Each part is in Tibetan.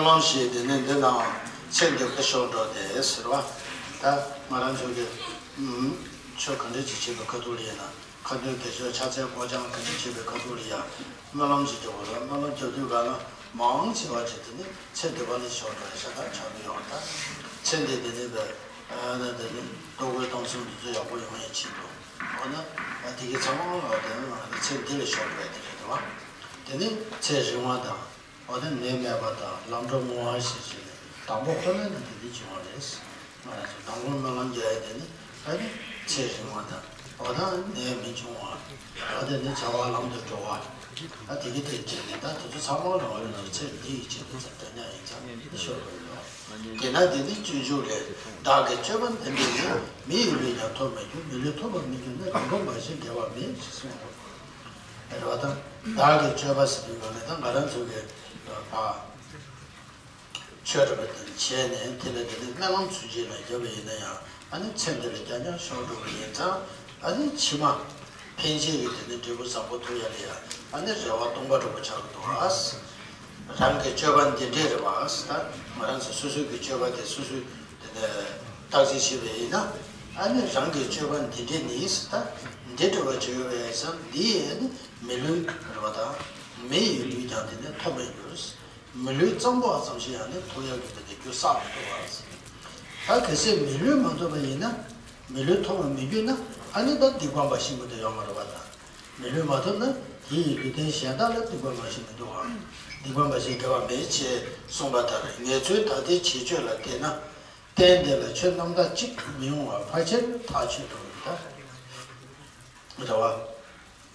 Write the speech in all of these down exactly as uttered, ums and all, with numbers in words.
སྨོན་ལམ་ཞེས་དེ་ནི་འདི་ནའང་ཚེ་འདི་ཕར་ཤོར་འགྲོ་སྟེ་ཟེར་བ། ད་ང་རང་ཚོ་གི་ཨུམ་ཆོས་ག་འདྲ་ཅིག་བྱེད་པའི་ཁ་ཐུག་ལ་ཡིན་ན། ཁ་འདོན་བེད་སྤྱོད་ཕྱག་འཚལ་སྐོར་སྦྱང་ག་འདྲ་བྱེད་པའི་ཁ་ཐུག་ལ་ཡང་སྨོན་ལམ་ཅིག་རྒྱབ་པ་རེད། སྨོན་ལམ་རྒྱབ་དུས་ག་ལ་མང་ཆེ་བ་ཅིག་དེ་ནི་ཚེ་འདི་ཕར་ལ་ཤོར་འགྲོ་ཡ་ཤ་སྟག་ཆགས་ཀྱི་ཡོད་རེད། ད་ཚེ་འདི་དེ་ནི་བས་ཨ་ན་དེ་ནི་ལྟོ་གོས་གཏམ་གསུམ་འདི་ཚོ་ཡག་པོ་ཡོང་ཡ་ཆེད་དུ། འོ་ན་ཨ་དེ་གི་ཚང་མ་ལ་དེ་ནི་ང་ཚེ་འདི་ལ་ཤོར་འགྲོ་ཡ་དེ་རེད་དོ། དེ་ནི་ཚེ་རིང་བ་དང་། འོ་དེ་ནད་མེད་པ་དང་ལམ་འགྲོ་མངོན་པ་ཞེས་བྱས་ནས་དང་པོ་ཁོ་ན་ནི་དེ་འདྲ་བྱུང་བ་རེད། ང་རང་ཚོ་དང་པོ་སྨོན་ལམ་རྒྱག་ཡ་དེ་ནི་ཨ་ནི་ཚེ་རིང་བ་དང་། འོ་ད་ནད་མི་འབྱུང་བ། འོ་དེ་ནི་བྱ་བ་ལམ་དུ་འགྲོ་བ། ཨ་དེ་གི་དེ་བྱས་ནས་ད་དེ་ཚོ་ཚང་མ་ལ་འོ་ན་ཚེ་འདི་ཡི་ཆེད་དུ་ཚེ་འདི་ཉག་ཡིན་ཙང་འདི་ཤོར་དགོས་ཡོད། དེས་ན་དེ་ནི་སྤྱོད་འཇུག་ལས། བདག་གི་སྤྱོད་པ་འདི་འདྲས་ནི། མི་ཡི་ལུས་ཀྱང་ཐོབ་མི་འགྱུར། མི་ལུས་ཐོབ་པར་མི་འགྱུར་ན། རིན་གོང་མ་བཞེས་དགེ་བ་མེད་ཅེས་གསུངས་པ། རེད་བ་དང་། བདག་གི་སྤྱོད་པ་ཟེར་དུས་ག་ནས་ད་ང་རང་ཚོ་གི་ཕ་ཆོས་འདྲ་པོ་དེ་བྱས་ནས་དེ་ལ་དེ་ནས་སྨོན་ལམ་ཚུན་ཆད་ལ་བརྒྱབ་པ་ཡིན་ན་ཡང་ཨ་ནི་ཚེ་འདི་ལ་རྐྱང་རྐྱང་ཤོར་འགྲོ་བ་ཡིན་ཙང་། ཨ་ནི་ཕྱི་མ་ཕན་ཆད་ཀྱི་དེ་ནས་འབྲས་བུ་བཟང་པོ་ཐོབ་ཡ་ལ་ཡང་ཨ་ནི་རེ་བ་སྟོང་པ་འདྲ་པོ་ཆགས་ཀྱི་འདུག་ཨ། རང་གི་སྤྱོད་པ་འདི་འདྲས་རེད་བ། ད་ང་རང་ཚོ་སོ་སོའི་གི་སྤྱོད་པ་དེ་སོ་སོའི་དེ་ནས་བརྟག་དཔྱད་བྱས་པ་ཡིན་ན། ཨ་ནི་རང་གི་སྤྱོད་པ་འདི་འདྲས་ནི་ད་འདི་འདྲ་བ་བྱས་ཡོད་པས་སམ། འདི་ཡིས་ནི་མི་ལུས་རེད་བ་དང་མི་ཡི་ལུས་ཀྱང་དེ་ནས་ཐོབ་མི་འགྱུར། མི་ལུས་གཙང་པོ་ཙམ་ཞིག་ཡང་ནི་ཐོབ་ཡག་གི་དེ་འདྲས་རྒྱུ་བསགས་མི་ཐུབ་བ། ད་གལ་སྲིད་མི་ལུས་མ་ཐོབ་པ་ཡིན་ན། མི་ལུས་ཐོབ་པར་མི་འགྱུར་ན། ཨ་ནི་ད་སྡིག་པ་འབའ་ཞིག་མི་འདུག་ཡོད་མ་རེད་བ་དང་། མི་ལུས་མ་ཐོབ་ན་དེ་ཡི་ལུས་རྟེན་གཞན་དག་ལ་སྡིག་པ་འབའ་ཞིག་མི་འདུག་བ། སྡིག་པ་འབའ་ཞིག་དགེ་བ་མེད་ཅེས་གསུངས་པ་ལྟར། ངེད་ཚོའི་ད་ལྟའི་བྱེད་སྤྱོད་ལ་བལྟས་ན། རྟེན་འདི་ལ་ཆོས་རྣམ་དག་གཅིག་མི་འོང་བ་ཕལ་ཆེར་ཐག་ཆོད་འདུག་ད། རེད་བ།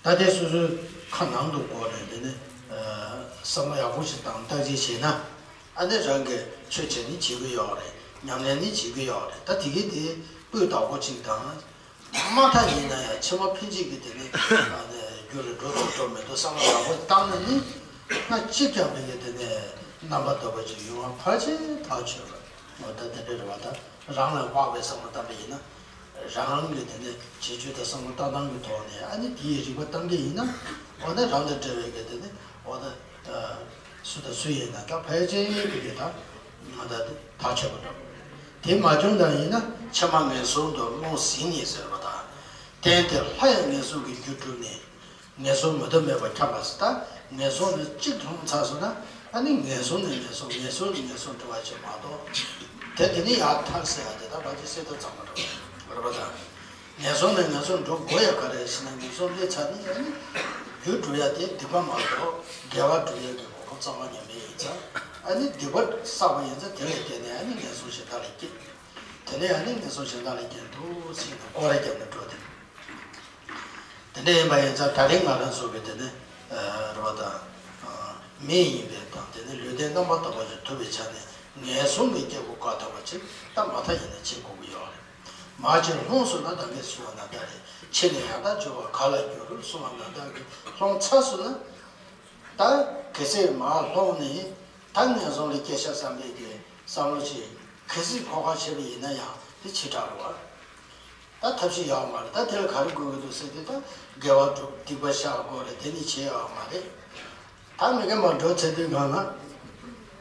ད་ལྟའི་སོ་སོའི་ཁ་ནང་དུ་བསྒོར་ནས་དེ་ནི་བསམ་བློ་ཡག་པོ་ཞིག་བཏང་བརྟག་དཔྱད་བྱས་ན། ཨ་ནི་རང་གིས་ཆོས་བྱེད་ནི་བྱེད་ཀྱི་ཡོད་རེད། ཉམས་ལེན་ནི་བྱེད་ཀྱི་ཡོད་རེད། ད་དེ་གའི་དེ་སྤུས་དག་པོ་གཅིག་དང་། མ་མཐའ་ཡིན་ན་ཡང་ཕྱི་མ་ཕན་ཆད་ཀྱི་དེ་ནི་རྒྱུ་ལ་འགྲོ་ཚུགས་འགྲོ་མི་འདུག་བསམ་བློ་ཡག་པོ་བཏང་ན་ནི། སྔ་ཕྱི་འགྱངས་པའི་གི་དེ་ནི་རྣམ་པ་དག་པ་ཅིག་ཡོང་བ་ཕལ་ཆེར་ཐག་ཆོད་པ། འོ་ད་དེ་འདྲ་རེད་བ། ད་རང་ལ་དབང་བའི་བསམ་བློ་བཏང་པ་ཡིན་ན། རང་རང་གི་དེ་ནས་བྱེད་སྤྱོད་དང་བསམ་བློ་བཏང་སྟངས་ཀྱི་ཐོག་ནས་ཨ་ནི་དེའི་རིག་པ་བཏང་གི་ཡིན་ན། འོ་ན་རང་དང་འབྲེལ་བའི་གི་དེ་ནས་འོ་ན་སུ་དང་སུ་ཡིན་ན་ད་ཕལ་ཆེར་གི་དེ་ད་ང་ད་དེ་ཐག་ཆོད་པ་འདྲ་པོ། དེ་མ་བྱུང་དང་ཡིན་ན། ཕྱི་མ་ངན་སོང་དུ་རྨོངས་ཟིན་ནས་ཟེར་བ་དང་། རྟེན་དེ་སླར་ཡང་ངན་སོང་གི་རྒྱུར་གྲུབ་ནས། ངན་སོང་མུ་མཐའ་མེད་པར་འཁྱམས་པ་ཟེར། ད་ངན་སོང་ནི་གཅིག་མཐོང་ཚར་སོང་ན། ཨ་ནི་ངན་སོང་ནས་ངན་སོང་། ངན་སོང་ནས་ངན་སོང་འགྲོ་བ་ཅིག་མ་གཏོགས། དེ་དེ་ནི་ཡར་ཐར་ཟེར་ཡ་དེ་ད་ཕལ་ཆེར་སེལ་ཐབས་ཙམ་མ་རེད་པ་དང་། ངན་སོང་ནས་ངན་སོང་འགྲོ་དགོས་ཡ་ག་རེ་ཟེར་ན། ངན་སོང་སླེབས་ཚར་ནི་ཨ་ནི་རྒྱུ་སྒྲུབ་ཡ་དེ་སྡིག་པ་མ་གཏོགས་དགེ་བ་སྒྲུབ་ཡ་གི་གོ་སྐབས་རྩ་བ་ཉིད་མེད་ཡིན་ཙང་། ཨ་ནི་སྡིག་པ་བསགས་པ་ཡིན་ཙང་དེ་ལ་བརྟེན་ནས་ཨ་ནི་ངན་སོང་གཞན་དག་ལ་སྐྱེ། དེ་ནས་ཨ་ནི་ངན་སོང་གཞན་དག་ལ་སྐྱེ་འདུག་ཟེར་ནས་སྐོར་ར་བརྒྱབ་ནས་འགྲོ་དེ། དེ་འདྲ་ཡིན་པ་ཡིན་ཙང་ད་རེས་ང་རང་ཚོ་གི་དེ་ནི་རེ་བ་དང་མི་ཡིན་པའི་དང་དེ་ནི་ལུས་རྟེན་རྣམ་པར་དག་པ་ཞིག་ཐོབ་པའི་ཆ་ནས་ངན་སོང་གི་སྐྱེ་སྒོ་བཀག་ཐུབ་པ་ཅིག་ད་མ་མཐའ་ཡིན་ན་བྱེད་དགོས་ཀྱི་ཡོད་རེད། མར་ཕྱིར་ལྷུང་སོང་ན་ད་ངས་གསུངས་པ་ནང་ལྟར་རེད། ཕྱི་ནས་ཡང་དག་འབྱོར་བ་ག་ལ་འགྱུར་གསུངས་པ་ནང་ལྟར་གྱི་ལྷུང་ཚར་སོང་ན། ད་གལ་སྲིད་མར་ལྷུང་ནས་ད་ངན་སོང་ལ་སྐྱེ་ཤག་བསམ་པའི་གི་བསམ་བློ་ཞིག་གལ་སྲིད་འཁོར་ཁ་བྱས་པ་ཡིན་ན་ཡང་དེ་ཕྱི་དྲགས་རེད་བ། ད་ཐབས་ཤེས་ཡོད་མ་རེད། ད་དེ་ལ་ག་རེ་དགོས་ཀྱི་འདུག་ཟེར་དུས། ད་དགེ་བ་སྒྲུབ། སྡིག་པ་བཤགས་དགོས་རེད། དེ་ནི་བྱས་ཡོད་མ་རེད། ད་མི་རྒན་པ་འགྲོ་ཚར་དུས་སྒང་ལ་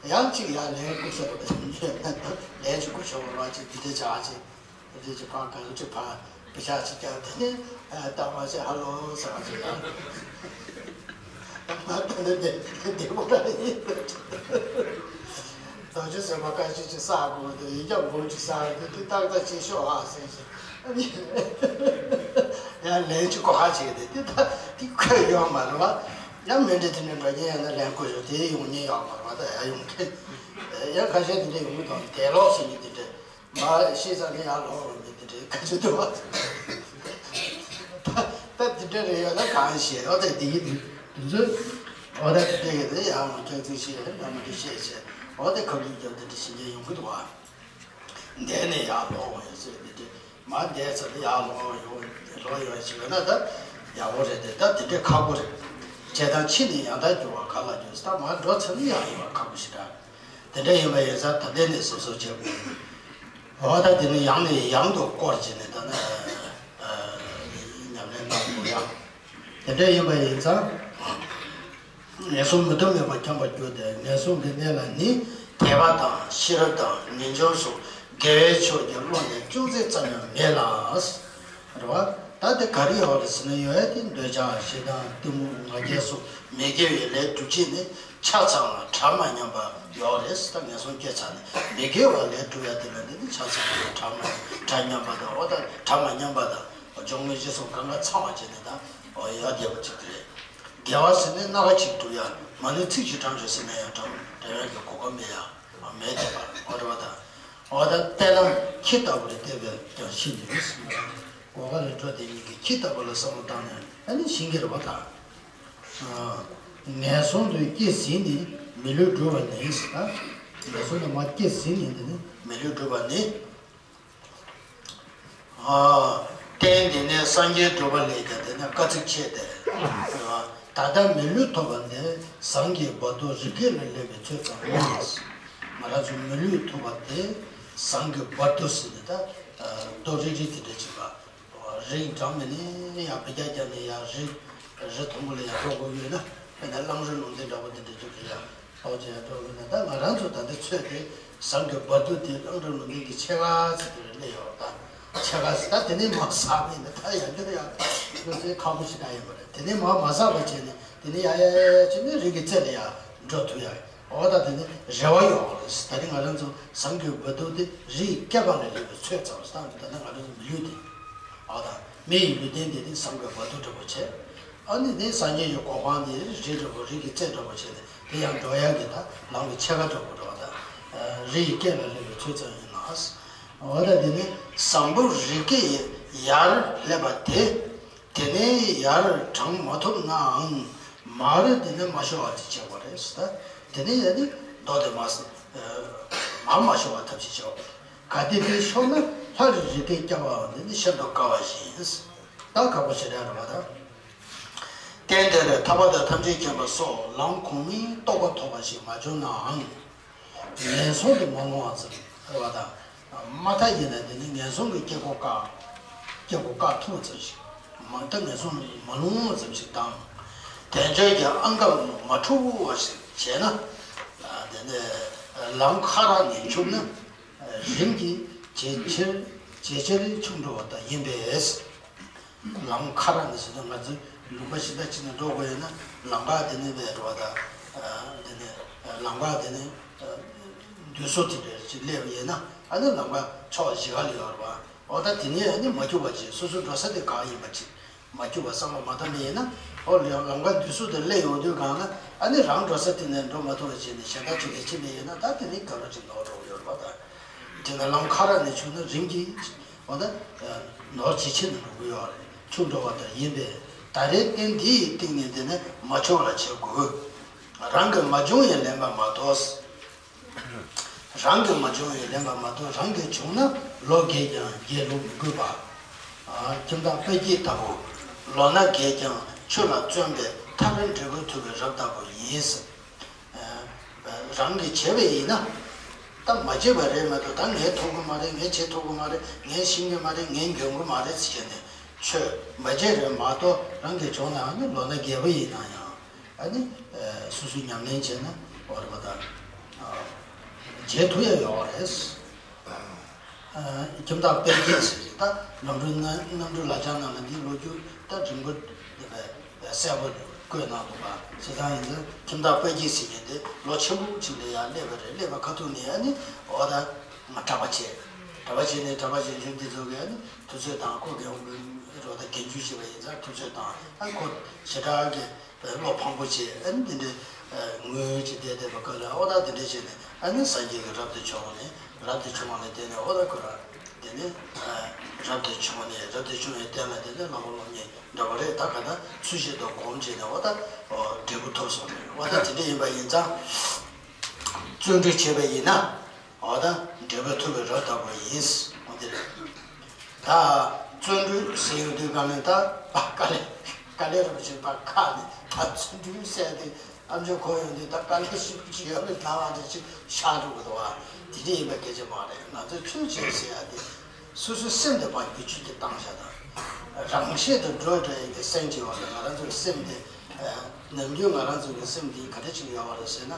ཡང་གཅིག་ཡང་ལན་བསྐུར་ས་རེད། ལན་གཅིག་བསྐུར་ཆོག་པ་རེད་བ། གཅིག་འདི་འདྲ་བྱ་གཅིག་འདི་འདྲ་གཅིག་ཕར་གང་གཅིག་ཕར་བྱ་གཅིག་ཀྱང་དེ་ནི་ལྟ་མ་བྱས་ཧ་ལོ་ཟེར་བ་ཅིག་ཡང་། ང་ད་ནི་བདེ་བདེ་པོ་རང་ཡིན། རྡོ་རྗེ་སེམས་དཔའ་བཀའ་བཞིན་ཅིག་བསགས་དགོས་འདུག་ཡིག་བརྒྱ་འབུམ་ཅིག་བསགས་འདུག་དེ་ཏག་ཏག་ཅིག་ཤོག་ཨ་ཟེར་ཞིང་། ཡང་ལན་གཅིག་གོ་ཁ་བྱས་ཏེ་དེ་ད་དེ་ཁོས་ཡོང་མ་རེད་བ། ཡང་མི་འདྲ་དེ་འདྲ་འགྲོ་མཁན་ཡང་ན་ལན་བསྐུར་ཞོག་དེ་ཡོང་མཁན་ཡོད་མ་རེད་བ། ད་ཡང་ཡོང་མཁན་ཡང་ཁ་ཤས་དེ་འདྲ་ཡོང་གི་འདུག་དེ་ལོག་ཟེར་མཁན་དེ་འདྲ་མ་ཤེས་ཙང་ནས་ཡར་ལོག་འོང་མཁན་དེ་འདྲ་ཁ་ཤས་འདུག་བ། ད་དེ་འདྲ་རེད་ཡོད་ན་གང་ཤེས་ཡོད། ད་དེ་གི་དེ་དེ་ཚོ་འོ་ད་དེ་འདྲ་གི་དེ་ཡང་སྐྱག་རྫུན་བཤད་རེད། འདྲ་མི་འདྲ་བཤད་བཤད་འོ་ད་ཁ་བརྡུང་རྒྱབ་དེ་འདྲ་བྱེད་མཁན་ཡོང་གི་འདུག་བ། འདས་ནས་ཡར་ལོག་འོང་ཡ་ཟེར་དེ་འདྲ། མ་འདས་ཚར་ལ་ཡར་ལོག་ཡོང་ལོག་ཡོང་ཞིག་ཡོད་ན་ད་ཡག་པོ་རེད་དེ། ད་དེ་འདྲའི་ཁག་པོ་རེད། བྱས་ཙང་ཕྱི་ནས་ཡང་དག་འགྱུར་བ་ག་ལ་འགྱུར་ཟེར། ད་མར་འགྲོ་ཚར་ན་ཡང་ཡོང་བ་ཁག་པོ་ཞིག་འདྲ། དེ་འདྲ་ཡིན་པ་ཡིན་ཙང་ད་ལྟ་ནས་གཟབ་གཟབ་བྱེད་དགོས། འོ་ད་དེ་ནི་ཡང་ནས་ཡང་དུ་བསྐོར་བྱས་ནས་ད་ནི་ཉམས་ལེན་གནང་དགོས་ཡ། དེ་འདྲ་ཡིན་པ་ཡིན་ཙང་། ངན་སོང་མུ་མཐའ་མེད་པར་འཁྱམས་པར་གྱུར་ཏེ། ངན་སོང་གི་གནས་ལ་ནི་ དད་པ་དང་ཤེས་རབ་དང་ངེས་འབྱུང་སོགས་དགེ་བའི་ཕྱོགས་ཀྱི་བློ་ནི་ཅུང་ཟད་ཙམ་ཡང་མེད་ལ། རེད་བ། ད་དེ་ག་རེ་ཡོད་རེད་ཟེར་ན། ཡོད་ཡ་དེ་འདོད་ཆགས་ཞེ་སྡང་གཏི་མུག་ང་རྒྱལ་སོགས་མི་དགེ་བའི་ལས་སྒྲུབ་བྱེད་ནི་ཆ་ཚང་ལ་གྲ་མ་ཉམས་པ་ཡོད་རེད། ད་ངན་སོང་སྐྱེ་ཚར་ནས་མི་དགེ་བ་ལས་སྒྲུབ་ཡ་དེ་ལ་འདི་ནི་ཆ་ཚང་ལ་གྲ་མ་གྲ་ཉམས་པ་དང་། འོ་ད་གྲ་མ་ཉམས་པ་དང་། སྦྱོར་དངོས་རྗེས་གསུམ་གང་ག་ཚང་བ་བྱས་ནས་ད་འོ་ཡ་བསྡད་པ་ཅིག་དེ་རེད། དགེ་བ་ཟེར་ནས་སྣ་ཁ་ཅིག་སྒྲུབ་ཡ། མ་ཎི་ཚིག་གཅིག་བགྲང་ཤོག་ཟེར་ན་ཡང་བགྲང་བགྲང་ཡ་གི་གོ་སྐབས་མེད་ཡ། མེད་དེ་པ། འོ་རེད་བ་ད། འོ་ད་བལྟས་ན་ཁྱི་ལྟ་བུ་རེད། བལྟས་པས་ཀྱང་ཤི་ནུས། སྒོ་ཁ་ལ་འགྲོ་དེ་ཉིད་ཀྱི་ཁྱི་ལྟ་བུ་ལ་བསམ་བློ་བཏང་ནས་ཨ་ནི་ཤི་གི་རེད་བ་ད། ངན་སོང་དུ་སྐྱེ་ཟིན་ནས་མི་ལུས་བསྒྲུབ་པ་ནི་ཟེར་ད། ངན་སོང་དུ་མར་སྐྱེ་ཟིན་ནས་དེ་ནི་མི་ལུས་བསྒྲུབ་པ་ནི། རྟེན་འདི་ནི་སངས་རྒྱས་སྒྲུབ་པ་ལས་ཀྱང་དེ་ནི་དཀའ་ཚེགས་ཆེ་སྟེ། ད་ལྟ་མི་ལུས་ཐོབ་པ་འདི་ཟངས་ཀྱི་བར་དོ་རི་སྐེད་ལ་སླེབས་པའི་ཚོད་ཙམ་ཡིན། ང་རང་ཚོ་མི་ལུས་ཐོབ་པ་དེ་ཟངས་ཀྱི་བར་དོ་ཟེར་ནས་ད་རྡོ་རིལ་རིལ་དེ་འདྲ་ཅིག་པ། རི་འགྲམ་མི་ནས་ཡར་བེ་རྒྱ་རྒྱབ་ནས་ཡར་རི་རི་མཐོན་པོ་ལ་ཡར་འགྲོ་དགོས་ཡོད་ན། དཔེར་ན་གླང་རི་ལུང་བསྟན་འདྲ་པོ་དེ་འདྲ་ཅིག་གི་ཡར་ལྟོ་ཆས་ཡར་འགྲོ་དགོས་ན། ད་ང་རང་ཚོ་ད་ལྟ་ཚོད་དེ་ཟངས་ཀྱི་བར་དོ་དེ་གླང་རི་ལུང་བསྟན་གྱི་ཕྱེད་ཀ་ཙམ་དེར་སླེབས་ཡོད་རེད། ད་ཕྱེད་ཀ་ཙམ། ད་དེ་ནས་མར་ཟག་པ་ཡིན་ན་ད་ཡར་འགྱུར་ཡག་ལོ་ཚོད་ཁག་པོ་ཞིག་ད་ཡིན་པ་རེད། དེ་ནས་མར་མ་ཟག་པ་བྱས་ནས་དེ་ནས་ཡར་ཡར་ཡར་བྱས་ནས་རི་གི་རྩེ་ལ་ཡར་འགྲོ་ཐུབ་ཡག་འོ་ད་དེ་ནི་རེ་བ་ཡོད་རེད། ད་རིང་ང་རང་ཚོ་ཟངས་ཀྱི་བར་དོ་དེ་རི་ཡི་སྐེད་པ་ལ་སླེབས་པའི་ཚོད་ཙམ་ཟེར། ད་ལྟ་ང་རང་ཚོ་མི་ལུས་དེ། འོ་ད་མི་ཡི་ལུས་རྟེན་དེ་ནི་ཟངས་ཀྱི་བར་དོ་འདྲ་པོ་བྱས། ཨ་ནི་དེ་སངས་རྒྱས་ཀྱི་གོ་འཕང་དེ་རི་འདྲ་པོ་རི་གི་རྩེ་འདྲ་པོ་བྱས་ཏེ་དེ་ཡང་འགྲོ་ཡག་གི་ད་ལམ་གྱི་ཕྱེད་ཀ་འདྲ་པོ་འགྲོ་བ་ད། རི་ཡི་སྐེད་ལ་སླེབས་པའི་ཚོད་ཙམ་ཡིན་ལ། འོ་ད་དེ་ནི་ཟངས་བུ་རི་སྐེད་ཡར་སླེབས་པ་དེ། དེ་ནས་ཡར་དྲང་མ་ཐུབ་ནའང་མར་དེ་ནས་མ་ཤོར་བ་ཅིག་བྱེད་དགོས་རེད་ཟེར། ད་དེ་ནས་ཡར་ནི་རྡོ་དེ་མ་ཟ་མར་མ་ཤོར་བ་ཐབས་ཤེས་བྱེད་དགོས་རེད། གལ་ཏེ་དེ་ཤོར་ན་ལྷ་རི་རི་སྐེད་བསྐྱབ་པའང་དེ་ནི་ཤིན་ཏུ་དཀའ་བ་ཞིག་ཡིན། ད་ཁག་པོ་ཞེ་དྲག་རེད་བ་ད། རྟེན་འདིར་ཐར་པ་དང་ཐམས་ཅད་མཁྱེན་པ་སོགས་ལམ་གོང་མའི་རྟོགས་པ་ཐོབ་པ་ཞིག་མ་བྱུང་ནའང་། ངན་སོང་དུ་མ་ལྷུང་བ་ཙམ་རེད་བ་དང་། མ་མཐའ་ཡིན་ན་དེ་ནི་ངན་སོང་གི་སྐྱེ་སྒོ་བཀག་སྐྱེ་སྒོ་བཀག་ཐུབ་པ་ཙམ་ཞིག་མ་མཐའ་ངན་སོང་དུ་མ་ལྷུང་བ་ཙམ་ཞིག་དང་། དལ་འབྱོར་གྱི་ཨང་ཀར་མ་འཁྲུགས་པ་ཞིག་བྱས་ན། དེ་ནི་ལམ་ཁ་རག་ནས་འཆུགས་ན། རིམ་གྱིས་ཇེ་ཆེར་ཇེ་ཆེར་འཆུགས་འགྲོ་བ་ལྟར་ཡིན་པས། ལམ་ཁ་རག་ནས་ཟེར་ན་ང་ཚོ་ལུང་པ་ཞིག་ད་ཅིག་ནས་འགྲོ་དགོས་ཡོད་ན་ལམ་ཁ་དེ་ནས་བས་འགྲོ་བ་དང་། དེ་ནས་ལམ་ཁ་དེ་ནས་འདུས་ས་དེ་འདྲ་ཞིག་སླེབས་ཡོད་ན། ཨ་ནི་ལམ་ཁ་ཕྱོགས་བཞི་ག་ལ་ཡོད་རེད་བ། འོ་ད་དེ་ནས་ཨ་ནི་མ་འཁྱུག་པ་ཅིག་སོ་སོ་འགྲོ་ས་དེ་ག་ཡིན་པ་ཅིག་མ་འཁྱུག་པ་བསམ་བློ་མ་བཏང་མེད་ཡིན་ན། ཨོ་ལམ་ཁ་འདུས་ས་དེ་སླེབས་ཡོང་དུས་གང་ན་ཨ་ནི་རང་འགྲོ་ས་དེ་ནས་འགྲོ་མ་ཐུབ་པ་བྱས་ནས་གཞན་དག་ཅིག་ལས་ཅི་མེད་ཡིན་ན། ད་དེ་ནས་ག་རོ་ཅིག་ནོར་འགྲོ་གི་ཡོད་རེད་བ་ད། དེ་ན་ལམ་ཁ་རག་ནས་འཆུགས་ན་རིམ་གྱིས་འོ་ད་ནོར་ཇེ་ཆེ་ནས་འགྲོ་གི་ཡོད་རེད། འཆུགས་འགྲོ་བ་ལྟར་ཡིན་པས། ད་རེས་རྟེན་འདི་ཡི་སྟེང་ནས་དེ་ནི་མ་འཆུགས་པར་བྱེད་དགོས། རང་གིས་མ་བྱུང་བས་ལན་པ་མ་གཏོགས། རང་གིས་མ་བྱུང་བས་ལན་པ་མ་གཏོགས། རང་གིས་བྱུང་ན་ལོ་རྒས་ཀྱང་རྒས་ལུགས་མི་དགོས་པ། ཁྱིམ་བདག་དཔལ་སྐྱེས་ལྟ་བུ། ལོ་ན་རྒས་ཀྱང་ཆོས་ལ་བརྩོན་པའི་ཐར་པའི་འབྲས་བུ་ཐོབ་པའི་རབས་ལྟ་བུ་ཡིན། རང་གིས་བྱས་པ་ཡིན་ན། ད་མ་བྱས་པ་རེད་མ་གཏོགས། ད་ངས་ཐོབ་གི་མ་རེད། ངས་བྱེད་ཐུབ་གི་མ་རེད། ངས་ཤེས་གི་མ་རེད། ངས་འཇོན་གི་མ་རེད་ཟེར་བྱས་ནས་ཆོས་མ་བྱས་རེད་མ་གཏོགས། རང་གིས་བྱུང་ནའང་ནི་ལོ་ན་རྒས་པ་ཡིན་ན་ཡང་ཨ་ནི་སོ་སོས་ཉམས་ལེན་བྱས་ན་འོ་རེད་པ་ད། བྱེད་ཐུབ་ཡ་ཡོད་རེད། ཁྱིམ་བདག་དཔལ་སྐྱེས་ཟེར་ད་ནམ་གྲུ་ནམ་གྲུ་ལ་ཆ་ནང་ལ་འདི་ལོ་རྒྱུས་ད་རིང་པོ་གསལ་པོ་བཀོད་གནང་འདུག་པ། བྱས་ཙང་ཡིན་ཙང་ཁྱིམ་བདག་དཔལ་སྐྱེས་ཟེར་མཁན་དེ་ལོ་ཆེན་པོ་ཅིག་ལ་ཡར་སླེབས་པ་རེད། སླེབས་པ་ཁ་ཐུག་ནས་ཨ་ནི་འོ་ད་ང་གྲྭ་པ་བྱས། གྲྭ་པ་བྱས་ནས་གྲྭ་པ་གཞོན་གཞོན་འདི་ཚོ་གིས་ཨ་ནི་དུས་ཚོད་དང་ཁོ་རྒན་རོ་ད་རྒན་བཅུ་བྱས་པ་ཡིན་ཙང་དུས་ཚོད་དང་ཨ་ཁོ་ཞེ་དྲག་གི་བློ་ཕངས་པོ་བྱས། ཨ་ནི་འདི་འདྲའི་ངུས་ཅིག་བསྡད་བསྡད་པ་ག་ལ་འོ་ད་འདི་འདྲ་བྱས་ནས་ཨ་ནི་སངས་རྒྱས་ཀྱི་རབ་ཏུ་བྱུང་བ་ནས་རབ་ཏུ་བྱུང་བ་ལ་བརྟེན་ནས་འོ་ད་ཁོ་རང་དེ་ནས་རབ་ཏུ་བྱུང་བ་ནས་རབ་ཏུ་བྱུང་བའི་རྟེན་ལ་དེ་ནས་བླ་མ་སློབ་གཉེར་འདྲ་བ་རེད། ད་ག་ད་ཚུལ་བཞིན་དུ་སྒོམ་བྱས་ནས་འོ་ད་འབྲས་བུ་ཐོབ་སོང་རེད། འོ་ད་དེ་འདྲ་ཡིན་པ་ཡིན་ཙང་བརྩོན་འགྲུས་བྱས་པ་ཡིན་ན། འོ་ད་འབྲས་བུ་ཐོབ་པའི་རབ་ལྟ་བུ་ཡིན། འོ་དེ་རེད། ད་བརྩོན་འགྲུས་ཟེར་ཡོང་དུས་ག་ནས་ད་དཀའ་ལས་དཀའ་ལས་རབ་ཆེན་པ་ཁག་ནས་ད་བརྩོན་འགྲུས་ཟེར་ཏེ་ཨ་མཆོག་གོ་ཡོང་དུས་ད་དཀའ་ལས་ཞིག་ཅིག་ཡོད་མེད་ལྟ་བ་དེ་ཅིག་ཤར་འགྲོ་གི་འདུག་བ། དེ་འདྲ་ཡིན་པ་སྐད་ཆ་མ་རེད། ང་ཚོས་ཆོས་བྱེད་ཟེར་ཡ་དེ་སོ་སོའི་སེམས་དེ་ཕར་བསྒྱུར་བཅོས་ཀྱི་བཏང་བཞག་དང་། རང་ཆས་དུ་འགྲོ་འགྲོ་ཡ་གི་སེམས་ཀྱི་བ་ལ་ང་རང་ཚོའི་སེམས་དེ། ནམ་རྒྱུན་ང་རང་ཚོ་གི་སེམས་འདི་ག་འདྲ་ཞིག་ཡོད་པ་རེད་ཟེར་ན།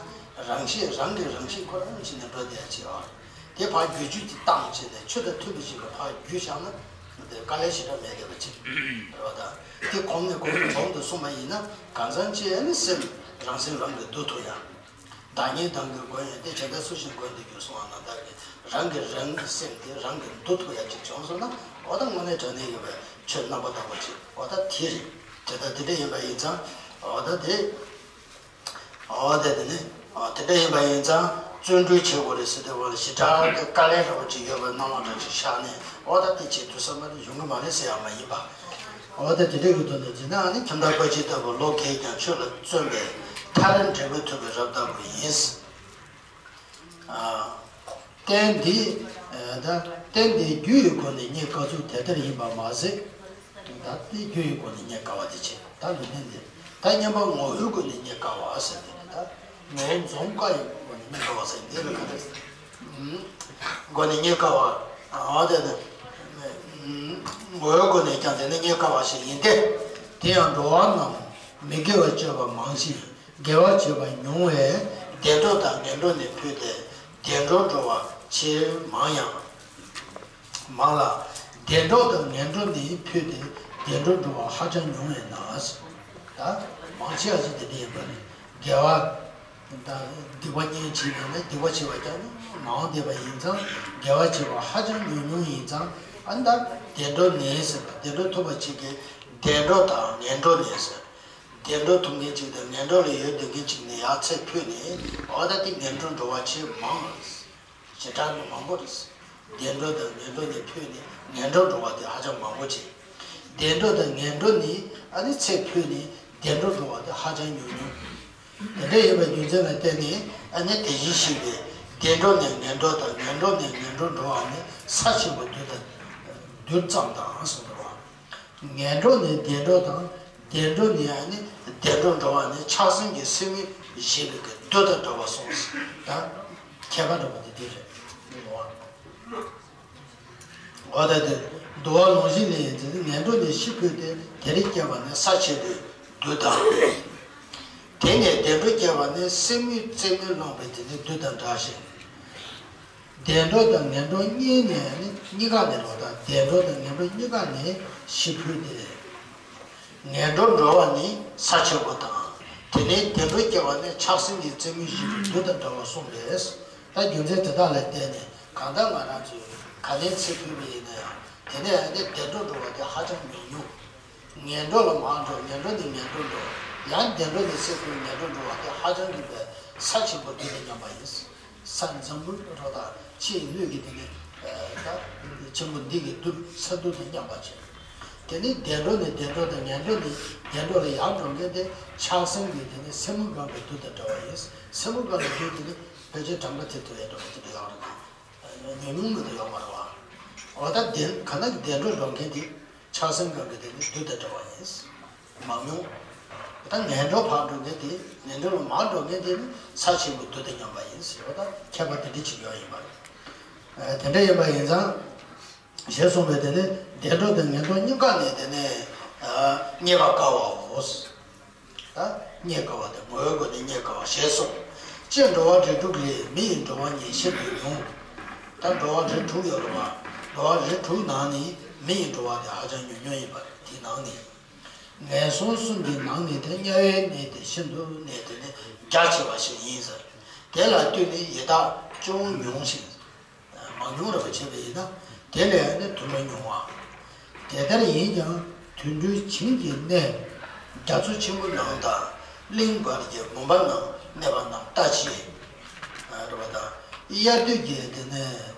རང་བཞིན་རང་གིས་རང་བཞིན་ཁོ་རང་བྱས་ནས་འགྲོ་བསྡད་ཡ་ཅིག་ཡོད་རེད། དེ་ཕར་བསྒྱུར་བཅོས་ཅིག་བཏང་བྱས་ནས་ཆོས་དང་མཐུན་པ་ཞིག་ལ་ཕར་བསྒྱུར་བཞག་ན་དེ་དཀའ་ལས་ཞེ་དྲག་མེད་བསྡད་པ་ཅིག་རེད་བ། ད་དེ་གོང་ནས་གོང་དུ་གོང་དུ་གསུངས་པ་ཡིན་ན། གང་ཟག་ཅིག་ནི་སེམས་རང་སེམས་རང་གིས་བསྡུ་ཐུབ་ཡ། བདག་ཉིད་དང་གི་སྒོ་ཡོད་དེ། ཇི་ལྟར་སུ་ཞིག་མགོན་དུ་གྱུར་གསུངས་པ་ནང་ལྟར་གྱི། རང་གིས་རང་གི་སེམས་དེ་རང་གིས་བསྡུ་ཐུབ་ཡ་ཅིག་བྱུང་སོང་ན། འོ་ད་དངོས་གནས་དྲང་གནས་ཡོད་པའི་ཆོས་རྣམ་པར་དག་པ་ཅིག་འོ་ད་དེ་རེད། དེ་ལྟར་དེ་འདྲ་ཡིན་པ་ཡིན་ཙང་། འོ་ད་དེ། འོ་ད་དེ་ནི། འོ་དེ་འདྲ་ཡིན་པ་ཡིན་ཙང་བརྩོན་འགྲུས་བྱེད་དགོས་རེད་ཟེར་དུས། འོ་ཞེ་དྲག་གི་དཀའ་ལས་འདྲ་བོ་ཅིག་ཡོད་པའི་སྣང་བ་འདྲ་ཅིག་ཤར་ནས། འོ་ད་དེ་བྱེད་ཐུབ་ས་མ་རེད། ཡོང་གི་མ་རེད་ཟེར་ཡ་མ་ཡིན་པ། འོ་ད་དེ་འདྲ་གི་དོན་དུ་བྱས་ན། ཨ་ནི་ཁྱིམ་བདག་དཔལ་སྐྱེས་ལྟ་བུ་ལོ་གས་ཀྱང་ཆོས་ལ་བརྩོན་པས། མཐར་འབྲས་བུ་ཐོབ་པའི་རབ་ལྟ་བུ་ཡིན། ཨ། རྟེན་འདི། ཨ། ད་རྟེན་འདི་རྒྱུ་ཡི་སྒོ་ནས་རྙེད་དཀའ་ཚུལ་དེ་ལྟར་ཡིན་པ་མ་ཟད། ད་དེ་རྒྱུ་ཡི་སྒོ་ནས་རྙེད་དཀའ་བ་དེ་བྱས། ད་ལུས་རྟེན་འདི་ད་བསྙེན་པ་ངོ་བོའི་སྒོ་ནས་རྙེད་དཀའ་བ་ཟེར་ཏེ། ད་ངོ་བོ་འཛོམས་དཀའ་ཡི་སྒོ་ནས་རྙེད་དཀའ་བ་ཟེར། འདི་ལ་ག་རེ། སྒོ་ནས་རྙེད་དཀའ་བ། འོ་དེ་ནི། ངོ་བོའི་སྒོ་ནས་ཀྱང་དེ་ནི་རྙེད་དཀའ་བ་ཞིག་ཡིན་ཏེ། དེ་ཡང་འགྲོ་བ་རྣམས་མི་དགེ་བ་སྤྱོད་པ་མང་ཞིང་། དགེ་བ་བྱེད་པ་ཉུང་བས། བདེ་འགྲོ་དང་ངན་འགྲོ་ནི་འཕོས་ཏེ། བདེ་འགྲོར་འགྲོ་བ་ཆེས་མང་ཡང་། མང་ལ། བདེ་འགྲོ་དང་ངན་འགྲོ་ནི་འཕོས་ཏེ། བདེ་འགྲོར་འགྲོ་བ་ཧ་ཅང་ཉུང་བས་ན། ད་མང་ཆེ་བ་ཞིག་དེ་འདྲ་ཡིན་པ་རེད། དགེ་བ། ད་སྡིག་པ་གཉིས་བྱས་པ་ནས། སྡིག་པ་བྱས་པ་ཀྱང་མང་བསྡད་པ་ཡིན་ཙང་། དགེ་བ་བྱས་པ་ཧ་ཅང་ཉུང་ཉུང་ཡིན་ཙང་། ཨ་ནི་ད་བདེ་འགྲོ་ནི་ཟེར་བ། བདེ་འགྲོ་ཐོབ་པ་ཅིག་གིས་བདེ་འགྲོ་དང་ངན་འགྲོ་ནི་ཟེར། བདེ་འགྲོ་ཐོབ་མཁན་ཅིག་དང་ངན་འགྲོ་ལ་ཡོད་སྡོད་མཁན་ཅིག་ནས་ཡར་ཚེ་འཕོས་ནས། འོ་ད་དེ་ངན་འགྲོར་འགྲོ་བ་ཆེས་མང་། ཞེ་དྲག་ནི་མང་པོ་རེད། བདེ་འགྲོ་དང་ངན་འགྲོ་ནས་འཕོས་ནས་ངན་འགྲོར་འགྲོ་བ་དེ་ཧ་ཅང་མང་པོ་ཅིག་བདེ་འགྲོ་དང་ངན་འགྲོ་ནི། ཨ་ནི་ཚེ་འཕོས་ནས་བདེ་འགྲོར་འགྲོ་བ་དེ་ཧ་ཅང་ཉུང་ཉུང་། དེ་འདྲ་ཡིན་པའི་རྒྱུ་མཚན་ལ་བརྟེན་ནས། ཨ་ནི་དེ་བཞིན་གཤེགས་པས་བདེ་འགྲོ་ནས་ངན་འགྲོ་དང་། ངན་འགྲོ་ནས་བདེ་འགྲོར་འགྲོ་བ་ནི་ས་ཆེན་པོ་རྡུལ་དང་རྡུལ་ཙམ་དང་གསུངས་འདུག་བ། ངན་འགྲོ་ནས་བདེ་འགྲོ་དང་། བདེ་འགྲོ་ནས་ཨ་ནི་བདེ་འགྲོར་འགྲོ་བ་ནི་ཆགས་སེམས་ཀྱི་སེན་མོ་བཞེས་པའི་གི་རྡུལ་དང་འདྲ་བར་གསུངས། ད་ཁྱད་པར་འདྲ་བོ་དེ་འདི་རེད། འོ་ད་དེ་འདུལ་བ་ལུང་གཞི་ལས་ཡིན་ཏེ། ངན་འགྲོ་ནས་ཤི་འཕོས་ཏེ། དེར་སྐྱེ་བ་ནི་ས་ཆེན་པོའི་རྡུལ་དང་། དེ་ནས་བདེ་འགྲོར་སྐྱེ་བ་ནི་སེན་མོས་རྩེ་མོ་བླངས་པའི་དེ་ནི་རྡུལ་དང་འདྲ་ཞིང་། བདེ་འགྲོ་དང་ངན་འགྲོ་གཉིས་ནས་ནི། གཉིས་ཀ་ནས་ལོག་ལྟ། བདེ་འགྲོ་དང་ངན་འགྲོ་གཉིས་ཀ་ནས་ཤི་འཕོས་ཏེ། ངན་འགྲོར་འགྲོ་བ་ནི་ས་ཆེན་པོ་དང་། དེ་ནས་བདེ་འགྲོར་སྐྱེ་བ་ནི་ཆགས་སེམས་ཀྱི་རྩེ་མོ་བཞིན་དུ་རྡུལ་དང་འདྲ་བར་གསུངས་པས། ད་རྒྱུ་མཚན་དེ་དག་ལ་བརྟེན་ནས། གང་ལྟར་ང་རང་ཚོས་ག་ནས་ཚེ་འཕོས་པ་ཡིན་ན་ཡང་། དེ་ནས་ནི་བདེ་འགྲོར་འགྲོ་བ་དེ་ཧ་ཅང་ཉུང་ཉུང་། ངན་འགྲོ་ལ་མར་འགྲོ། ངན་འགྲོ་ནས་ངན་འགྲོར་འགྲོ། ཡང་བདེ་འགྲོ་ནས་ཚེ་འཕོས་ངན་འགྲོར་འགྲོ་བ་དེ་ཧ་ཅང་གི་བས་ས་ཆེན་པོ་རྡུལ་དང་མཉམ་པ་ཡིན། ས་འཛམ་བུ་རོ་དང་ཕྱིའི་སྣོད་ཀྱི་དེ་ནི། ད་ཆེན་པོ་འདི་གི་རྡུལ། ས་རྡུལ་དང་མཉམ་པ་བྱས། དེ་ནི་བདེ་འགྲོ་ནས་བདེ་འགྲོ་དང་། ངན་འགྲོ་ནས་བདེ་འགྲོ་ལ་ཡར་འགྲོ་མཁན་དེ་ཆགས་སེམས་ཀྱི་དེ་ནི་སེན་མོ་སྒམ་པའི་རྡུལ་དང་འདྲ་བ་ཡིན། སེན་མོ་སྒམ་པའི་རྡུལ་དེ་ནི་ཕལ་ཆེར་གྲངས་ཀ་དེ་དུ་ཡང་འགྲོ་མཁན་དེ་འདྲ་ཡོད་རེད། ཉུང་ཉུང་མི་འདུག་ཡོད་མ་རེད་བ། འོ་ད་བདེ། ག་ན་གི་བདེ་འགྲོར་འགྲོ་མཁན་དེ་ཆགས་སེམས་སྒང་གི་དེ་ནི་རྡུལ་དང་འདྲ་བ་ཡིན། མང་ཉུང་། ད་ངན་འགྲོ་ཕར་འགྲོ་མཁན་དེ། ངན་འགྲོ་ལ་མར་འགྲོ་མཁན་དེ་ནི་ས་ཆེན་པོའི་རྡུལ་དང་མཉམ་པ་ཡིན་ཟེར་བ། ད་ཁྱད་པར་དེ་འདྲ་ཅིག་ཡོད་ཡིན་པ་རེད། དེ་འདྲ་ཡིན་པ་ཡིན་ཙང་། ཞེས་གསུངས་པས། དེ་ནི་བདེ་འགྲོ་དང་ངན་འགྲོ་གཉིས་ཀ་ནས་དེ་ནི་རྙེད་པར་དཀའ་བའོ། ད་རྙེད་དཀའ་བ་དང་། ངོ་བོའི་སྒོ་ནས་རྙེད་དཀའ་བ་ཞེས་གསུངས། སྤྱིར་འགྲོ་བ་རིགས་དྲུག་ལས། མི་ཡི་འགྲོ་བ་ཉིད་ཤིན་ཏུ་ཉུང་། ད་འགྲོ་བ་རིགས་དྲུག་ཡོད་རེད་བ། འགྲོ་བ་རིགས་དྲུག་ནང་ནས་མི་ཡི་འགྲོ་བ་དེ་ཧ་ཅང་ཉུང་ཉུང་ཡིན་པ་རེད། དེའི་ནང་ནས། ངན་སོང་གསུམ་གྱི་ནང་ནས་དེ་དམྱལ་བའི་གནས་དེ་ཤིན་ཏུ་ནས་དེ་ནི་རྒྱ་ཆེ་བ་ཞིག་ཡིན་ཟེར། དེ་ལ་ལྟོས་ནས་ཡི་དྭགས་ཅུང་ཉུང་ཞིང་། མང་ཉུང་རེ་བ་བྱས་པ་ཡིན་ན། དེ་ལས་ནི་དུད་འགྲོ་ཉུང་བ། དེ་ལྟར་ཡིན་ཀྱང་དུད་འགྲོའི་བྱིངས་ཀྱི་གནས་རྒྱ་མཚོ་ཆེན་པོ་ནང་དང་། གླིང་བར་གྱི་མུན་པ་ནང་གནས་པ་རྣམས་ལྟ་ཅི། རེད་བ་དང་། དབྱར་དུས་ཀྱི་དེ་ནས་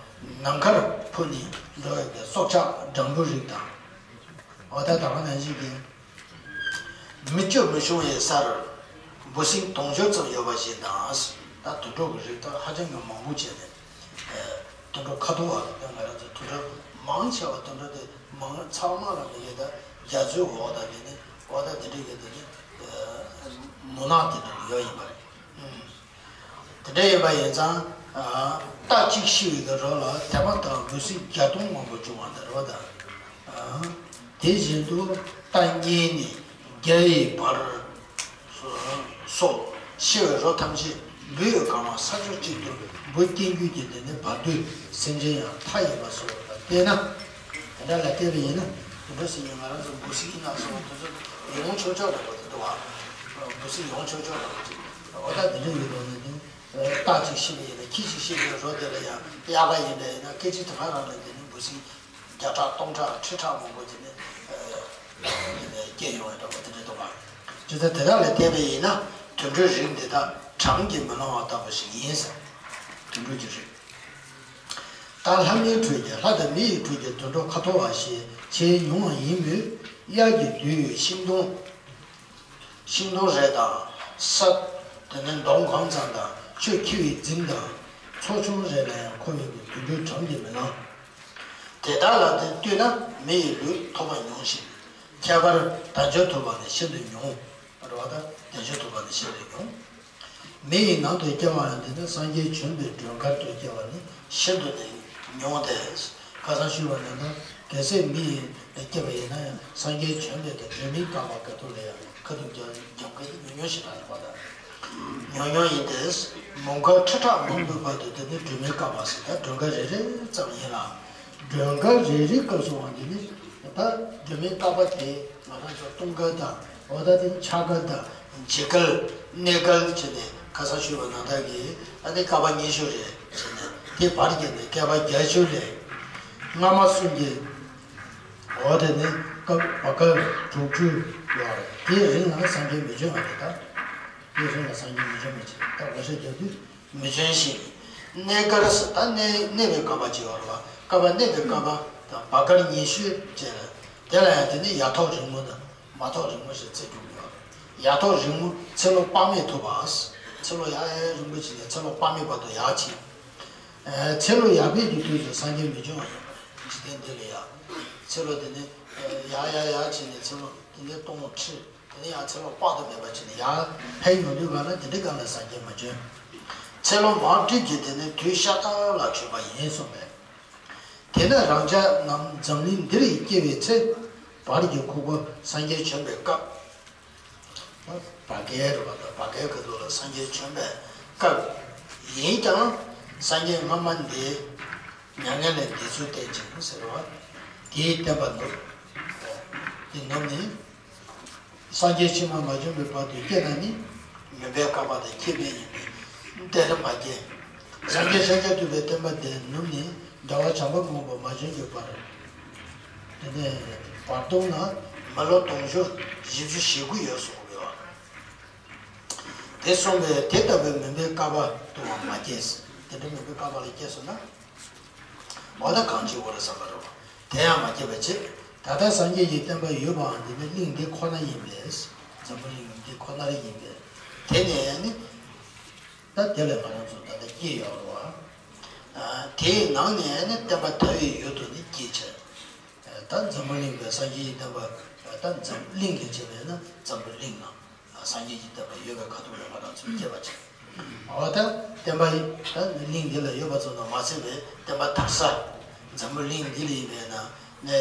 ནམ་མཁར་འཕུར་ནས་འགྲོ་བའི་སྲོག་ཆགས་སྦྲང་བུ་རིགས་དང་། འོ་ད་ད་ག་ནང་བཞིན་གྱི། མི་སྐྱོ་མི་ཤོང་བའི་སར། འབུ་སྲིན་དུང་ཕྱུར་ཙམ་ཡོད་པ་བཞིན་དང་། ད་དུད་འགྲོ་གི་རིགས་ད་ཧ་ཅང་གི་མང་པོ་བྱས་ནས། ཨེ། དུད་འགྲོ་ཁ་དོག་བ་དང་། ང་རང་ཚོ་དུད་འགྲོ་མང་ཆེ་བ་དུད་འགྲོ་དེ་མང་ཚང་མ་ལ་མི་ཡོད། ད་རྒྱ་མཚོའི་འོག་དང་དེ་ནི་འོ་ད་དེ་འདྲ་གི་དེ་ནི་ཨེ། མུན་ནག་དེ་འདྲ་ཡོད་ཡིན་པ་རེད། ཨུམ། དེ་འདྲ་ཡིན་པ་ཡིན་ཙང་། ཨ། རྟ་གཅིག་ཤི་བའི་གི་རོ་ལ་དེ་མ་ཐག་འབུ་སྲིན་བརྒྱ་སྟོང་མང་པོ་བྱུང་བ་འདྲ་བ་དང་། ཨ། དེ་བཞིན་དུ་རྟ་གཉིས་ནས་བརྒྱ་ཡི་བར། སོགས་ཤི་བའི་རོ་ཐམས་ཅད་འབུ་ཡིས་གང་བ་ས་ཕྱོགས་གཅིག་ཏུ་འབུ་སྐྱེ་རྒྱུ་གྱི་དེ་ནི་བར་དོའི་སེམས་ཅན་ཡང་མཐའ་ཡས་པ་སོགས་ལ་བལྟས་ན། དེ་འདྲ་ལ་བལྟས་པ་ཡིན་ན་དེ་འདྲ་ཟེར་ནས་ང་རང་ཚོ་འབུ་སྲིན་ཡིན་ན་སོགས་དེ་ཚོ་ཡོང་ཆོག་ཆོག་རེད་པ། དེ་འདུག་བ། འབུ་སྲིན་ཡོང་ཆོག་ཆོག་རེད་པ། འོ་ད་དེ་འདྲ་ཡོད་དོ་ནི་དེ། སྟག་ཅིག་ཤི་བ་ཡིན་ན་ཁྱི་ཅིག་ཤི་བའི་རོ་དེ་ལ་ཡང་གཡག་ཡིན་པ་ཡིན་ན་སྐད་ཅིག་དེ་ག་རང་ལ་དེ་ནི་འབུ་སྲིན་བརྒྱ་ཕྲག་སྟོང་ཕྲག་ཁྲི་ཕྲག་མང་པོ་དེ་ནི་སྐྱེས་ཡོང་བའི་འདྲ་པོ་དེ་འདྲ་འདུག་བ། ཇི་ལྟར་དེ་དག་ལ་བལྟས་པ་ཡིན་ན་དུད་འགྲོའི་རིགས་འདི་དག་གྲངས་ཀྱིས་མི་ལང་བ་ལྟ་བུ་ཞིག་ཡིན་ཟེར། དུད་འགྲོ་གི་རིགས། ད་ལྷ་མིའི་ཁྲོད་ཀྱི་ལྷ་དང་མི་ཡི་ཁྲོད་ཀྱི་དུད་འགྲོ་ཁ་དོག་བ་ཞེས་ཆེས་ཉུང་བ་ཡིན་མོད། གཡག་གི་དུད་ཡོད་ཤིང་སྡོང་། ཤིང་སྡོང་རེ་དང་། ས། དེ་ནས་འདོམ་གང་ཙམ་དང་ཆུ་འཁྱིལ་བའི་རྫིང་དང་། མཚོ་ཆུང་རེ་ལ་ཡང་ཁོ་ཡི་གི་དུད་འགྲོའི་གྲངས་ཀྱིས་མི་ལང་། དེ་དག་ལ་དེ་ལྟོས་ན་མི་ཡི་ལུས་ཐོབ་པ་ཉུང་ཞིང་། ཁྱད་པར་དལ་འབྱོར་ཐོབ་པ་ནི་ཤིན་ཏུ་ཉུང་། རེད་བ། ད་དལ་འབྱོར་ཐོབ་པ་ནི་ཤིན་ཏུ་ཉུང་། མི་ཡི་ནང་དུ་སྐྱེ་བའང་དེ་ནི་སངས་རྒྱས་བྱོན་པའི་མགྲོན་ཁང་དུ་སྐྱེ་བ་ནི་ཤིན་ཏུ་ནས་ཉུང་སྟེ། ཁ་སང་ཞུས་པ་ནང་ལྟར་གལ་སྲིད་མི་ཡི་ལ་སྐྱེས་པ་ཡིན་ན་ཡང་སངས་རྒྱས་བྱོན་པའི་དེ་སྒྲོན་མེའི་བསྐལ་པ་ག་དུས་ལ་ཡང་ཁ་ཐུག་རྒྱབ་རྒྱབ་མཁན་དེ་ཉུང་ཉུང་ཞིག་རང་རེད་པ། ད་ཉུང་ཉུང་ཡིན་ཏེ། མུན་ཁ་ཁྲི་ཕྲག་མང་པོའི་བར་དུ་དེ་ནི་སྒྲོན་མེའི་བསྐལ་པ་ཟེར་ད་མགྲོན་ཁང་རེ་རེ་ཙམ་ཡིན་ལ། མགྲོན་ཁང་རེ་རེའི་སྐབས་སུའང་དེ་ནི་ད་སྒྲོན་མེའི་བསྐལ་པ་དེ་ང་རང་ཚོ་སྟོང་སྐལ་དང་། འོ་ད་དེ་ནི་ཆ་སྐལ་དང་། ཇི་སྐལ། གནས་སྐལ་བྱས་ནས་ཁ་སང་ཞུས་པ་ནང་ལྟར་གྱི་ཨ་ནི་བསྐལ་པ་ཉི་ཤུ་རེ་བྱས་ནས་དེ་བར་བརྒྱབ་ནས་བསྐལ་པ་བརྒྱད་ཅུ་ལས་སྔ་མ་གསུམ་གྱི། འོ་དེ་ནི་སྐབས་བར་སྐབས་དྲུག་ཅུ་ཡོད་རེད། དེའི་རིང་ལ་སངས་རྒྱས་མི་བྱོན་པ་རེད་ད། དེའི་རིང་ལ་སངས་རྒྱས་མི་བྱོན་པ་བྱས་ད་འོ་ཤ་རྒྱག་དུས། མི་བྱོན་ཞིང་། གནས་སྐལ་ཟེར་ད་གནས་གནས་པའི་བསྐལ་པ་ཅིག་ཡོད་རེད་བ། བསྐལ་པ་གནས་པའི་བསྐལ་པ་དང་བར་སྐལ་ཉི་ཤུ་བྱས་ལ། དེ་ལ་ཡང་དེ་ནི་ཡ་ཐོག་རིང་མོ་དང་མ་ཐོག་རིང་མོ་ཞེས་ཚིག་གྲུབ་ཡོད་རེད། ཡ་ཐོག་རིང་མོ་ཚེ་ལོ་དཔག་མེད་ཐུབ་པ། ཚེ་ལོ་ཡ་ཡ་རིང་པོ་ཅིག་ནས་ཚེ་ལོ་དཔག་མེད་བར་དུ་ཡར་ཕྱིན། ཚེ་ལོ་ཡར་འཕེལ་གྱི་དུས་སུ་སངས་རྒྱས་མི་འབྱུང་བ་ཡིན་པ་རེད། འཇིག་རྟེན་འདི་ལ་ཡང་། ཚེ་ལོ་དེ་ནི་ཡར་ཡར་ཡར་ཕྱིན་ནས་ཚེ་ལོ་དེ་ནི་སྟོང་ཁྲི། དེ་ནས་ཡང་ཚེ་ལོ་དཔག་ཏུ་མེད་པ་ཅིག་ནས་ཡར་འཕེལ་ཡོང་དུས་གང་ལ་དེ་འདྲའི་སྒང་ལ་སངས་རྒྱས་མ་བྱོན། ཚེ་ལོ་མང་སྤྲུལ་གྱི་དེ་ནས་དུས་ཤ་སྟག་ལ་བྱོན་པ་ཡིན་གསུངས་པས། དེས་ན་རང་ཅག་རྣམས་འཛམ་གླིང་འདིར་སྐྱེ་བའི་ཚེ། བར་གྱི་ཁུག་པ་སངས་རྒྱས་བྱོན་པའི་སྐབས། བར་བསྐལ་རེད་པ། ད་བར་བསྐལ་ག་དུས་ལ་སངས་རྒྱས་བྱོན་པའི་སྐབས་ཡིན་ཀྱང་། སངས་རྒྱས་སྔ་མ་འདི་མྱ་ངན་ལས་འདས་ཚུལ་བསྟན་ཅིང་ཟེར་བ། དེའི་བསྟན་པ་ནུབ། དེ་ནུབ་ནས། སངས་རྒྱས་ཕྱི་མ་མ་བྱོན་པའི་བར་དུ་སྐྱེ་ན་ནི། མུན་པའི་བསྐལ་པ་དང་ཁྱད་མེད་ཡིན་པས་དེར་མ་སྐྱེས། སངས་རྒྱས་ཤཱཀྱ་ཐུབ་པའི་བསྟན་པ་དེ་ནུབ་ནས་རྒྱལ་བ་བྱམས་པ་མགོན་པོ་མ་བྱོན་གྱི་བར། དེ་ནས་བར་སྟོང་ན་མི་ལོ་དུང་ཕྱུར་བཞི་བཅུ་ཞེ་དགུ་ཡོད་གསུངས་ཡོད། དེ་གསུངས་པས་དེ་ལྟ་བུའི་མུན་པའི་བསྐལ་པ་དུའང་མ་སྐྱེས། དེ་འདྲ་མུན་པའི་བསྐལ་པ་ལ་སྐྱེས་སོང་ན། འོ་ད་གང་བྱེད་དགོས་རེད་བསམ་པ་རེད་བ། དེ་ཡང་མ་སྐྱེས་པ་བྱེད། ད་ལྟ་སངས་རྒྱས་ཀྱི་བསྟན་པ་ཡོད་པའང་འདི་ནི་གླིང་འདི་ཁོ་ན་ཡིན་པས། འཛམ་བུ་གླིང་འདི་ཁོ་ན་རེ་ཡིན་པས། དེ་ནས་ནི། ད་དེ་ལས་ང་རང་ཚོ་ད་ལྟ་སྐྱེས་ཡོད་རེད་བ། དེའི་ནང་ནས་ནི་བསྟན་པ་དར་བའི་ཡུལ་དུ་ནི་སྐྱེས་བྱས། ད་འཛམ་བུ་གླིང་པའི་སངས་རྒྱས་ཀྱི་བསྟན་པ། ད་འཛམ་གླིང་གི་བྱས་པས་ན་འཛམ་བུ་གླིང་ནང་སངས་རྒྱས་ཀྱི་བསྟན་པ་ཡོད་པའི་ཁ་ཐུག་ལ་ང་རང་ཚོ་སྐྱེས་པ་བྱས། འོ་ད་བསྟན་པ་ཡི་ད་གླིང་འདི་ལ་ཡོད་པ་ཙམ་དུ་མ་ཟད་པའི་བསྟན་པ་དར་ས། འཛམ་བུ་གླིང་འདི་ལ་ཡིན་པས་ན་ནས་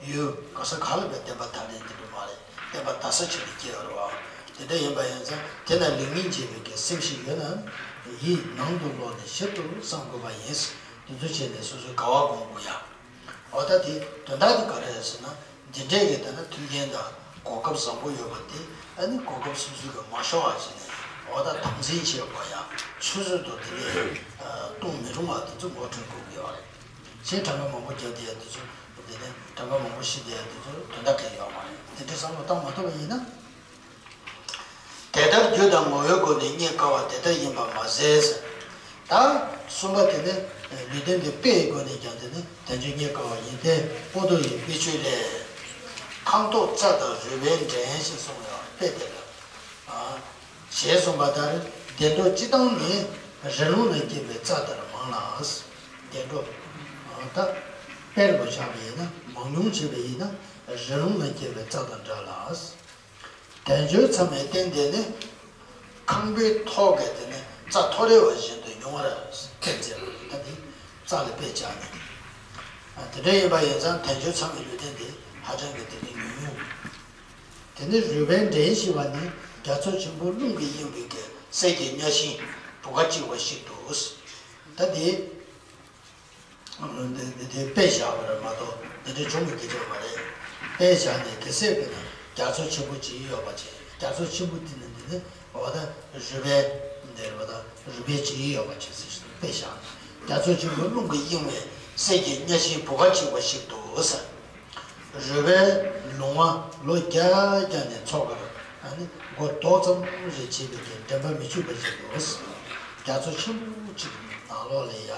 ཡུལ་ག་ས་ག་ལ་བའི་བསྟན་པ་དར་ནས་འདི་འདྲ་མ་རེད། བསྟན་པ་དར་ས་ཆེད་དུ་སྐྱེས་པ་རེད་བ། དེ་འདྲ་ཡིན་པ་ཡིན་ཙང་དེ་ན་ལེགས་སྨོན་འབྱེད་པའི་གི་སེམས་ཤིག་ཡོད་ན། ཡིད་ནང་དུ་ལོག་ནས་ཞིབ་ཏུ་བསམ་དགོས་པ་ཡིན། དེ་ཚོ་བྱས་ནས་སོ་སོའི་དགའ་བ་སྒོམ་དགོས་ཡ། འོ་ད་དེ་དོན་དག་དེ་ག་རེ་རེད་ཟེར་ན། འདི་འདྲས་ཀྱི་ད་ནི་མཐུན་རྐྱེན་དང་གོ་སྐབས་བཟང་པོ་ཡོད་པ་དེ་ཨ་ནི་གོ་སྐབས་སོ་སོའི་གི་མ་ཤོར་བ་བྱས་ནས་འོ་ད་དམ་འཛིན་བྱེད་དགོས་ཡ། ཆུད་ཟོས་དང་དེ་ལས་ཨ་བཏུང་མི་རུང་བ་དེ་ཚོ་ངོ་སྤྲོད་དགོས་ཀྱི་ཡོད་རེད། ཕྱིར་གྲངས་ཀ་མང་པོ་བརྒྱབ་བསྡད་ཡ་དེ་ཚོ་དེ་ནས་གྲངས་ཀ་མང་པོ་བཤད་བསྡད་ཡ་དེ་ཚོ་དོན་དག་གང་ཡང་ཡོད་མ་རེད། དེ་འདྲས་བསམ་བློ་བཏང་མ་ཐུབ་པ་ཡིན་ན། དེ་ལྟར་རྒྱུ་དང་ངོ་བོའི་སྒོ་ནས་རྙེད་དཀའ་བ་དེ་ལྟར་ཡིན་པ་མ་ཟད་ཟེར། ད་གསུམ་པ་དེ་ནི་ལུས་རྟེན་དེ་དཔེའི་སྒོ་ནས་ཀྱང་དེ་ནི་དལ་འབྱོར་རྙེད་དཀའ་བ་ཡིན་ཏེ། པོ་ཏོ་ཡི་དཔེ་བརྗོད་ལས། ཁང་ཐོག་རྩྭ་དང་རུས་སྦལ་འགྲན་ཞེས་གསུངས་ཡོད་པ་དཔེ་དེ་ལ། ཞེས་གསུངས་པ་ལྟར་བདེ་འགྲོ་སྤྱི་བཏང་ནི་རི་ལུང་ན་སྐྱེས་པའི་རྩྭ་ལྟར་མང་ལ། བདེ་འགྲོ་ད་དཔེར་བཞག་པ་ཡིན་ན་མང་ཉུང་བྱས་པ་ཡིན་ན་རི་ལུང་ན་སྐྱེས་པའི་རྩྭ་དང་འདྲ་ལ། དལ་འབྱོར་ཚང་བའི་རྟེན་དེ་ནི། ཁང་པའི་ཐོག་གི་དེ་ནི་རྩྭ་ཐོ་རེ་བ་བཞིན་དུ་ཉུང་བར་ཐེབས་ཚེ་ད་དེ་རྩྭ་ལ་དཔེ་བྱས་ནས། དེ་འདྲ་ཡིན་པ་ཡིན་ཙང་དལ་འབྱོར་ཚང་བའི་ལུས་རྟེན་དེ་ཧ་ཅང་གི་དེ་ནི་ཉུང་ཉུང་། དེ་ནི་རུས་སྦལ་འགྲན་ཞེས་པ་ནི། རྒྱ་མཚོ་ཆེན་པོའི་རླུང་གིས་གཡེངས་པའི་གི་གསེར་གྱི་གཉའ་ཤིང་བུ་ག་གཅིག་པ་ཞིག་འདུག། ད་དེ། འདི་འདི་དཔེ་བཞག་པ་རེད་མ་གཏོགས་འདི་འདྲའི་བྱུང་བའི་སྐད་ཆ་མ་རེད། དཔེ་བཞག་ནས་གེ་སར་གྱི་ནང་རྒྱ་མཚོ་ཆེན་པོ་ཅིག་ཡོད་པ་བྱས། རྒྱ་མཚོ་ཆེན་པོ་དེ་ནི་འདི་ནི་འོ་ད་རུས་སྦལ་འདི་རེད་པ། ད་རུས་སྦལ་ཅིག་ཡོད་པ་བྱས་ཟེར་དཔེ་བཞག་ནས། རྒྱ་མཚོ་ཆེན་པོའི་རླུང་གིས་གཡེངས་པའི་གསེར་གྱི་གཉའ་ཤིང་བུ་ག་གཅིག་པ་ཞིག་འདུག་ཟེར། རུས་སྦལ་ལུང་བ་ལོ་བརྒྱ་བརྒྱ་ནས་མཚོ་ཁར་ཨ་ནི་མགོ་ལྡོག་ཙམ་རེ་བྱས་པའི་གི་དྲན་པ་མི་ཆོད་པ་ཞིག་འདུག། རྒྱ་མཚོ་ཆེན་པོ་གཅིག་ནང་ལོགས་ལ་ཡ་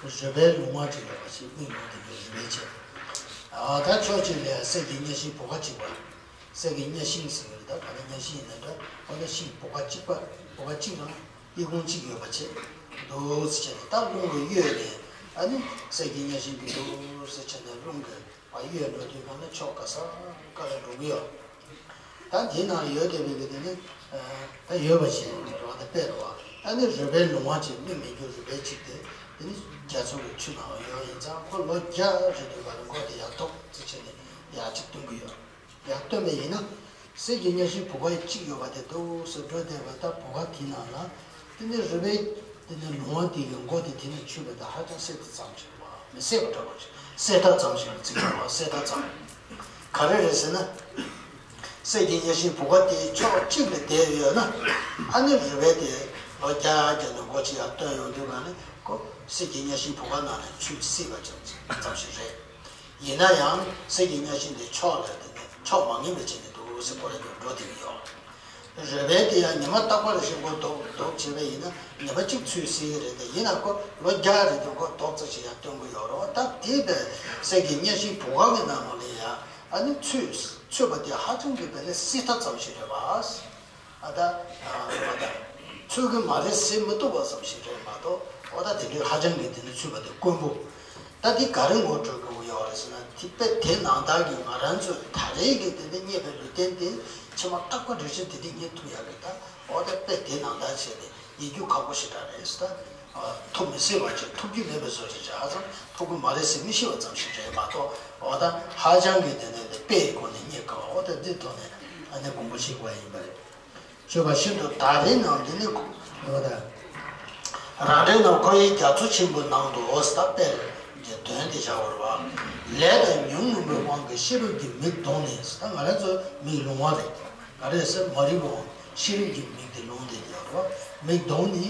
རུས་སྦལ་ལུང་བ་ཅིག་ཡོད་པ་ཞིག་མིག་ནང་དུ་གྱུར་རུས་སྦལ་ཆེ། ཨ་ད་ཕྱོགས་གཅིག་ལ་ཡ་གསེར་གྱི་གཉའ་ཤིང་བུ་ག་གཅིག་པ། གསེར་གྱི་གཉའ་ཤིང་ཟེར་གྱི་རེད། ད་ག་ན་གཉའ་ཤིང་ཡིན་ན་འདྲ། འོ་ན་ཤིང་བུ་ག་གཅིག་པ། བུ་ག་གཅིག་རང་ཨི་ཁུང་གཅིག་ཡོད་པ་བྱས་འདུག་ཟེར་བྱས་ནས། ད་རླུང་གིས་གཡོས་ནས་ཨ་ནི་གསེར་གྱི་གཉའ་ཤིང་འདི་འདུག་ཟེར་བྱས་ནས་རླུང་གིས་ཨ་གཡོས་འགྲོ་དུས་གང་ན་ཕྱོགས་ག་ས་ག་ལ་འགྲོ་གི་ཡོད། ད་དེའི་ནང་ཡོད་བསྡད་པའི་གི་དེ་ནི་ད་ཡོད་པ་ཞིག་རེད་བ། ད་དཔེ་རེད་བ། ཨ་ནི་རུས་སྦལ་ལུང་བ་ཅིག་མིག་མི་འགྱུར་རུས་སྦལ་གཅིག་དེ་དེ་ནི་རྒྱ་མཚོ་གི་ཆུ་ནང་ཡོད་ཡིན་ཙང་ཁོ་ལོ་བརྒྱ་རེ་དུས་ག་ལ་མགོ་དེ་ཡར་ལྡོག་ཙམ་བྱས་ནས་ཡར་ཅིག་བཏོན་གི་ཡོད། ཡར་བཏོན་པ་ཡིན་ན། གསེར་གྱི་གཉའ་ཤིང་བུ་ག་གཅིག་ཡོད་པ་དེ་འདུག་སེ་འགྲོ་བསྡད་པ། ད་བུ་ག་དེའི་ནང་ལ་དེ་ནི་རུས་སྦལ་དེ་ནི་ལུང་བ་དེ་གི་མགོ་དེ་དེ་ནས་ཆུད་པ་དང་ཧ་ཅང་གསལ་ཐག་ཆོད་པ་མི་གསལ་བ་འདྲ་པོ་ཞིག་གསལ་ཐག་ཆོད་པ་ཞིག་ལ་བརྩི་དགོས་པ། གསལ་ཐག་ཆོད། ག་རེ་རེད་ཟེར་ན། གསེར་གྱི་གཉའ་ཤིང་བུ་ག་དེ་ཕྱོགས་གཅིག་ལ་བསྡད་ཡོད་ན། ཨ་ནི་རུས་སྦལ་དེ་ལོ་བརྒྱ་བརྒྱ་ནས་མགོ་ཅིག་ཡར་བཏོན་ཡོང་དུས་ག་ནི་ཁོ་གསེར་གྱི་གཉའ་ཤིང་བུ་ག་ནང་ནས་ཆུད་སྲིད་པ་ཙམ་ཞིག་རེད། ཡིན་ན་ཡང་གསེར་གྱི་གཉའ་ཤིང་དེ་ཕྱོགས་ལ་དེ་ནས་ཕྱོགས་མ་ངེས་པ་བྱས་ནས་འདུག་སེ་ཁོ་རང་ཉིད་འགྲོ་བསྡད་ཀྱི་ཡོད། རུས་སྦལ་དེ་ཡང་ཉི་མ་རྟག་པར་ཞིག་མགོ་ལྡོག་ལྡོག་བྱས་པ་ཡིན་ན་ཉི་མ་གཅིག་ཚུད་སྲིད་ཀྱི་རེད་དེ། ཡིན་ན་ཁོ་ལོ་བརྒྱ་རེ་དུས་མགོ་ལྡོག་ཙམ་ཞིག་ཡར་བཏོན་གྱི་ཡོད་རེད་བ། ད་དེ་བས་གསེར་གྱི་གཉའ་ཤིང་བུ་ག་གི་ནང་ལོགས་ལ་ཡ་ཨ་ནི་ཚུད་ཚུད་པ་དེ་ཧ་ཅང་གི་བས་ལས་སྲིད་མཐའ་ཙམ་ཞིག་རེད་བ། ཨ་ད། ཨ་ད། ཚུད་ཀྱི་མ་རེད་ཟེར་མི་ཐུབ་པ་ཙམ་ཞིག་རེད་མ་གཏོགས། འོ་ད་དེ་འདྲའི་ཧ་ཅང་གི་དེ་ནི་ཚུད་པ་དེ་དཀོན་པོ། ད་དེ་ག་རེ་ངོ་སྤྲོད་དགོས་ཀྱི་ཡོད་རེད་ཟེར་ན། དེ་དཔེ་དེ་ནང་ལྟར་གྱི་ང་རང་ཚོས་ད་རེས་ཀྱི་དེ་འདྲ་རྙེད་པའི་ལུས་རྟེན་དེ་ཕྱི་མ་རྟག་པ་རེ་ཞིག་དེ་འདྲ་རྙེད་ཐུབ་ཡག་གི། ད་འོ་ད་དཔེ་དེ་ནང་ལྟར་བྱས་ནས་རྙེད་རྒྱུ་ཁག་པོ་ཞེ་དྲག་རེད་ཟེར། ད་ཐུབ་མི་སྲིད་པ་ཅིག་ཐུབ་རྒྱུ་མེད་པའི་བཟོ་ཅིག་ཧ་ཅང་ཐུབ་ཀྱི་མ་རེད་ཟེར་མི་ཤེས་པ་ཙམ་ཞིག་རེད་མ་གཏོགས། འོ་ད་ཧ་ཅང་གི་དེ་ནས་དེ་དཔེའི་སྒོ་ནས་རྙེད་དཀའ་བ། འོ་ད་འདི་ཐོག་ནས་ཨ་ནི་དགོངས་པ་བཞེས་དགོས་ཡིན་པ་རེད། སྤྱོད་པ་ཤིན་ཏུ་དག་པའི་ནང་འདི་ནི་ཁོ་ད། རང་འགྲེལ་ནང་ཁོ་ཡི་རྒྱ་མཚོ་ཆེན་པོའི་ནང་དུ་འོ་ཟེར་ད་དཔེར་གྱི་དོན་དེ་བྱ་བར་བ། ལས་དང་ཉོན་མོངས་པའི་དབང་གིས་ཤེས་རབ་ཀྱི་མིག་གདོང་ནས་ཟེར། ད་ང་རང་ཚོ་མིག་ལོང་བ་རེད། ག་རེ་ཟེར་མ་རིག་པའི་དབང་ཤེས་རབ་ཀྱི་མིག་དེ་ལོང་བསྡད་ཡོད་རེད་བ། མིག་གདོང་ནི་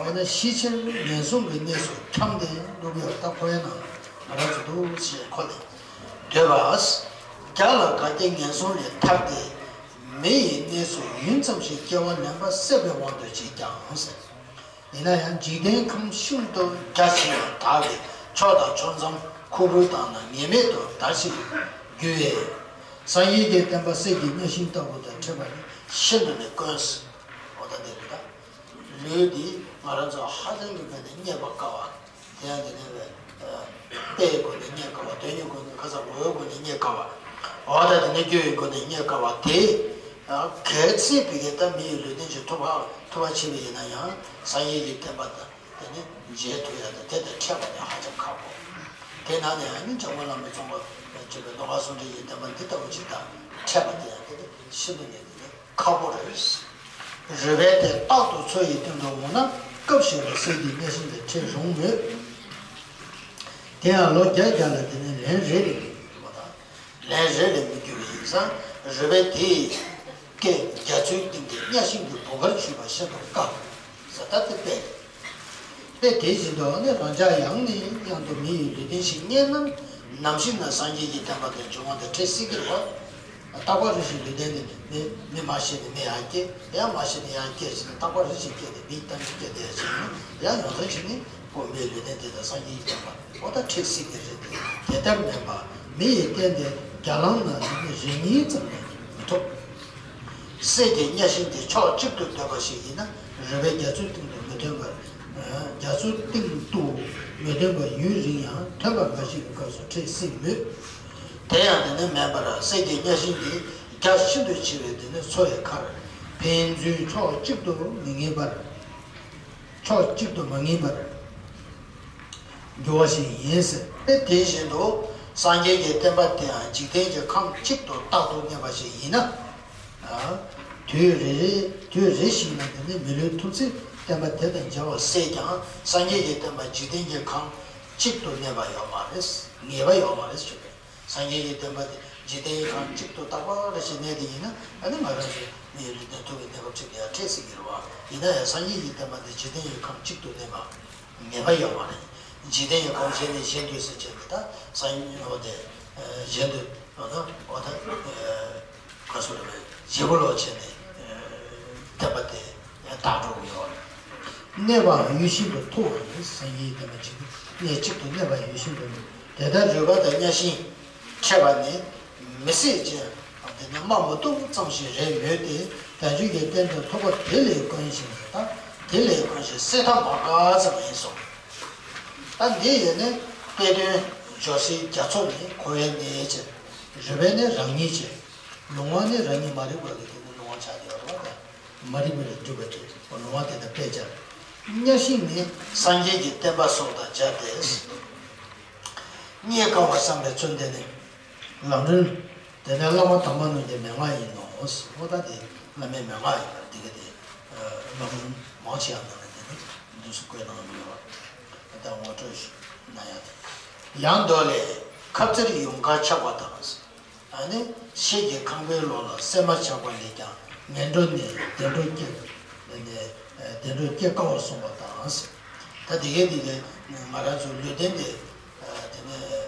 འོ་ན་ཤས་ཆེར་ངན་སོང་གི་གནས་སུ་འཁྱམས་ཏེ་འདུག་ཡོད། ད་ཁོ་ཡ་ནང་ང་རང་ཚོ་འདུག་ཞེས་ཁོ་ནས་འདོད་པ། བརྒྱ་ལ་དགའ་སྟེ་ངན་སོང་ལས་ཐར་ཏེ། མི་ཡི་གནས་སུ་ཡུན་ཙམ་ཞིག་སྐྱེ་བ་ལེན་པ་བསྲེ་བའི་དབང་དུ་བྱས་ཀྱང་ཟེར། ཡིན་ན་ཡང་འཇིག་རྟེན་ཁམས་ཤིན་ཏུ་རྒྱ་ཆེ་བ་དག་གི་ཕྱོགས་དང་ཕྱོགས་མཚམས་ཁུར་ཁུར་བཏང་ན་ངེས་མེད་དུ་དར་ཞིང་རྒྱུ་བས། སངས་རྒྱས་ཀྱི་བསྟན་པ་གསེར་གྱི་གཉའ་ཤིང་ལྟ་བུ་དང་འཕྲད་པ་ནི་ཤིན་ཏུ་ནས་དཀོན་ཟེར། འོ་ད་དེ་རེད་ད། ལུས་འདི་ང་རང་ཚོ་ཧ་ཅང་གི་བས་ནས་རྙེད་པ་དཀའ་བ། དེ་ཡང་དེ་ནས་བས། དཔེའི་སྒོ་ནས་རྙེད་དཀའ་བ། དོན་གཉེར་སྒོ་ནས། ཁ་ཚ་ངོ་བོའི་སྒོ་ནས་རྙེད་དཀའ་བ། འོ་ད་དེ་ནས་སྐྱོན་གྱི་སྒོ་ནས་རྙེད་དཀའ་བ་དེ། གལ་སྲིད་བི་གའི་ད་མི་ཡི་ལུས་རྟེན་ཞིག་ཐོབ་པ་ཐོབ་པ་བྱས་པ་ཡིན་ན་ཡང་། སངས་རྒྱས་ཀྱི་བསྟན་པ་དང་དེ་ནི་མཇལ་ཐུབ་ཡ་དང་དེ་དང་འཕྲད་པ་ནི་ཧ་ཅང་ཁག་པོ། དེ་ནང་ནས་ཨ་ནི་འཇམ་མགོན་བླ་མའི་གསུང་བ་བཅས་པའི་ནོར་བ་གསུང་འཕྲིན་གྱི་བསྟན་པ་འདི་ལྟ་བུ་ཅིག་དང་འཕྲད་པ་དེ་ཡང་དེ་ནི་ཤིན་ཏུ་ནས་དེ་ནི་ཁག་པོ་རེད། རུས་སྦལ་དེ་རྟག་ཏུ་མཚོ་ཡི་སྟེང་དུ་འོང་ན། སྐབས་ཤིག་ལ་གསེར་གྱི་གཉའ་ཤིང་དེ་འཕྲད་རུང་མོད། དེ་ཡང་ལོ་བརྒྱ་བརྒྱ་ལ་དེ་ནི་ལན་རེ་ལས་མི་འགྱུར་བ་དང་། ལན་རེ་ལས་མི་འགྱུར་བ་ཡིན་ཙང་། རུས་སྦལ་དེས་སྐད་རྒྱ་མཚོའི་གཏིང་གི་གཉའ་ཤིང་གི་བུ་གར་ཆུད་པ་ཤིན་ཏུ་དཀའ་ཟེར། ད་དེ་དཔེ་རེད། དཔེ་དེ་བཞིན་དུ་ནི་རང་ཅག་ཡང་ནས་ཡང་དུ་མི་ཡི་ལུས་རྟེན་ཞིག་རྙེད་ན། ནམ་ཞིག་ན་སངས་རྒྱས་ཀྱི་བསྟན་པ་དང་འབྱུང་བ་དང་འཕྲད་སྲིད་ཀྱི་རེད་བ། རྟག་པ་རེ་ཞིག་ལུས་རྟེན་དེ་མི་མི་མ་ཤི་ནས་མི་ཡར་སྐྱེ། ཡང་མ་ཤི་ནས་ཡར་སྐྱེ་ཞིག་ན་རྟག་པ་རེ་ཞིག་སྐྱེ་དེ་མི་ཏན་ཏན་སྐྱེ་དེ་ཞིག་ན་ཡང་ཡོང་ཐང་ཞིག་ནི་ཁོ་མིའི་ལུས་རྟེན་དེ་དང་སངས་རྒྱས་ཀྱི་བསྟན་པ་འོ་ད་འཕྲད་སྲིད་ཀྱི་རེད་དེ། དེ་ལྟར་མིན་པ་མི་ཡི་རྟེན་དེ་བརྒྱ་ལམ་ན་ནི་རེ་གཉིས་ཙམ་ལས་མི་ཐོབ། གསེར་གྱི་གཉའ་ཤིང་དེ་ཕྱོགས་གཅིག་ཏུ་སྡོད་པ་ཞིག་ཡིན་ན་རུས་སྦལ་རྒྱ་མཚོའི་སྟེང་དུ་མི་ཐོན་པར། རྒྱ་མཚོའི་སྟེང་དུ་མི་ཐོན་པར་ཡུན་རིང་ཡང་ཐོན་པ་འགའ་ཞིག་གི་སྐབས་སུ་འཕྲད་སྲིད་མོད། དེ་ཡང་དེ་ནི་མིན་པར་གསེར་གྱི་གཉའ་ཤིང་དེ་རྒྱ་ཤིན་ཏུ་ཆེ་བས་དེ་ནི་མཚོ་ཡི་ཁར་ཕན་ཚུན་ཕྱོགས་གཅིག་ཏུ་མི་ངེས་པར། ཕྱོགས་གཅིག་ཏུ་མ་ངེས་པར་འགྱུར་བ་ཞིག་ཡིན་ཟེར། དེ་བཞིན་དུ་སངས་རྒྱས་ཀྱི་བསྟན་པ་དེའང་འཇིག་རྟེན་གྱི་ཁམས་གཅིག་ཏུ་རྟག་ཏུ་གནས་པ་ཞིག་ཡིན་ན། དུས་རེ་རེ་དུས་རེ་ཞིག་ན་དེ་ནི་མི་ལུས་ཐུབ་ཚེ་བསྟན་པ་དེ་དང་མཇལ་བ་སྲིད་ཀྱང་སངས་རྒྱས་ཀྱི་བསྟན་པ་འཇིག་རྟེན་གྱི་ཁམས་གཅིག་ཏུ་གནས་པ་ཡོད་མ་རེད། ངེས་པ་ཡོད་མ་རེད་ཞུ་བས། སངས་རྒྱས་ཀྱི་བསྟན་པ་དེ་འཇིག་རྟེན་གྱི་ཁམས་གཅིག་ཏུ་རྟག་པར་ཞིག་གནས་དེ་ཡིན་ན་ཨ་ནི་ང་རང་ཚོའི་མི་ཡི་ལུས་རྟེན་ཐུབ་པའི་གནས་སྐབས་གཅིག་ཏུ་ཡང་འཕྲད་སྲིད་ཀྱི་རེད་བ། ཡིན་ན་ཡང་སངས་རྒྱས་ཀྱི་བསྟན་པ་དེ་འཇིག་རྟེན་གྱི་ཁམས་གཅིག་ཏུ་གནས་པ་ངེས་པ་ཡོད་མ་རེད། འཇིག་རྟེན་གྱི་ཁམས་གཞན་ནས་གཞན་དུ་ཟེར་བྱས་ནས་ད་སངས་རྒྱས་འོ་དེ་གཞན་དུ་འོ་ད་འོ་ད་ག་སོ་རེད་བཞེས་པོ་ལོག་བྱས་ནས་བསྟན་པ་དེ་དག་འགྲོ་གི་ཡོད་རེད། གནས་པའང་ཡུལ་ཤིན་ཏུ་ཐུབ་པ་ཡིན། སངས་རྒྱས་བསྟན་པ་འཇིག་རྟེན་གནས་གཅིག་ཏུ་གནས་པ་ཡུལ་ཤིན་ཏུ་ཐུབ། དེ་ལྟར་རོལ་པ་དང་གཉའ་ཤིང་འཕྲད་པ་ནི་མི་སྲིད་ཅིང་། དེ་ནི་རྨ་མུ་ཏོག་ཙམ་ཞིག་རེད་མོད་དེ། བྱང་ཆུབ་ཀྱི་རྟེན་དང་ཐུབ་པ་དེ་ལས་དཀོན་ཞིང་དང་དེ་ལས་དཀོན་ཞིང་སྲེད་ཐབས་མ་འགགས་ཙམ་ཡིན་གསུངས། ད་འདི་ཡིན་ནི་དཔེ་དོན་སྦྱོར་སའི་རྒྱ་མཚོ་ནི་འཁོར་བའི་གནས་ཅན། རོལ་པ་ནི་རང་ཉིད་ཅན། ལུང་བ་ནི་རང་ཉིད་མ་རིག་པ་གི་དེ་ནི་ལུང་བ་ཆགས་ཀྱི་ཡོད་རེད་བ། མ་རིག་པ་ལས་གྲུབ་པ་དེ་ལུང་བ་དེ་དང་དཔེ་སྦྱར། གཉའ་ཤིང་ནི་སངས་རྒྱས་ཀྱི་བསྟན་པ་སོགས་དང་སྦྱར་ཏེ། གཉའ་བསྐང་བ་བསམ་པའི་ཚུལ་འདི་ནི་ལམ་རིམ། དེ་ནི་བླ་མ་དམ་པ་རྣམས་ཀྱི་མན་ངག་ཡིན་ནོ། འོ་ད་དེ་བླ་མའི་མན་ངག་ཡིན་པར་འདི་ག་དེ་ལམ་རིམ་མང་ཆེ་བ་ནང་ལ་དེ་ནི་འདུག་སེ་བཀོད་གནང་གི་ཡོད་པ་ད་ངོ་སྤྲོད་ཞུ་ན་ཡང་དེ། ཡང་མདོ་ལས། ཁབ་རྩེར་ཡུངས་ཀར་ཆགས་པ་དང་། ཨ་ནི་ཤེལ་གྱི་ཁང་པའི་ལོགས་ལ་སྲན་མ་ཆགས་པ་ལས་ཀྱང་ངན་འགྲོ་ནས་བདེ་འགྲོར་སྐྱེ། ནས་བདེ་འགྲོར་སྐྱེ་དཀའ་བར་གསུངས་པ་དང་། ད་དེ་གའི་དེ་གའི་ང་རང་ཚོའི་ལུས་རྟེན་དེ་དེ་ནས་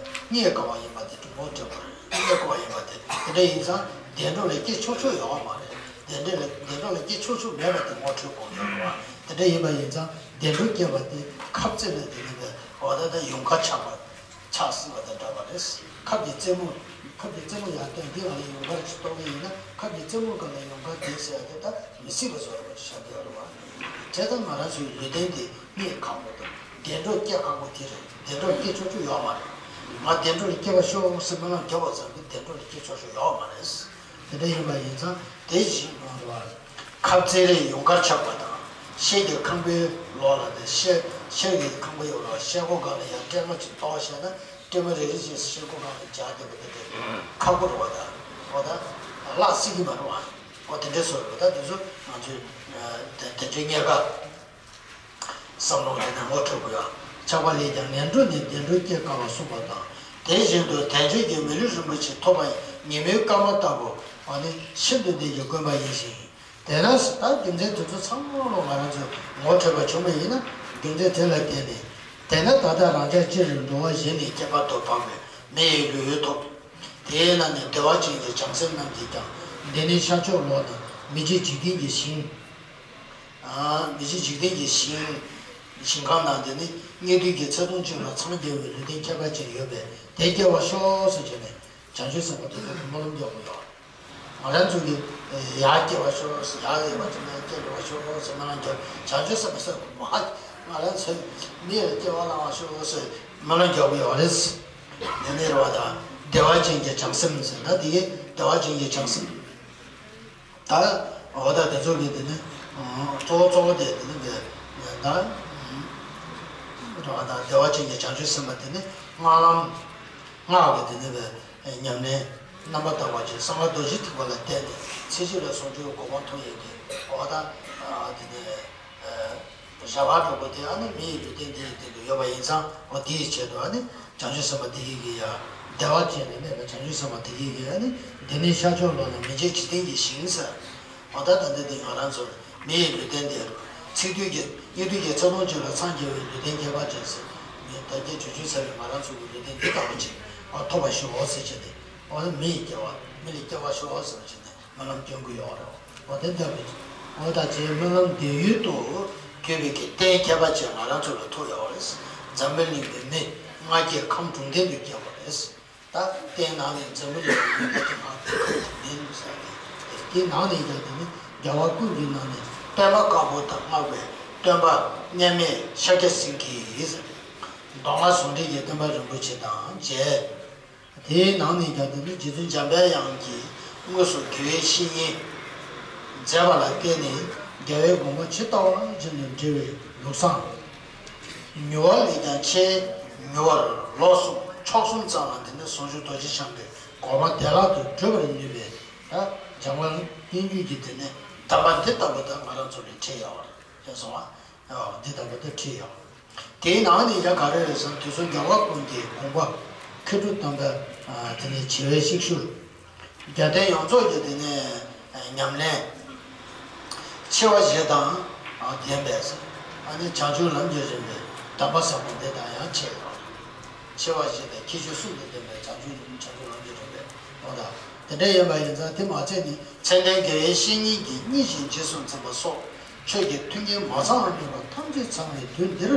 རྙེད་དཀའ་བ་ཡིན་པ་དེ་ངོ་སྤྲོད་པ་རེད། རྙེད་དཀའ་བ་ཡིན་པ་དེ་དེ་འདྲ་ཡིན་ཙང་བདེ་འགྲོ་ལ་སྐྱེ་ཆོག་ཆོག་ཡོད་མ་རེད། བདེ་འགྲོ་ལ་བདེ་འགྲོ་ལ་སྐྱེ་ཆོག་ཆོག་མེད་པ་དེ་ངོ་འཕྲོད་དགོས་ཡོད་རེད་བ། དེ་འདྲ་ཡིན་པ་ཡིན་ཙང་བདེ་འགྲོར་སྐྱེ་བ་དེ་ཁབ་རྩེ་ལ་དེ་ནས་འོ་ད་ད་ཡུངས་ཀར་ཆགས་པ། ཆགས་སྲིད་པ་དང་འདྲ་བ་རེད། ཁབ་ཀྱི་རྩེ་མོ། ཁབ་ཀྱི་རྩེ་མོ་ཡར་བཏོན་འདི་ང་ལ་ཡུངས་ཀར་ཅིག་གཏོང་གི་ཡིན་ན་ཁབ་ཀྱི་རྩེ་མོ་སྒང་ལ་ཡུངས་ཀར་བསྡད་ཟེར་ཡ་དེ་ད་མི་སྲིད་པ་བཟོ་འདྲ་པོ་ཅིག་ཆགས་བསྡད་ཡོད་རེད་བ། བྱས་ཙང་ང་རང་ཚོའི་ལུས་རྟེན་དེ་རྙེད་ཁག་པོ་དང་བདེ་འགྲོར་སྐྱེ་ཁག་པོ་དེ་རེད། བདེ་འགྲོར་སྐྱེ་ཆོག་ཆོག་ཡོད་མ་རེད། ང་བདེ་འགྲོར་སྐྱེ་བར་ཤོག་ཟེར་སྨོན་ལམ་རྒྱབ་པ་ཙམ་གྱིས་བདེ་འགྲོར་སྐྱེ་ཆོག་ཆོག་ཡོད་མ་རེད། དེ་འདྲ་ཡིན་པ་ཡིན་ཙང་དེ་བཞིན་གནང་བ། ཁབ་རྩེ་རེ་ཡུངས་ཀར་ཆགས་པ་དང་། ཤེལ་གྱི་ཁང་པའི་ལོགས་ལ་ནི་ཤེལ་ཤེལ་གྱི་ཁང་པའི་ལོགས་ལ་ཤེལ་སྒོ་སྒང་ལ་ཡང་སྲན་མ་ཅིག་གཏོར་བྱས་ན་སྲན་མ་རེ་རེ་བཞིན་ཤེལ་སྒོ་སྒང་ལ་སྦྱར་བསྡད་པ་དེ་དེ་ཁག་པོ་རེད་བ། ད་འོ་ད་བརླག་སྲིད་ཀྱི་མ་རེད་བ། འོ་དེ་འདྲའི་བཟོ་རེད་བ། ད་དེ་ཚོ་ང་ཚོས་དེ་དེ་འདྲའི་རྙེད་དཀའ། བསམ་བློ་དེ་ནས་ངོ་འཕྲོད་དགོས་ཡ། ཆགས་པ་ལས་ཀྱང་ངན་འགྲོ་ནས་བདེ་འགྲོར་སྐྱེ་དཀའ་བར་གསུངས་པ་དང་། དེ་བཞིན་དུ་དལ་འབྱོར་གྱི་མི་ལུས་རིན་པོ་ཆེ་ཐོབ་པ་ཉིན་མོའི་སྐར་མ་ལྟ་བུ་འོ་ནི་ཤིན་ཏུ་བདེ་ཞིང་དཀོན་པ་ཡིན་ཞིང་། དེས་ན་ད་རྒྱུ་མཚན་དེ་ཚོ་ཚང་མ་ལོ་ང་རང་ཚོས་ངོ་འཕྲོད་པ་བྱུང་བ་ཡིན་ན་རྒྱུ་མཚན་དེ་ལ་བརྟེན་ནས། དེས་ན་ད་ལྟ་རང་ཅག་སྤྱིར་འགྲོ་བ་གཞན་ནས་ཁྱད་པར་དུ་འཕགས་པའི་མི་ཡི་ལུས་ཐོབ། དེའི་ནང་ནས་བདེ་བ་ཅན་གྱི་བྱང་སེམས་རྣམས་ཀྱིས་ཀྱང་འདི་ནི་ཤར་ཕྱོགས་ལོགས་དང་མི་མཇེད་འཇིག་རྟེན་གྱི་ཞིང་། མི་མཇེད་འཇིག་རྟེན་གྱི་ཞིང་། ཞིང་ཁམས་ནང་དེ་ནི་སྙིགས་དུས་ཀྱི་ཚེ་ཐུང་ཅན་ལ་འཚང་རྒྱ་བའི་ལུས་རྟེན་ཁྱད་པར་ཅན་ཡོད་པས་དེ་སྐྱེ་བར་ཤོག་ཟེར་བྱས་ནས་བྱང་ཆུབ་སེམས་དཔའ་དེ་ཚོ་གི་སྨོན་ལམ་རྒྱག་དགོས་ཡོད། ང་རང་ཚོ་གི་ཡར་སྐྱེ་བར་ཤོག་ཟེར། ཡར་ཡོད་པ་ཚོ་ནས་སྐྱེ་དགོས་པར་ཤོག་ཟེར་སྨོན་ལམ་རྒྱག་བྱང་ཆུབ་སེམས་དཔའ་ཚོ་མ་ང་རང་ཚོ་མི་ཡར་སྐྱེ་བ་བླང་བར་ཤོག་ཟེར་སྨོན་ལམ་རྒྱག་དགོས་ཡོད་རེད། དེ་ནས་རེད་བ། ད་བདེ་བ་ཅན་གྱི་བྱང་སེམས་ཟེར་ན་དེ་གི་བདེ་བ་ཅན་གྱི་བྱང་སེམས། ད་འོ་ད་དེ་ཚོ་གི་དེ་ནི་གཙོ་བོ་གཙོ་བོ་དེ་དེ་ནི་བས་ད་རེད་བ། ད་བདེ་བ་ཅན་གྱི་བྱང་ཆུབ་སེམས་དཔའ་དེ་ནི་སྔགས་ལམ། སྔགས་ཀྱི་དེ་ནི་བས་ཉམས་ལེན་རྣམ་པར་དག་པ་ཅན་གསང་སྔགས་རྡོ་རྗེ་ཐེག་པ་ལ་བརྟེན་ནས་ཚེ་གཅིག་ལ་ཟུང་འཇུག་གི་གོ་འཕང་ཐོབ་ཡས་ཀྱི་འོ་ད་དེ་ནི་བྱ་བ་གྲོགས་པོ་དེ་ཨ་ནི་མི་ཡི་ལུས་རྟེན་དེ་ཡི་སྟེང་དུ་ཡོད་པ་ཡིན་ཙང་འོ་དེ་ཡི་ཆེད་དུ་ཨ་ནི། བྱང་ཆུབ་སེམས་དཔའ་དེ་གིས་ཀྱི་ཡ། བདེ་བ་ཅན་ལ་གནས་པའི་བྱང་ཆུབ་སེམས་དཔའ་དེ་གིས་ཀྱི་ཨ་ནི། འདི་ནི་ཤར་ཕྱོགས་ལོགས་ན་མི་མཇེད་འཇིག་རྟེན་གྱི་ཞིང་ཟེར། འོ་ད་ད་འདི་འདི་ང་རང་ཚོར་མི་ཡི་ལུས་རྟེན་དེ། ཚིག་དུས་ཀྱི་སྙིགས་དུས་ཀྱི་ཚེ་ཐུང་ཅན་ལ་འཚང་རྒྱ་བའི་ལུས་རྟེན་ཁྱད་པར་ཅན་ཟེར། མི་ད་ཀྱེ་བྱང་ཆུབ་སེམས་དཔའི་ང་རང་ཚོ་གི་ལུས་རྟེན་འདི་ལྟ་བུ་ཅིག་ཨ་ཐོབ་པར་ཤོག་ཟེར་བྱས་ཏེ། འོ་ན་མི་ཡི་སྐྱེ་བ་མི་ལ་སྐྱེ་བར་ཤོག་ཟེར་བ་ཅིག་ནས། སྨོན་ལམ་སྐྱོན་གྱི་ཡོད་རེད། འོ་དེ་ལྟ་བུའི་འོ་ད་ཅེས་སྨོན་ལམ་འདོན་ཡུལ་དུ་གྱུར་པའི་གི་རྟེན་ཁྱད་པར་ཅན་ང་རང་ཚོ་ལ་ཐུག་ཡོད་རེད། འཛམ་བུ་གླིང་གི་མི་ལྔ་བརྒྱའི་ཁམས་དྲུག་ལྡན་དུ་སྐྱེ་བ་རེད། ད་རྟེན་ནང་ནས་འཛམ་བུ་གླིང་གི་མི་ལྔ་བརྒྱ་ཁམས་དྲུག་ལྡན་དུ་ཟེར་ཏེ། དེ་ནང་ནས་ཀྱང་དེ་ནི་རྒྱལ་བ་ཀུན་གྱི་ནང་ནས་སྟོན་པ་དཀར་པོ་དང་མངའ་བའི་སྟོན་པ་མཉམ་མེད་ཤཱཀྱ་སེང་གེ་ཟེར། མདོ་སྔགས་ཟུང་འབྲེལ་གྱི་སྟོན་པ་རིན་པོ་ཆེ་དང་མཇལ། དེའི་ནང་ནས་ཀྱང་དེ་ནི་རྗེ་བཙུན་འཇམ་པའི་དབྱངས་ཀྱིས་དངོས་སུ་དགེ་བའི་བཤེས་གཉེན་མཛད་པ་ལ་བརྟེན་ནས་རྒྱལ་བའི་དགོངས་པ་ཇི་ལྟ་བ་བཞིན་དུ་འགྲེལ་བའི་ལུགས་བཟང་། མྱུར་བ་ལས་ཀྱང་ཆེས་མྱུར་བར་ལོ་གསུམ་ཕྱོགས་གསུམ་ཙམ་ལ་དེ་ནི་ཟུང་འཇུག་རྡོ་རྗེ་འཆང་གི་གོ་འཕང་བདེ་བླག་ཏུ་བགྲོད་པར་ནུས་པའི་ད་འཇམ་དབྱངས་དབྱིངས་རྒྱུད་ཀྱི་དེ་ནི་ དམ་པ་འདི་ལྟ་བུ་དག་ང་རང་ཚོ་ལ་ཁྲིད་ཡོད་རེད། ཤེས་སོང་ཨ། འདི་ལྟ་བུ་དག་ཁྲིད་ཡོད། དེའི་ནང་ནས་ཡ་ག་རེ་རེད་ཟེར་ན། དེ་ཚོ་རྒྱལ་བ་ཀུན་གྱི་དགོངས་པ་མཁས་གྲུབ་དམ་པ་དེ་ནས་བྱེ་བའི་གཤེགས་ཤུལ། རྒྱལ་བསྟན་ཡོངས་རྫོགས་ཀྱི་དེ་ནས་ཉམས་ལེན། ཆེ་བ་བཞི་དང་ལྡན་པས། ཨ་ནི་བྱང་ཆུབ་ལམ་གྱི་རིམ་པའི་གདམས་པ་ཟབ་པོ་འདི་དང་ཡང་ཆེ་བ། ཆེ་བ་བཞི་དང་ཁྱད་ཆོས་གསུམ་དང་ལྡན་པའི་བྱང་ཆུབ་བྱང་ཆུབ་ལམ་གྱི་རིམ་པའི་ཨོ་ད། དེ་འདྲ་ཡིན་པ་ཡིན་ཙང་དེ་མ་ཚད་ནི་མཚན་ལྡན་དགེ་བའི་བཤེས་གཉེན་གྱིས་སྙིང་བཞིན་རྗེས་སུ་འཛིན་པ་སོགས་ཆོས་ཀྱི་མཐུན་རྐྱེན་མ་ཚང་བར་གནས་པ་ཐམས་ཅད་ཚང་བའི་དུས་འདིར།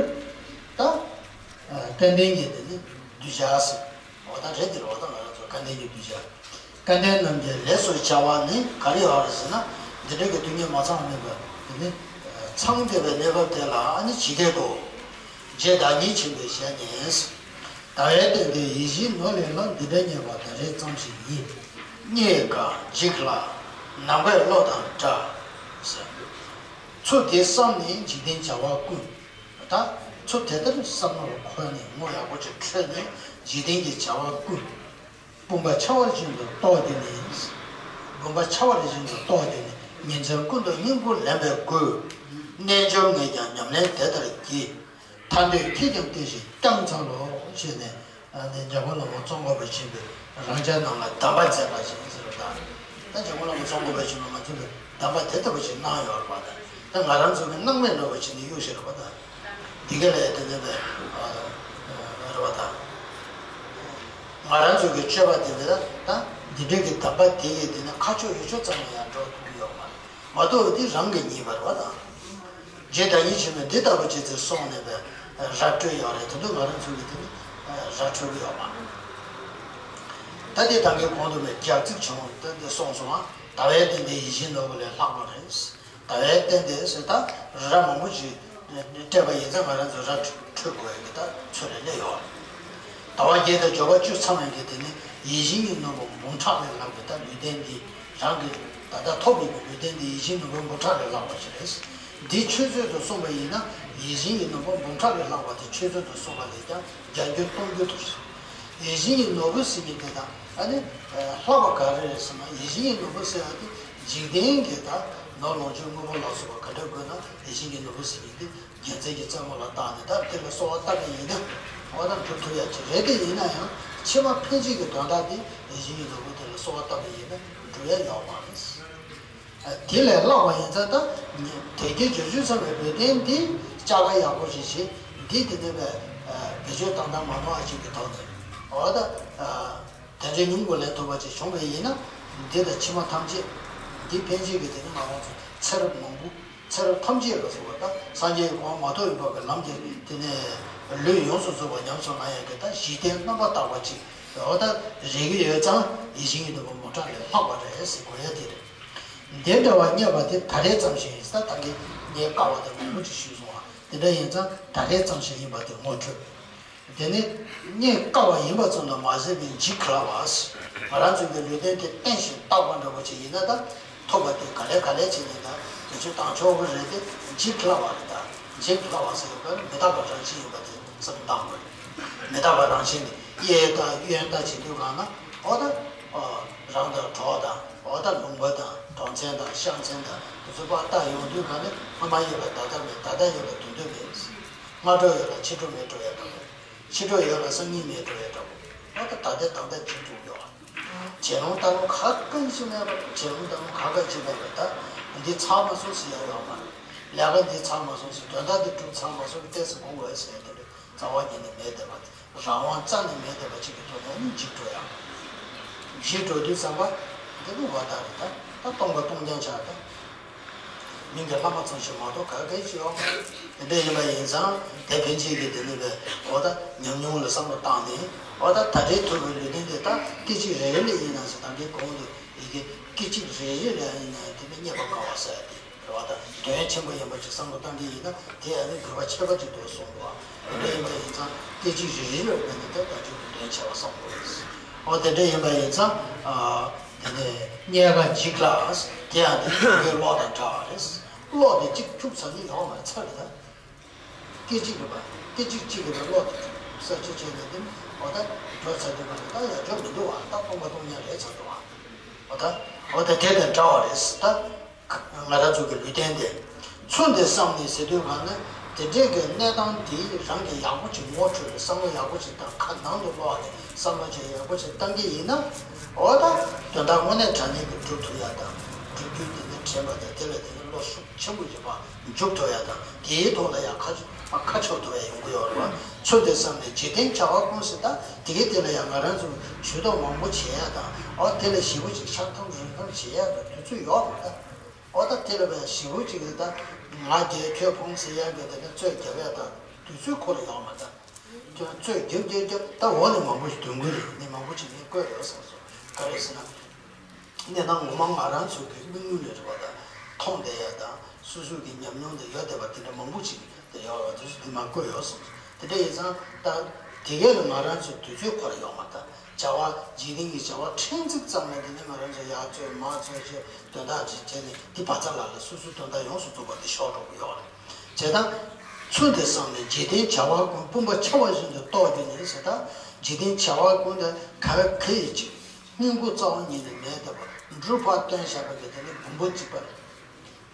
ད། སྐལ་ལྡན་གྱི་དེ་ནི་གདུལ་བྱ་ཟེར། འོ་ད་རེད་དེ་རེད་པ། ད་ང་རང་ཚོ་སྐལ་ལྡན་གྱི་གདུལ་བྱ། སྐལ་ལྡན་རྣམས་ཀྱི་ལས་སུ་བྱ་བ་ནི་ག་རེ་ཡོད་རེད་ཟེར་ན། འདི་འདྲ་གི་མཐུན་རྐྱེན་མ་ཚང་བར་གནས་པ་དེ་ནི། ཚང་བསྡད་པའི་གནས་སྐབས་དེ་ལ་ཨ་ནི་ཇི་སྐད་དུ། རྗེ་བདག་ཉིད་ཆེན་པོའི་ཞལ་ནས། ཟླ་བའི་སྟེང་དུ་ཡིད་བཞིན་ནོར་ལས་ལྷག་འདི་འདྲ་རྙེད་པ་ད་རེས་ཙམ་ཞིག་ཡིན། རྙེད་དཀའ་འཇིག་སླ། ནམ་མཁའི་གློག་དང་འདྲ། ཟེར། ཚུལ་དེ་བསམས་ནས་འཇིག་རྟེན་བྱ་བ་ཀུན། ད། ཚུལ་དེ་ལྟར་བསམ་བློ་འཁོར་ནས་ངོ་ཡག་པོ་ཅིག་འཕྲོད་ནས་འཇིག་རྟེན་གྱི་བྱ་བ་ཀུན། བུམ་པ་འཆར་བ་བཞིན་དུ་རྟོགས་ཏེ་ནི། བུམ་པ་འཆར་བ་བཞིན་དུ་རྟོགས་ཏེ་ནི་ཉིན་མཚན་ཀུན་ཏུ་སྙིང་པོ་ལེན་པའི་དགོས། རྣལ་འབྱོར་ངས་ཀྱང་ཉམས་ལེན་དེ་ལྟར་བགྱི། ཐར་འདོད་ཁྱེད་ཀྱང་བསྟེན་ཞིང་བསྐྱངས་འཚལ་ལོ། ཞེས་ནས། ཨ་ནི་འཇམ་མགོན་བླ་མ་ཙོང་ཁ་པ་ཆེན་པོས་རང་ཅག་རྣམས་ལ་གདམས་པ་མཛད་པ་ཞིག་ཟེར་བ་དང་། ད་འཇམ་མགོན་བླ་མ་ཙོང་ཁ་པ་ཆེན་པོས་ང་ཚོ་ལ་གདམས་པ་དེ་ལྟ་བུ་ཞིག་གནང་ཡོད་རེད་པ། ད་ད་ང་རང་ཚོ་གི་སྣང་མེད་འདྲ་བ་ཞིག་ནི་གཡུག་བཞག་རེད་པ། ད་འདི་ག་ལས་དེ་འདྲ་བའི་རེད་པ། ད་ང་རང་ཚོ་གི་སྤྱོད་པ་དེ་ལ་ད་འདི་འདྲའི་གི་གདམས་པ་དེ་ཡི་དེ་ནི་ཁ་ཕྱོགས་ཡུལ་ཕྱོགས་ཙམ་ལ་ཡང་འགྲོ་ཐུབ་ཀྱི་ཡོད་མ་རེད། མ་གཏོགས་འདི་རང་གི་ཉེས་པ་རེད་པ། ད། རྗེ་བདག་ཉིད་ཆེན་པོས་འདི་ལྟ་བུ་ཅིག་ཚེ་གསུངས་ནས་པའི་ར་སྤྲོད་ཡོད་རེད། དེ་དུས་ང་རང་ཚོ་གིས་དེ་ནི་ར་འཕྲོད་ཀྱི་ཡོད་མ་རེད། ད་དེ་ད་གིན་གོང་དུ་པའི་རྒྱག་ཚིག་བྱུང་ད་དེ་གསུངས་སོང་ང་། ཟླ་བའི་སྟེང་དུ་ཡིད་བཞིན་ནོར་བུ་ལས་ལྷག་པ་རེད། ཟླ་བའི་སྟེང་དུ་ཟེར་ད་ར་མང་པོ་ཞིག་སྤྲད་པ་ཡིན་ཙང་ང་རང་ཚོ་ར་འཕྲོད་དགོས་ཡ་གི་ད་ཚོད་ལས་སླེབས་ཡོད་རེད། ཟླ་བ་བརྒྱད་དང་འབྱོར་པ་བཅུ་ཚང་བའི་གི་དེ་ནི་ཡིད་བཞིན་གྱི་ནོར་བུ་འབུམ་ཕྲག་ལས་ལྷག་པའི་ད་ལུས་རྟེན་འདི་རང་གི་ད་ལྟ་ཐོབ་པའི་གི་ལུས་རྟེན་འདི་ཡིད་བཞིན་ནོར་བུ་འབུམ་ཕྲག་ལས་ལྷག་པ་ཞིག་རེད། འདི་ཆུད་ཟོས་སུ་སོང་བ་ཡིན་ན་ཡིད་བཞིན་གྱི་ནོར་བུ་འབུམ་ཕྲག་ལས་ལྷག་པ་དེ་ཆུད་ཟོས་སུ་སོང་བ་ལས་ཀྱང་བརྒྱ་འགྱུར་སྟོང་འགྱུར་དུ། ཡིད་བཞིན་གྱི་ནོར་བུ་ཟེར་མཁན་དེ་དང་ཨ་ནི་ལྷག་པ་ག་རེ་རེད་ཟེར་ན། ཡིད་བཞིན་གྱི་ནོར་བུ་ཟེར་བ་དེ་འཇིག་རྟེན་གྱི་ད་ནོར་ལོངས་སྤྱོད་དངོས་པོ་ལ་སོགས་པ་ག་འདྲ་དགོས་ན་ཡིད་བཞིན་གྱི་ནོར་བུ་ཟེར་མཁན་དེ། རྒྱལ་མཚན་གྱི་རྩེ་མོ་ལ་བཏགས་ནས་ད་དེ་ལ་གསོལ་བ་བཏབ་པ་ཡིན་ན་འོ་ད་འགྲུབ་ཐུབ་ཡ་ཅིག་རེད། དེ་ཡིན་ན་ཡང་ཕྱི་མ་ཕན་ཆད་ཀྱི་དོན་དག་དེ་ཡིད་བཞིན་གྱི་ནོར་བུ་དེ་ལ་གསོལ་བ་བཏབ་པ་ཡིན་ན་འགྲུབ་ཡ་ཡོད་མ་རེད། དེ་ལས་ལྷག་པ་ཡིན་ཙང་ད་དལ་བརྒྱད་འབྱོར་བཅུ་ཚང་བའི་ལུས་རྟེན་འདི་ལྕགས་ཀ་ཡག་པོ་ཞིག་བྱེད། འདི་དེ་ནས་བེད་སྤྱོད་བཏང་སྟངས་མ་ནོར་བ་ཞིག་གི་ཐོག་ནས་འོ་ད། དལ་འབྱོར་མྱུར་པོ་ལེན་ཐུབ་པ་ཅིག་བྱུང་བ་ཡིན་ན། འདི་དང་ཕྱི་མ་ཐམས་ཅད་འདི་ཕན་ཆད་ཀྱི་དེ་ནི་ང་རང་ཚོ་ཚེ་རབས་མང་པོ་ཚེ་རབས་ཐམས་ཅད་ལ་སོགས་པ་དང་སངས་རྒྱས་ཀྱི་གོ་འཕང་མ་ཐོབ་ཡིན་པ་གི་ལམ་གྱི་དེ་ནས་ལུས་ཡོངས་སུ་རྫོགས་པ་ཉམས་སུ་བླང་ཡག་གི་ད་གཞི་རྟེན་རྣམ་པར་དག་པ་ཅིག་འོ་ད་རེག་གི་ཡོད་ཙང་ཡིད་བཞིན་གྱི་ནོར་བུ་འབུམ་ཕྲག་ལས་ལྷག་པ་རེད་ཟེར་དགོས་ཡ་དེ་རེད། འདི་འདྲ་བ་རྙེད་པ་དེ་ད་རེས་ཙམ་ཞིག་ཡིན་ས། ད་གིན་རྙེད་དཀའ་བ་དང་མང་པོ་ཅིག་ཞུས་སོང་བ་དེ་འདྲ་ཡིན་ཙང་ད་རེས་ཙམ་ཞིག་ཡིན་པ་དེ་ངོ་འཕྲོད། དེ་ནི་རྙེད་དཀའ་བ་ཡིན་པ་ཙམ་དུ་མ་ཟད་པའི་འཇིགས་སླ་བ། ང་རང་ཚོ་གི་ལུས་རྟེན་དེ་བརྟན་ཞིང་རྟག་པ་འདྲ་པོ་ཅིག་ཡིན་ན་ད་ཐོབ་པ་དེ་ག་ལེ་ག་ལེ་བྱས་ནས་ད་བེད་སྤྱོད་བཏང་ཆོག་གི་རེད་དེ། འཇིགས་སླ་བ་རེད། ད་འཇིགས་སླ་བ་ཟེར་བ་ནི་མི་རྟག་པ་རང་བཞིན་ཡིན་པ་དེ་བསམ་བཏང་དགོས། མི་རྟག་པ་རང་བཞིན་ནི་གཡས་ལྟ་གཡོན་ལྟ་བྱེད་དུས་གང་ན་འོ་ད་རང་དང་གྲོགས་དང་འོ་ད་ལུང་པ་དང་གྲོང་ཚན་དང་ཤང་ཚན་དང་དེ་ཚོ་ཕར་ལྟ་ཡོང་དུས་གང་ནས་སྔ་མ་ཡོད་ལ་ད་ལྟ་མེད། ད་ལྟ་ཡོད་ལ་དུས་འདོད་མེད། སྔ་དྲོ་ཡོད་ལ་ཕྱི་དྲོ་མེད་འགྲོ་ཡ་འདྲ་པོ། ཕྱི་དྲོ་ཡོད་ལ་སང་ཉིན་མེད་འགྲོ་ཡ་འདྲ་པོ། ཨ་ད་ད་ལྟའི་ད་ལྟ་བྱེད་ཐུབ་ཡོད། བྱེད་ལོང་ལྟ་ལོང་ག་ག་ཅི་མེད་པར། བྱེད་ལོང་ལྟ་ལོང་ག་ག་ཅི་མེད་པར་ད་འདི་ཚར་མ་སོང་ཟེར་ཡ་ཡོད་མ་རེད། ལས་ཀ་འདི་ཚར་མ་སོང་ཟེར། དོན་དག་འདི་གྲུབ་ཚར་མ་སོང་གི་ཏོག་ཙམ་སྒུག་དགོས་ཟེར་ཡ་དེ་འདྲ་རྩ་བ་ཉིད་ནས་མེད་བསྡད་པ། རང་དབང་རྩ་ནས་མེད་བསྡད་པ་ཅིག་གི་ཐོག་ནས་ཨ་ནི་འཇིགས་འགྲོ་ཡ། འཇིགས་འགྲོ་དུས་ཙམ་པ་འདི་ནི་འོ་ད་རེད། ད་ད་སྟོང་པ་སྟོང་རྐྱང་ཆགས་ད། མིང་གི་ལྷག་མ་ཙམ་ཞིག་མ་གཏོགས་ག་གེ་ཅི་ཡོད་མ་རེད། དེ་འདྲ་ཡིན་པ་ཡིན་ཙང་དེ་ཕན་ཆད་ཀྱི་དེ་ནི་བས་འོ་ད་ཉམས་མྱོང་ལ་བསམ་བློ་བཏང་ནས་འོ་ད་ད་རེས་ཐོབ་པའི་ལུས་རྟེན་དེ་ད་སྐད་ཅིག་རེ་རེ་ལ་ཡིན་ན་ཟེར། ད་གིན་གོང་དུ་ཡི་གེ་སྐད་ཅིག་རེ་རེ་ལ་ཡིན་ན་དེ་ནི་རྙེད་པར་དཀའ་བ་ཟེར་ཡ་དེ་རེད་བ། ད་དོན་ཆེན་པོ་ཡིན་པ་ཅིག་བསམ་བློ་བཏང་གི་ཡིན་ན་དེ་ཡང་ནི་དགོས་པ་ཆེ་བ་ཅིག་འདུག་གསུངས་འདུག་བ། དེ་འདྲ་ཡིན་པ་ཡིན་ཙང་སྐད་ཅིག་རེ་རེ་ལ་བས་ནི་ད་ད་ཅིག་དོན་ཆེ་བ་བསམ་དགོས་རེད། འོ་དེ་འདྲ་ཡིན་པ་ཡིན་ཙང་། དེ་ནས་རྙེད་དཀའ་འཇིགས་སླ། དེ་ཡང་དེ་ཁྱུག་པའི་གློག་དང་འདྲ་བ་རེད། གློག་དེ་གཅིག་ཁྱུག་ཚར་ནི་ཡོང་མ་ཚར་རེད་ད། སྐད་ཅིག་རེད་པ། སྐད་ཅིག་གཅིག་གིས་ད་གློག་དེ་ཁྱུག་ས་ཅིག་བྱས་ནས་དེ་ནི་འོ་ད་འགྲོ་ཚར་དུས་ག་ནས་ད་ཡར་འགྲོ་མི་འདུག་བ། ད་སྟོང་པ་སྟོང་རྐྱང་རེད་ཚར་འདུག་བ། འོ་ད་འོ་ད་དེ་དང་འདྲ་བ་རེད་ད། ང་རང་ཚོ་གི་ལུས་རྟེན་དེ། ཚུལ་འདི་བསམ་ནས་ཟེར་དུས་གང་ན། དེ་འདྲའི་གི་གནས་སྟངས་འདི་རང་གི་ཡག་པོ་ཅིག་ངོ་འཕྲོད་པའི་བསམ་བློ་ཡག་པོ་ཅིག་དང་ཁ་ནང་དུ་བློ་བ་ནས་བསམ་བློ་ཅིག་ཡག་པོ་ཅིག་བཏང་གི་ཡིན་ན། འོ་ད་དོན་དག་དངོས་གནས་དྲང་གནས་ཀྱི་སྒྲུབ་ཐུབ་ཡ་དང་། སྒྲུབ་རྒྱུ་དེ་ནི་དྲན་པ་དང་། དེ་ལ་དེ་ནི་བློ་ཤུགས་ཆེན་པོ་ཡོད་པ་འཇུག་ཐུབ་ཡ་དང་། དེའི་ཐོག་ལ་ཡང་ཁ་ཁ་ཕྱོགས་ཐུབ་པ་ཡོང་གི་ཡོད་རེད་བ། ཚུལ་དེ་བསམ་ནས་འཇིག་རྟེན་བྱ་བ་ཀུན་ཟེར། ད་དེ་གའི་དེ་ལ་ཡང་ང་རང་ཚོ་ཇུས་གཏོགས་མང་པོ་བྱེད་ཡ་དང་། འོ་དེ་ལ་ཞེ་པོ་ཅིག་འཆམ་འཐུང་རིན་ཐང་བྱེད་ཡ་དང་དུས་ཚོད་ཡོད་མ་རེད། འོ་ད་དེ་ལ་བས་ཞེ་པོ་ཅིག་རེད། ད་ང་རྒྱལ་ཁྱོད་ཕོངས་ཟེར་ཡ་གི་དེ་ནི་རྩོད་རྒྱབ་ཡ་དང་དུས་ཚོད་ཁོ་རང་ཡོད་མ་རེད། ད་ཁྱོད་རྩོད་རྒྱབ་རྒྱབ་རྒྱབ་ད་འོག་ནས་མང་པོ་ཞིག་འདོན་གི་རེད། ནས་མང་པོ་ཅིག་ངས་བཀོད་ཡོད་བསམ་སོང་། ག་རེ་ཟེར་ན། གནས་སྟངས་ངོ་མ་ང་རང་ཚོ་གི་མིག་ནང་ལ་རེད་བ། ད་མཐོང་བསྡད་ཡ་དང་སོ་སོ་གི་ཉམས་མྱོང་དེ་ཡོད་བསྡད་པ་དེ་འདྲ་མང་པོ་ཅིག་དེ་ཡོད་རེད་བ། དེ་ཚོ་དེ་མ་བཀོད་ཡོད་སོང་། དེ་འདྲ་ཡིན་ཙང་ད་དེ་གས་ལ་ང་རང་ཚོ་དུས་ཚོད་ཁོ་རང་ཡོད་མ་རེད། ད་བྱ་བ་འཇིག་རྟེན་གྱི་བྱ་བ་ཕྲན་ཚེགས་ཙམ་ལ་དེ་ནི་ང་རང་ཚོ་ཡར་རྩོད་མར་རྩོད་བྱས་དོན་དག་ཅིག་བྱས་ནས་དེ་བར་མཚམས་ལ་ལ་སོ་སོའི་དོན་དག་ཡོངས་སུ་རྫོགས་པ་དེ་ཤོར་འགྲོ་གི་ཡོད་རེད། བྱས་ཙང་། ཚུལ་འདི་བསམ་ནས་འཇིག་རྟེན་བྱ་བ་ཀུན། བུམ་པ་འཆའ་བ་བཞིན་དུ་རྟོགས་གྱུར་ནས་ཟེར། ད་འཇིག་རྟེན་བྱ་བ་ཀུན་ཏུ་ག་ག་ཡི་ཅིག་སྙིང་པོ་རྩ་བ་ཉིད་ནས་མེད་བསྡད་པ། འབྲུ་ཕར་བཏོན་བཞག་པ་གི་དེ་ནི་བུམ་པ་གཅིག་པ་རེད།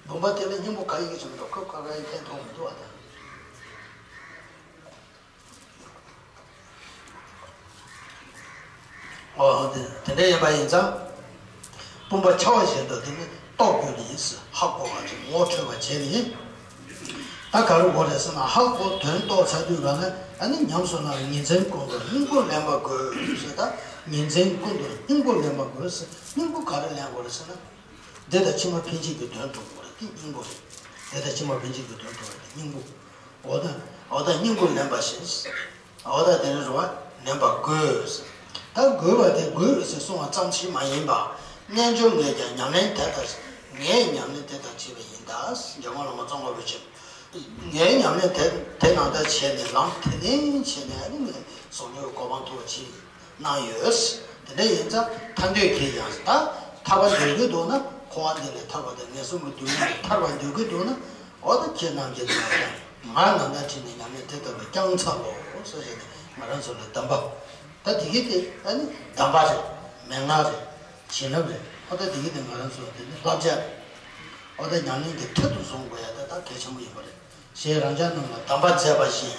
བུམ་པ་དེ་ལ་སྙིང་པོ་ག་ཡི་གི་ཅིག་མི་འདུག་ཁོ་ཁ་ཁ་ཡི་ཕན་ཐོགས་མི་འདུག་བ་དང་། འོ་དེ་དེ་འདྲ་ཡིན་པ་ཡིན་ཙང་། བུམ་པ་འཆའ་བ་བཞིན་དུ་དེ་ནི་རྟོགས་གྱུར་ནས་ཧ་གོ་བ་ཅིག་ངོ་འཕྲོད་པ་བྱས་ནས། ད་ག་རེ་དགོས་རེད་ཟེར་ན། ཧ་གོ་དོན་རྟོགས་ཚར་དུས་ག་ནས་ཨ་ནི་ཉམས་སུ་བླང་བའི་ཉིན་མཚན་ཀུན་ཏུ་སྙིང་པོ་ལེན་པ་དགོས་ཟེར། ད་ཉིན་མཚན་ཀུན་ཏུ་སྙིང་པོ་ལེན་པ་དགོས་ཟེར། སྙིང་པོ་ག་རེ་ལེན་དགོས་རེད་ཟེར་ན། འདི་དང་ཕྱི་མ་ཕན་ཆད་ཀྱི་དོན་སྒྲུབ་དགོས་རེད། དེ་སྙིང་པོ་རེད། འདི་དང་ཕྱི་མ་ཕན་ཆད་ཀྱི་དོན་སྒྲུབ་རེད། དེ་སྙིང་པོ། འོ་ད་འོ་ད་སྙིང་པོ་ལེན་པ་ཞིག་འོ་ད་དེ་ནི་རུ་བ་ལེན་པ་དགོས། ད་དགོས་པ་དེ་དགོས་ཟེར་གསུང་བ་ཙམ་ཞིག་མ་ཡིན་པ། རྣལ་འབྱོར་ངས་ཀྱང་ཉམས་ལེན་དེ་ལྟར། ངས་ཉམས་ལེན་དེ་ལྟར་བྱས་པ་ཡིན་ད། འཇམ་མགོན་བླ་མ་ཙོང་ཁ་པ་ཆེན་པོས། ངས་ཉམས་ལེན་དེ་དེ་ནང་ལྟར་བྱས་ནས་ལམ་དེ་ནས་བྱས་ནས་ཨ་ནི་ངས་བཟང་པོའི་གོ་འཕང་ཐོབ་པ་ཅིག་གནང་ཡོད། དེ་འདྲ་ཡིན་ཙང་ཐར་འདོད་ཀྱིས་ཀྱང་ད་ཐར་པ་འདོད་ཀྱི་འདུག་ན། འཁོར་བ་འདི་ལས་ཐར་པ་དང་ངན་སོང་གི་སྡུག་བསྔལ་ལས་ཐར་པ་འདོད་ཀྱི་འདུག་ན། འོ་ད་ཁྱེད་རྣམས་ཀྱིས་ད་ང་ནང་ལྟར་བྱས་ནས་ཉམས་ལེན་དེ་ལྟ་བུ་བསྐྱངས་ཚར་ལོ་ཟེར་བྱས་ནས་ང་རང་ཚོ་ལ་གདམས་པ། ད་དེ་གི་དེ་ཨ་ནི་གདམས་པ་རེད། མན་ངག་རེད། བྱིན་རླབས་རེད། འོ་ད་དེ་གི་དེ་ང་རང་ཚོ་དེ་ནི་བསླབ་བྱ་རེད། འོ་ད་ཉམས་ལེན་གྱི་ཁྲིད་དུ་བཟུང་དགོས་ཡ་ད་ད་གལ་ཆེན་པོ་ཡིན་པ་རེད། ཞེས་རང་ཅག་རྣམས་ལ་གདམས་པ་མཛད་པ་བཞིན།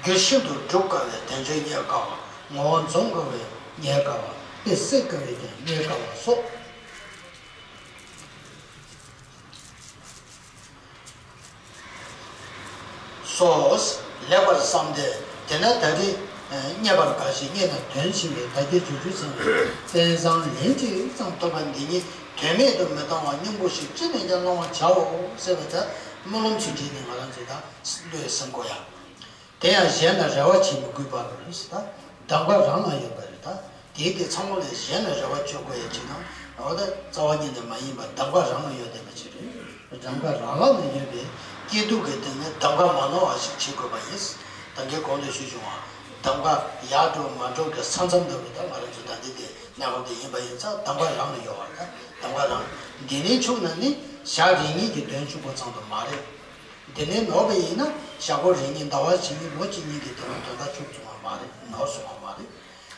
རྒྱུ་ཤིན་ཏུ་སྒྲུབ་དཀའ་བའི་དལ་འབྱོར་རྙེད་དཀའ་བ། ངོ་བོ་འཛོམས་དཀའ་བའི་རྙེད་དཀའ་བ། དཔེ་བསྲེ་དཀའ་བས་ཀྱང་རྙེད་དཀའ་བ་སོགས་སོ། ལེགས་པར་བསམས་ཏེ། དེས་ན་ད་རེས་རྙེད་པར་དཀའ་ཞིང་རྙེད་ན་དོན་ཆེ་བའི་བརྡ་སྐྱེལ་བརྗོད་བྱ་ཚང་བའི་དཔེ་བཟང་ལན་གཅིག་ཙམ་ཐོབ་པ་འདི་ཉིད་དོན་མེད་དུ་མི་གཏོང་བར་སྙིང་པོ་ཞིག་ཅི་ནས་ཀྱང་བླང་བར་བྱའོ་ཟེར་བའི་ད་སྨོན་ལམ་ཚུལ་བྲིས་ནས་ང་རང་ཚོས་ད་བློས་སེམས་བཀོད་ཡ། དེ་ཡང་གཞན་ལ་རེ་བ་བྱེད་མི་དགོས་པ་རེད་ཟེར། ད་གདམས་ཀ་རང་ལ་ཡོད་པ་རེད། ད་དེའི་དེ་ཚང་མ་ལས་གཞན་ལ་རེ་བ་བཅོལ་དགོས་ཡ་ཅིག་དང་། འོ་ད་རྩ་བ་ཉིད་ནས་མ་ཡིན་པ་གདམས་ཀ་རང་ལ་ཡོད་བསྡད་པ་ཅིག་རེད། གདམས་ཀ་རང་ལ་ཡོད་པའི་སྐྱིད་སྡུག་གི་སྟེང་ནས་གདམས་ཀ་མ་ནོར་བ་ཞིག་བྱེད་དགོས་པ་ཡིན། ད་གིན་གོང་དུ་ཞུས་བྱུང་བ། གདམས་ཀ་ཡར་འགྲོ་མར་འགྲོ་གི་ས་མཚམས་ལྟ་བུ་ད་ང་རང་ཚོ་ད་འདི་དེ་གནས་བབ་དེ་ཡིན་པ་ཡིན་ཙང་། གདམས་ཀ་རང་ལ་ཡོད་པ་ད་གདམས་ཀ་རང་། འདི་ནས་འཆུག་ན་ནི་ཞག་རེ་གཉིས་ཀྱི་དོན་འཆུག་པ་ཙམ་དུ་མ་རེད། དེ་ནས་ནོར་བ་ཡིན་ན་ཞག་པོ་རེ་གཉིས་ཟླ་བ་གཅིག་གཉིས་ལོ་གཅིག་གཉིས་ཀྱི་དོན་དོན་དག་འཆུག་སོང་བ་མ་རེད། ནོར་སོང་བ་མ་རེད།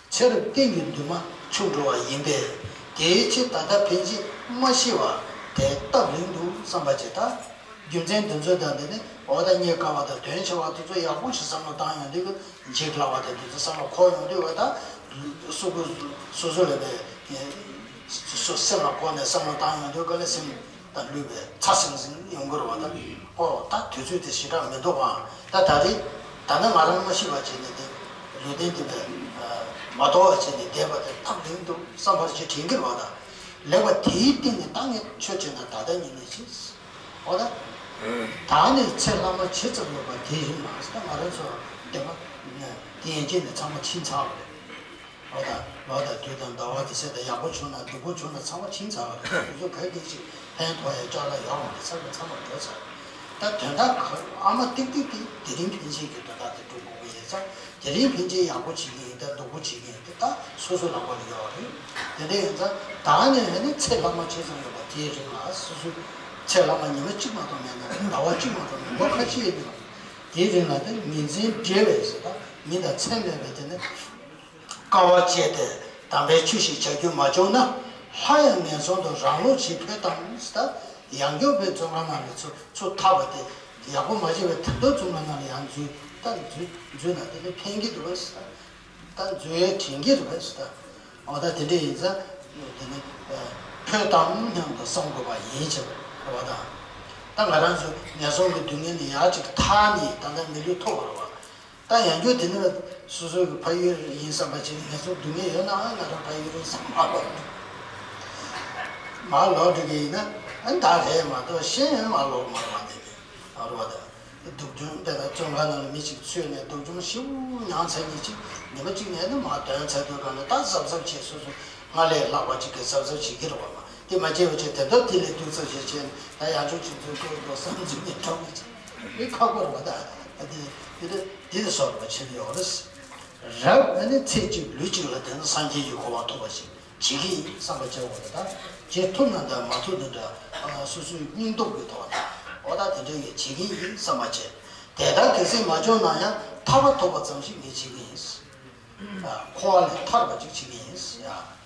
ཚེ་རབས་གཏན་གྱི་འདུན་མ་འཆུག་འགྲོ་བ་ཡིན་པས། དེའི་ཕྱིར་ད་ལྟ་ཕན་ཆད་མ་ཤི་བར་དེ་སྟབས་རིང་དུ་བསམ་པ་བྱེད་ད། རྒྱུ་མཚན་འདི་ཚོ་དང་འདི་ནི་འོ་ད་རྙེད་དཀའ་བ་དང་དོན་ཆེ་བ་དེ་ཚོ་ཡག་པོ་ཞིག་བསམ་བློ་བཏང་ཡོང་དུས། འཇིགས་སླ་བ་དང་དེ་ཚོ་བསམ་བློ་འཁོར་ཡོང་དུས། འོ་ད་སོ་སོ་སོ་སོ་ལ་བའི་སོ་སེམས་ལ་འཁོར་ནས་བསམ་བློ་བཏང་ཡོང་དུས་ག་ལ་སེམས། དང་བསླུས་པའི་ཚ་ཟིང་ཟིང་ཡོང་གི་རེད་བ། ད་ཨོ་ད་དུས་ཚོད་དེ་ཞེ་དྲག་མི་འདུག་ག་ད་ད་རེས་ད་ནི་ང་རང་མ་ཤི་བ་བྱས་ནས་དེ་ལུས་རྟེན་འདི་ལས་མ་དོར་བ་བྱས་ནས་བསྡད་པ་དེ་སྟབས་རིང་འདུག་བསམ་པར་ཅིག་དྲན་གྱི་རེད་བ། ད་ལེགས་པ་དེའི་སྟེང་ནས་ད་ངས་ཆོས་བྱས་ན་ད་ལྟ་ཉིད་ནས་ཤི། ཨོ་ད་ད་ནི་ཚེ་ལྷག་མ་ཇི་ཙམ་ཡོད་པ་དེའི་རིང་ལ་ད་ང་རང་ཚོ་བསྡད་པ་དེ་ཡན་ཆད་ནས་ཚང་མ་ཕྱིན་ཚར་བ་རེད། ལོ་དང་ལོ་དང་དུས་དང་ཟླ་བ་དེ་ཚེ་དང་ཡག་པོ་བྱུང་ན་སྡུག་པོ་བྱུང་ན་ཚང་མ་ཕྱིན་ཚར་བ་རེད། དུས་ཚོད་ག་གེ་ཞིག་ཕན་ཐོགས་ཡ་ཅ་ལག་ཡོད་མ་རེད། ཚར་བ་ཚང་མ་འགྲོ་ཚར། ད་དོན་དག་ག་ཨ་མ་ཏིག་ཏིག་ཏིག་དེ་རིང་ཕན་ཆད་ཀྱི་དོན་དག་དེ་སྒྲུབ་དགོས་ཀྱི་ཡིན་ཙང་། དེ་རིང་ཕན་ཆད་ཡག་པོ་བྱེད་ཀྱི་ཡིན་ད་སྡུག་པོ་བྱེད་ཀྱི་ཡིན་དེ་ད་སོ་སོ་ལག་པ་ལ་ཡོད་རེད། དེ་འདྲ་ཡིན་ཙང་ད་ནས་ཨ་ནི་ཚེ་ལྷག་མ་ཇི་ཙམ་ཡོད་པ་དེའི་རིང་ལ་སོ་སོའི་ཚེ་ལྷག་མ་ཉི་མ་གཅིག་མ་གཏོགས་མེད་ན་ཟླ་བ་གཅིག་མ་གཏོགས་མེད་ལོ་ཁ་ཤས་ཡོད་པ་དེའི་རིང་ལ་དེ་ཉིན་མཚན་བྲལ་བའི་ཟེར། ད་ཉིན་དང་མཚན་མེད་པའི་དེ་ནི། དཀའ་བ་སྤྱད་དེ་དམ་པའི་ཆོས་ཤིག་བྱ་རྒྱུ་མ་བྱུང་ན། སླར་ཡང་ངན་སོང་དུ་རང་ལོག་བྱེད་ཕོད་དམ་ཟེར། ད་ ཡང་སྐྱར་བའི་བཙོན་ཁང་ནང་ལ་ཚུར་ཚུར་ཐར་བ་དེ་ཡག་པོ་མ་བྱས་པའི་དེ་ལྟར་བཙོན་ཁང་ནང་ལ་ཡང་འཛུལ་ད་འཛུལ་འཛུལ་ན་དེ་ནི་ཕན་གྱི་འདུག་གས། ད་འཛུལ་ཡས་དྲན་གྱི་རེད་པས་ད། འོ་ད་དེ་འདྲ་ཡིན་ཙང་དེ་ནི་ཕོད་དང་མཉམ་དུ་བསམ་དགོས་པ་ཡིན་ཅེས་རེད་པ་ད། ད་ང་རང་ཚོ་ངན་སོང་གི་སྡུག་བསྔལ་ནས་ཡར་ཅིག་ཐར་ནས་ད་ལྟ་མི་ལུས་ཐོབ་པ་རེད་པ། ད་ཡང་བསྐྱར་དེ་ནི་སོ་སོ་གི་ཕ་ཡུལ་ཡིན་བསམ་པ་ཅིག་ངན་སོང་སྡུག་བསྔལ་ཡོད་ནའང་ང་རང་ཕ་ཡུལ་ཡིན་བསམ་མ་ལོག་མར་ལོག་འགྲོ་གི་ཡིན་ན་ཨ་ད་རེད་མ་གཏོགས་གཞན་མར་ལོག་མ་རེད་པ་དེ་ནི་རེད་པ་ད། སྡུག་སྦྱོང་དཔེར་ན་བཙོན་ཁང་ནང་ལ་མི་གཅིག་འཚོལ་ནས་སྡུག་སྦྱོང་ཞེ་པོ་མྱངས་ཚར་མཁན་གཅིག་ཉི་མ་གཅིག་ནས་ནི་མར་ཐོན་ཚར་དུས་གང་ལ་ད་གཟབ་གཟབ་བྱེད་སོ་སོ་སྔར་ལས་ལྷག་པ་གཅིག་གིས་གཟབ་གཟབ་བྱེད་ཀྱི་རེད་པ་མ་དེ་མ་བྱས་པ་བྱས་དེ་ལྟར་དེ་ལས་སྡུག་ཙམ་ཞིག་བྱས་ནས་ད་ཡང་ཆོག་ཅིག་འཛུལ་དགོས་འདུག་བསམ་འཛུལ་ནས་གྲོངས་པ་ཅིག་མི་ཁག་པོ་རེད་པ་ད། དེ་དེ་དེ་སོགས་པ་བྱེད་ཡོད་རེད། རབ་ཨ་ནི་ཚེ་གཅིག་ལུས་གཅིག་ལ་དེ་ནི་སངས་རྒྱས་ཀྱི་གོ་འཕང་ཐོབ་པ་ཞིག་བྱེད་ཀྱི་ཡིན་བསམ་པ་བྱེད་དགོས་རེད་ད། བྱེད་ཐུབ་ན་འདྲ་མ་ཐུབ་ན་འདྲ་སོ་སོའི་སྙིང་སྟོབས་ཀྱི་ཐོག་ནས་འོ་ད་དེ་འདྲ་ཡིན་བྱེད་ཀྱི་ཡིན་བསམ་པ་བྱེད། དེ་ལྟར་གལ་སྲིད་མ་བྱུང་ན་ཡང་ཐར་པ་ཐོབ་པ་ཙམ་ཞིག་ངས་བྱེད་ཀྱི་ཡིན། འཁོར་བ་ལས་ཐར་བ་ཅིག་བྱེད་ཀྱི་ཡིན།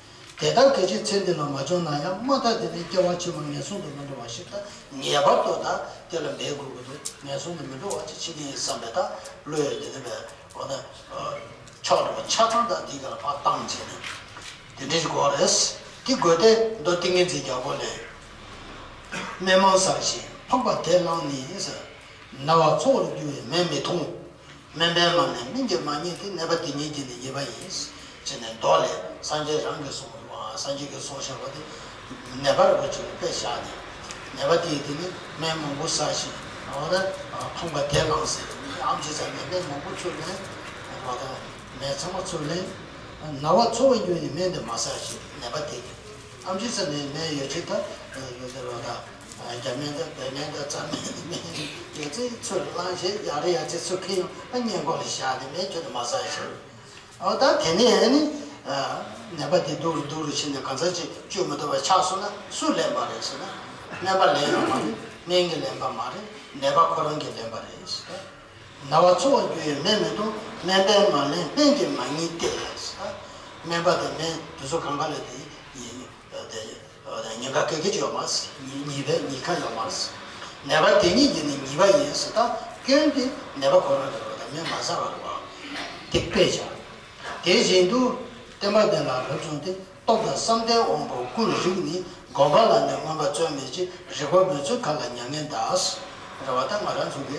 དེ་ལྟར་གལ་ཆེ་ཚེ་འདི་ལ་མ་བྱུང་ན་ཡང་མ་མཐའ་དེ་ནས་སྐྱེ་བ་ཕྱི་མ་ངན་སོང་དུ་མི་འགྲོ་བ་ཞིག་ད་ངེས་པར་དུ་ད་དེ་ལ་འབད་དགོས་ཀྱི་འདུག་ངན་སོང་དུ་མི་འགྲོ་བ་ཅིག་བྱེད་ཀྱི་ཡིན་བསམ་པའི་ད་བློ་ཡོད་དེ་ནས་འོ་ན། ཕྱོགས་རེ་བ་ཆ་ཚང་དང་དེའི་སྒང་ལ་ཕར་བཏང་བྱས་ནས་དེ་འདྲ་ཞིག་དགོས་རེད། དེ་དགོས་ཏེ་མདོ་ཏིང་ངེ་འཛིན་རྒྱལ་པོ་ལས། སྨན་མང་བསགས་ཤིང་ཕངས་པ་དེ་བླངས་ནས་ཟེར། ན་བ་འཚོ་བར་འགྱུར་བའི་སྨན་མི་འཐུང་། སྨན་པས་མ་ལེན་སྨན་གྱིས་མ་ཉེས་ཏེ། ནད་པ་དེ་ཉིད་ཀྱིས་ནི་ཉེས་པ་ཡིན། ཅེས་ནས་མདོ་ལས་སངས་རྒྱས་རང་གིས་གསུངས་པ་སངས་རྒྱས་ཀྱིས་གསུངས་བཞག་པ་དེ་ནད་པ་རེ་བ་ཅིག་ལ་དཔེ་བཞག་ནས་ནད་པ་དེས་དེ་ནི་སྨན་མང་པོ་བཟའ་ཞིང་འོ་ན་ཕངས་པ་དེ་བླངས་ཟེར་ཨམ་ཆི་ཟ་ནས་སྨན་མང་པོ་ཚུར་ལེན་འོ་ད་སྨན་ཚང་མ་ཚུར་ལེན་ན་བ་འཚོ་བར་འགྱུར་ནས་སྨན་དེ་མ་བཟའ་ཞིང་ནད་པ་དེ་གིས་ཨམ་ཆི་ཟ་ནས་སྨན་ཡོད་ཅིག་ད་ཡོད་དེ་རོ་ད་རྒྱ་སྨན་ད་བོད་སྨན་ད་རྩ་སྨན་སྨན་ཡོད་ཚད་ཚུར་བླངས་བྱས་ཡག་རེ་ཡག་ཚད་ཚུར་ཁྱེར་ཡོང་ཨ་སྔས་མགོ་ལ་བཞག་ནས་སྨན་ཁྱོད་དེ་མ་བཟའ་ཞིང་། འོ་ད་དེ་ནས་ནི། ནད་པ་དེ་སྡུག་རུ་སྡུག་རུ་ཕྱིན་ནས་གང་ཟག་ཅིག་བཅོས་མི་ཐུབ་པ་ཆགས་སོང་ན་སུས་ལེན་པ་རེད་ཟེར་ན། སྨན་པ་ལེན་ཡོང་མ་རེད། སྨན་གྱིས་ལེན་པ་མ་རེད། ནད་པ་ཁོ་རང་གིས་ལེན་པ་རེད་ཟེར། ན་བ་འཚོ་བར་འགྱུར་བའི་སྨན་མི་འཐུང་། སྨན་པས་མ་ལེན་སྨན་གྱིས་མ་ཉེས་ཏེ་ཟེར། སྨན་པ་དང་སྨན་དེ་ཚོ་གང་ག་ལ་དེ་ཡིན། དེ་ཉེན་ཁ་ག་གེ་ཅིག་ཡོད་མ་རེད། ཉེས་པའི་ཉེན་ཁ་ཡོད་མ་རེད། ནད་པ་དེ་ཉིད་ཀྱིས་ནི་ཉེས་པ་ཡིན་ཟེར་ད་སྐྱོན་དེ་ནད་པ་ཁོ་རང་གི་རེད་པ་ད་སྨན་མ་བཟའ་བ་རེད་པ། དེ་དཔེ་བཞག་དེ་བཞིན་དུ་བསྟན་པ་འདི་ལ་རབ་བྱུང་སྟེ། སྟོབས་དང་བསམ་གཏན་དབང་པོ་ཀུན་རིག་ནས། སྒོམ་པ་ལ་ནི་མངོན་པ་བརྩོན་མི་བྱེད། རིག་པ་མི་བརྩོན་མཁའ་ལ་མྱ་ངན་འདའ། རེད་པ་ད་ང་རང་ཚོ་གི་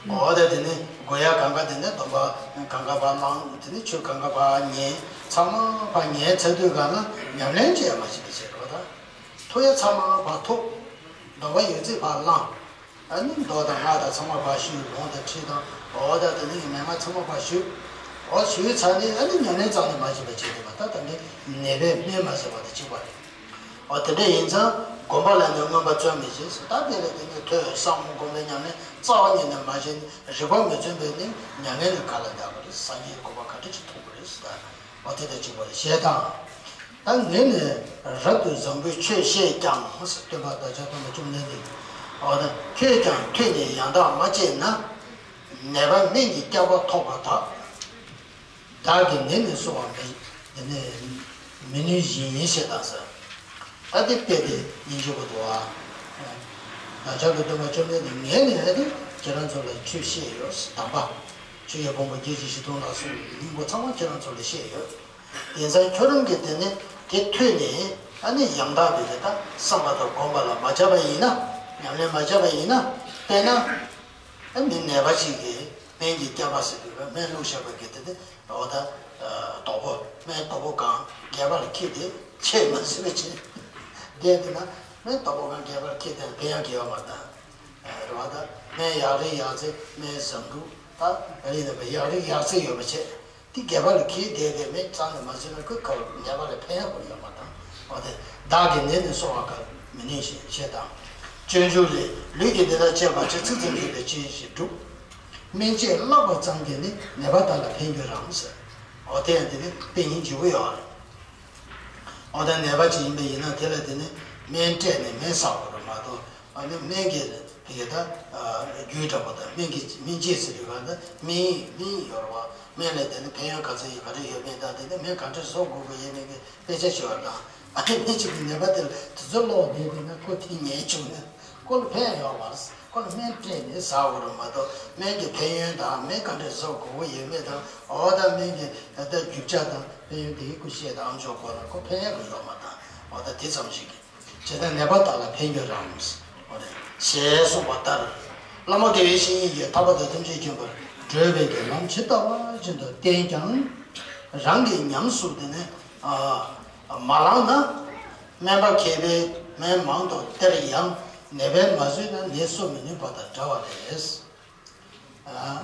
འོ་ད་དེ་ནི་དགོས་ཡ་གང་ག་དེ་ནི་སྡོམ་པ་གང་ག་ཕར་བླངས། དེ་ནི་ཆོས་གང་ག་ཕར་ཉན། ཚང་མ་ཕར་ཉན་ཚར་དུས་གང་ན་ཉམས་ལེན་བྱེད་ཡ་མ་བྱེད་པ་བྱེད་རོགས་ད། ཐུབ་ཡ་ཚང་མ་ཕར་ཐུབ། སྡོམ་པ་ཡོད་ཚད་ཕར་བླངས། ཨ་ནི་མདོ་དང་སྔགས་དང་ཚང་མ་ཕར་ཞུས། ལུང་དང་ཁྲིད་དང་འོ་ད་དེ་ནི་མན་ངག་ཚང་མ་ཕར་ཞུས། འོ་ཞུས་ཚར་ནས་ཨ་ནི་ཉམས་ལེན་རྩ་ནས་མ་བྱེད་པ་བྱེད་དེ་མ་ད་ད་ནི་ནད་པས་སྨན་མ་བཟས་པ་དང་གཅིག་པ་རེད། འོ་དེ་འདྲ་ཡིན་ཙང་སྒོམ་པ་ལ་ནི་མངོན་པར་བརྩོན་མི་བྱེད་ཟེར། ད་དེ་ལ་དེ་ནི་ཐོས་བསམ་སྒོམ་པའི་ཉམས་ལེན་རྩ་བ་ཉིད་ནས་མ་བྱས་ནས་རིག་པ་མི་བརྩོན་པས་ནི་མྱ་ངན་ལས་ག་ལ་འདའ་བ་རེད། སངས་རྒྱས་ཀྱི་གོ་འཕང་ག་འདྲ་ཅིག་ཐོབ་པ་རེད་ཟེར། ད་འོ་དེ་དང་གཅིག་པ་རེད། ཞེས་དང་། ད་ངས་ནི་རབ་ཏུ་བཟང་པོའི་ཆོས་བཤད་ཀྱང་ཟེར། སྟོན་པ་བདག་ཅག་སྟོན་པ་བཅོམ་ལྡན་འདས་ཀྱིས། འོ་ད་ཁྱོད་ཀྱང་ཐོས་ནས་ཡང་དག་མ་དཔྱད་ན། ནད་པ་སྨན་གྱི་སྐྱག་པ་ཐོགས་པ་དག་བདག་གིས་ནད་ནི་གསོ་བར་མི་དེ་ནི་མི་ནུས་བཞིན་ཡིན་ཞེས་དང་ཟེར། ད་དེ་དཔེ་དེ་ཡིན་གཅིག་པ་འདུག་ཨ། བདག་ཅག་གི་སྟོན་པ་བཅོམ་ལྡན་འདས་ངས་ནི་ཨ་ནི་ཁྱེད་རང་ཚོ་ལ་ཆོས་བཤད་ཡོད་དམ་པ། ཆོས་ཀྱི་ཕུང་པོ་བརྒྱད་ཅུ་བཞི་སྟོང་ལ་སོགས་པའི་སྙིང་པོ་ཚང་མ་ཁྱེད་རང་ཚོ་ལ་བཤད་ཡོད། དེང་སང་ཁྱོད་རང་གིས་དེ་ནི་དེ་ཐོས་ནས་ཨ་ནི་ཡང་དག་པའི་དེ་དག་བསམ་པ་དང་སྒོམ་པ་ལ་མ་བྱ་བ་ཡིན་ན། ཉམས་ལེན་མ་བྱ་བ་ཡིན་ན། དཔེར་ན། ཨ་ནི་ནད་པ་ཞིག་གིས་སྨན་གྱི་སྐྱག་པ་ཟེར་དུས་སྨན་བླུགས་བཞག་པ་གི་དེ་དེ་འོ་ད་དོག་པོ་སྨན་དོག་པོ་གང་སྒལ་པ་ལ་འཁྱེར་ཏེ་ཆད་མ་ཟིན་པ་བྱས། བསྡད་དེ་ན་སྨན་དོག་པོ་གང་སྒལ་པ་ལ་འཁྱེར་ཏེ་ཕན་ཡག་གི་ཡོད་མ་རེད་ད། རེད་བ་ད། སྨན་ཡག་རེད་ཡག་ཚད་སྨན་བཟང་དྲུག་ད་རེད་ན་ཡག་རེད་ཡག་ཚད་ཡོད་པ་བྱས། དེ་སྒལ་པ་ལ་འཁྱེར་བསྡད་དེ་སྨན་རྩ་ནས་མ་ཟིན་ན་ཁོའི་ཁ་ལ་ནད་པ་ལ་ཕན་ཡག་པོ་ཡོད་མ་རེད་ད། འོ་དེ་བདག་གིས་ནད་ནི་གསོ་བར་ག་མི་ནུས་ཞེས་བཤད་དང་། སྤྱོད་འཇུག་ལས། ལུས་ཀྱི་ནད་དང་བཅས་པ་ཅི་ཚིག་ཙམ་ཞིག་ལས་ཅི་ཞིག་འགྲུབ། སྨན་དཔྱད་བརླག་པ་ཙམ་གྱིས་ནི་ནད་པ་དག་ལ་ཕན་འགྱུར་རམ་ཟེར། འོ་དེ་ཡང་དེ་ནི་དཔེ་སྙིང་རྗེ་པོ་ཡོད་རེད། འོ་ད་ནད་པ་ཅིག་ཡིན་པ་ཡིན་ན་དེ་ལ་དེ་ནི་སྨན་སྤྲད་ནས་སྨན་ཟ་དགོས་རེད་མ་གཏོགས་ཨ་ནི་སྨན་གྱི་དེ་ག་ད་རྒྱུ་འདྲ་པོ་དང་སྨན་གྱི་སྨན་དཔྱད་ཟེར་དུས་ག་ད་སྨན་སྨན་ཡོད་རེད་བ། སྨན་ལ་དེ་ནི་ཕན་ཡོན་ག་ཚོད་ཡོད་ག་རེ་ཡོད་མེད་དང་དེ་ནི་སྨན་ག་འདྲ་བཟོ་དགོས་དགོས་ཡོད་མེད་ཀྱི་དཔེ་ཆ་ཞུ་བ་དང་ ཨ་ནི་སྨན་བཅོས་ཀྱི་ནད་པ་དེ་ལ་དུས་ཚོད་ལོག་བསྡད་པས་ན་ཁོ་དེ་ཉལ་བྱུང་ན་ཁོ་ལ་ཕན་ཡོད་མ་རེད། ཁོ་ལ་སྨན་སྤྲད་ནས་ཟ་དགོས་རེད་མ་གཏོགས། སྨན་གྱི་ཕན་ཡོན་དང་སྨན་ག་འདྲས་བཟོ་དགོས་ཀྱི་ཡོད་མེད་དང་། འོ་ད་སྨན་གྱི་ད་རྒྱུ་ཆ་དང་ཕན་ཡོན་དེའི་སྐོར་བཤད་དང་ཨམ་ཅོག་སྐོར་ལ་ཁོ་ཕན་ཡོན་གྱི་ཡོད་མ་དང་། འོ་ད་དེ་ཙམ་ཞིག་གིས། ཇི་ལྟར་ནད་པ་དག་ལ་ཕན་གྱུར་རམ། འོ་རེད། ཞེས་གསུངས་པ་ལྟར། བླ་མ་དགེ་བའི་བཤེས་གཉེན་གྱིས་ཐར་པ་དང་ཐམས་ཅད་མཁྱེན་པར་བགྲོད་པའི་གི་ལམ་ཇི་ལྟ་བ་བཞིན་དུ་བསྟན་ཀྱང་། རང་གིས་ཉམས་སུ་དེ་ནས་ཨ་མ་བླངས་ན། སྨན་པ་མཁས་པས་སྨན་མང་དུ་སྟེར་ཡང་ནད་པས་མ་ཟོས་ན་ནད་གསོ་མི་ནུས་པ་དང་འདྲ་བ་རེད། ཨ།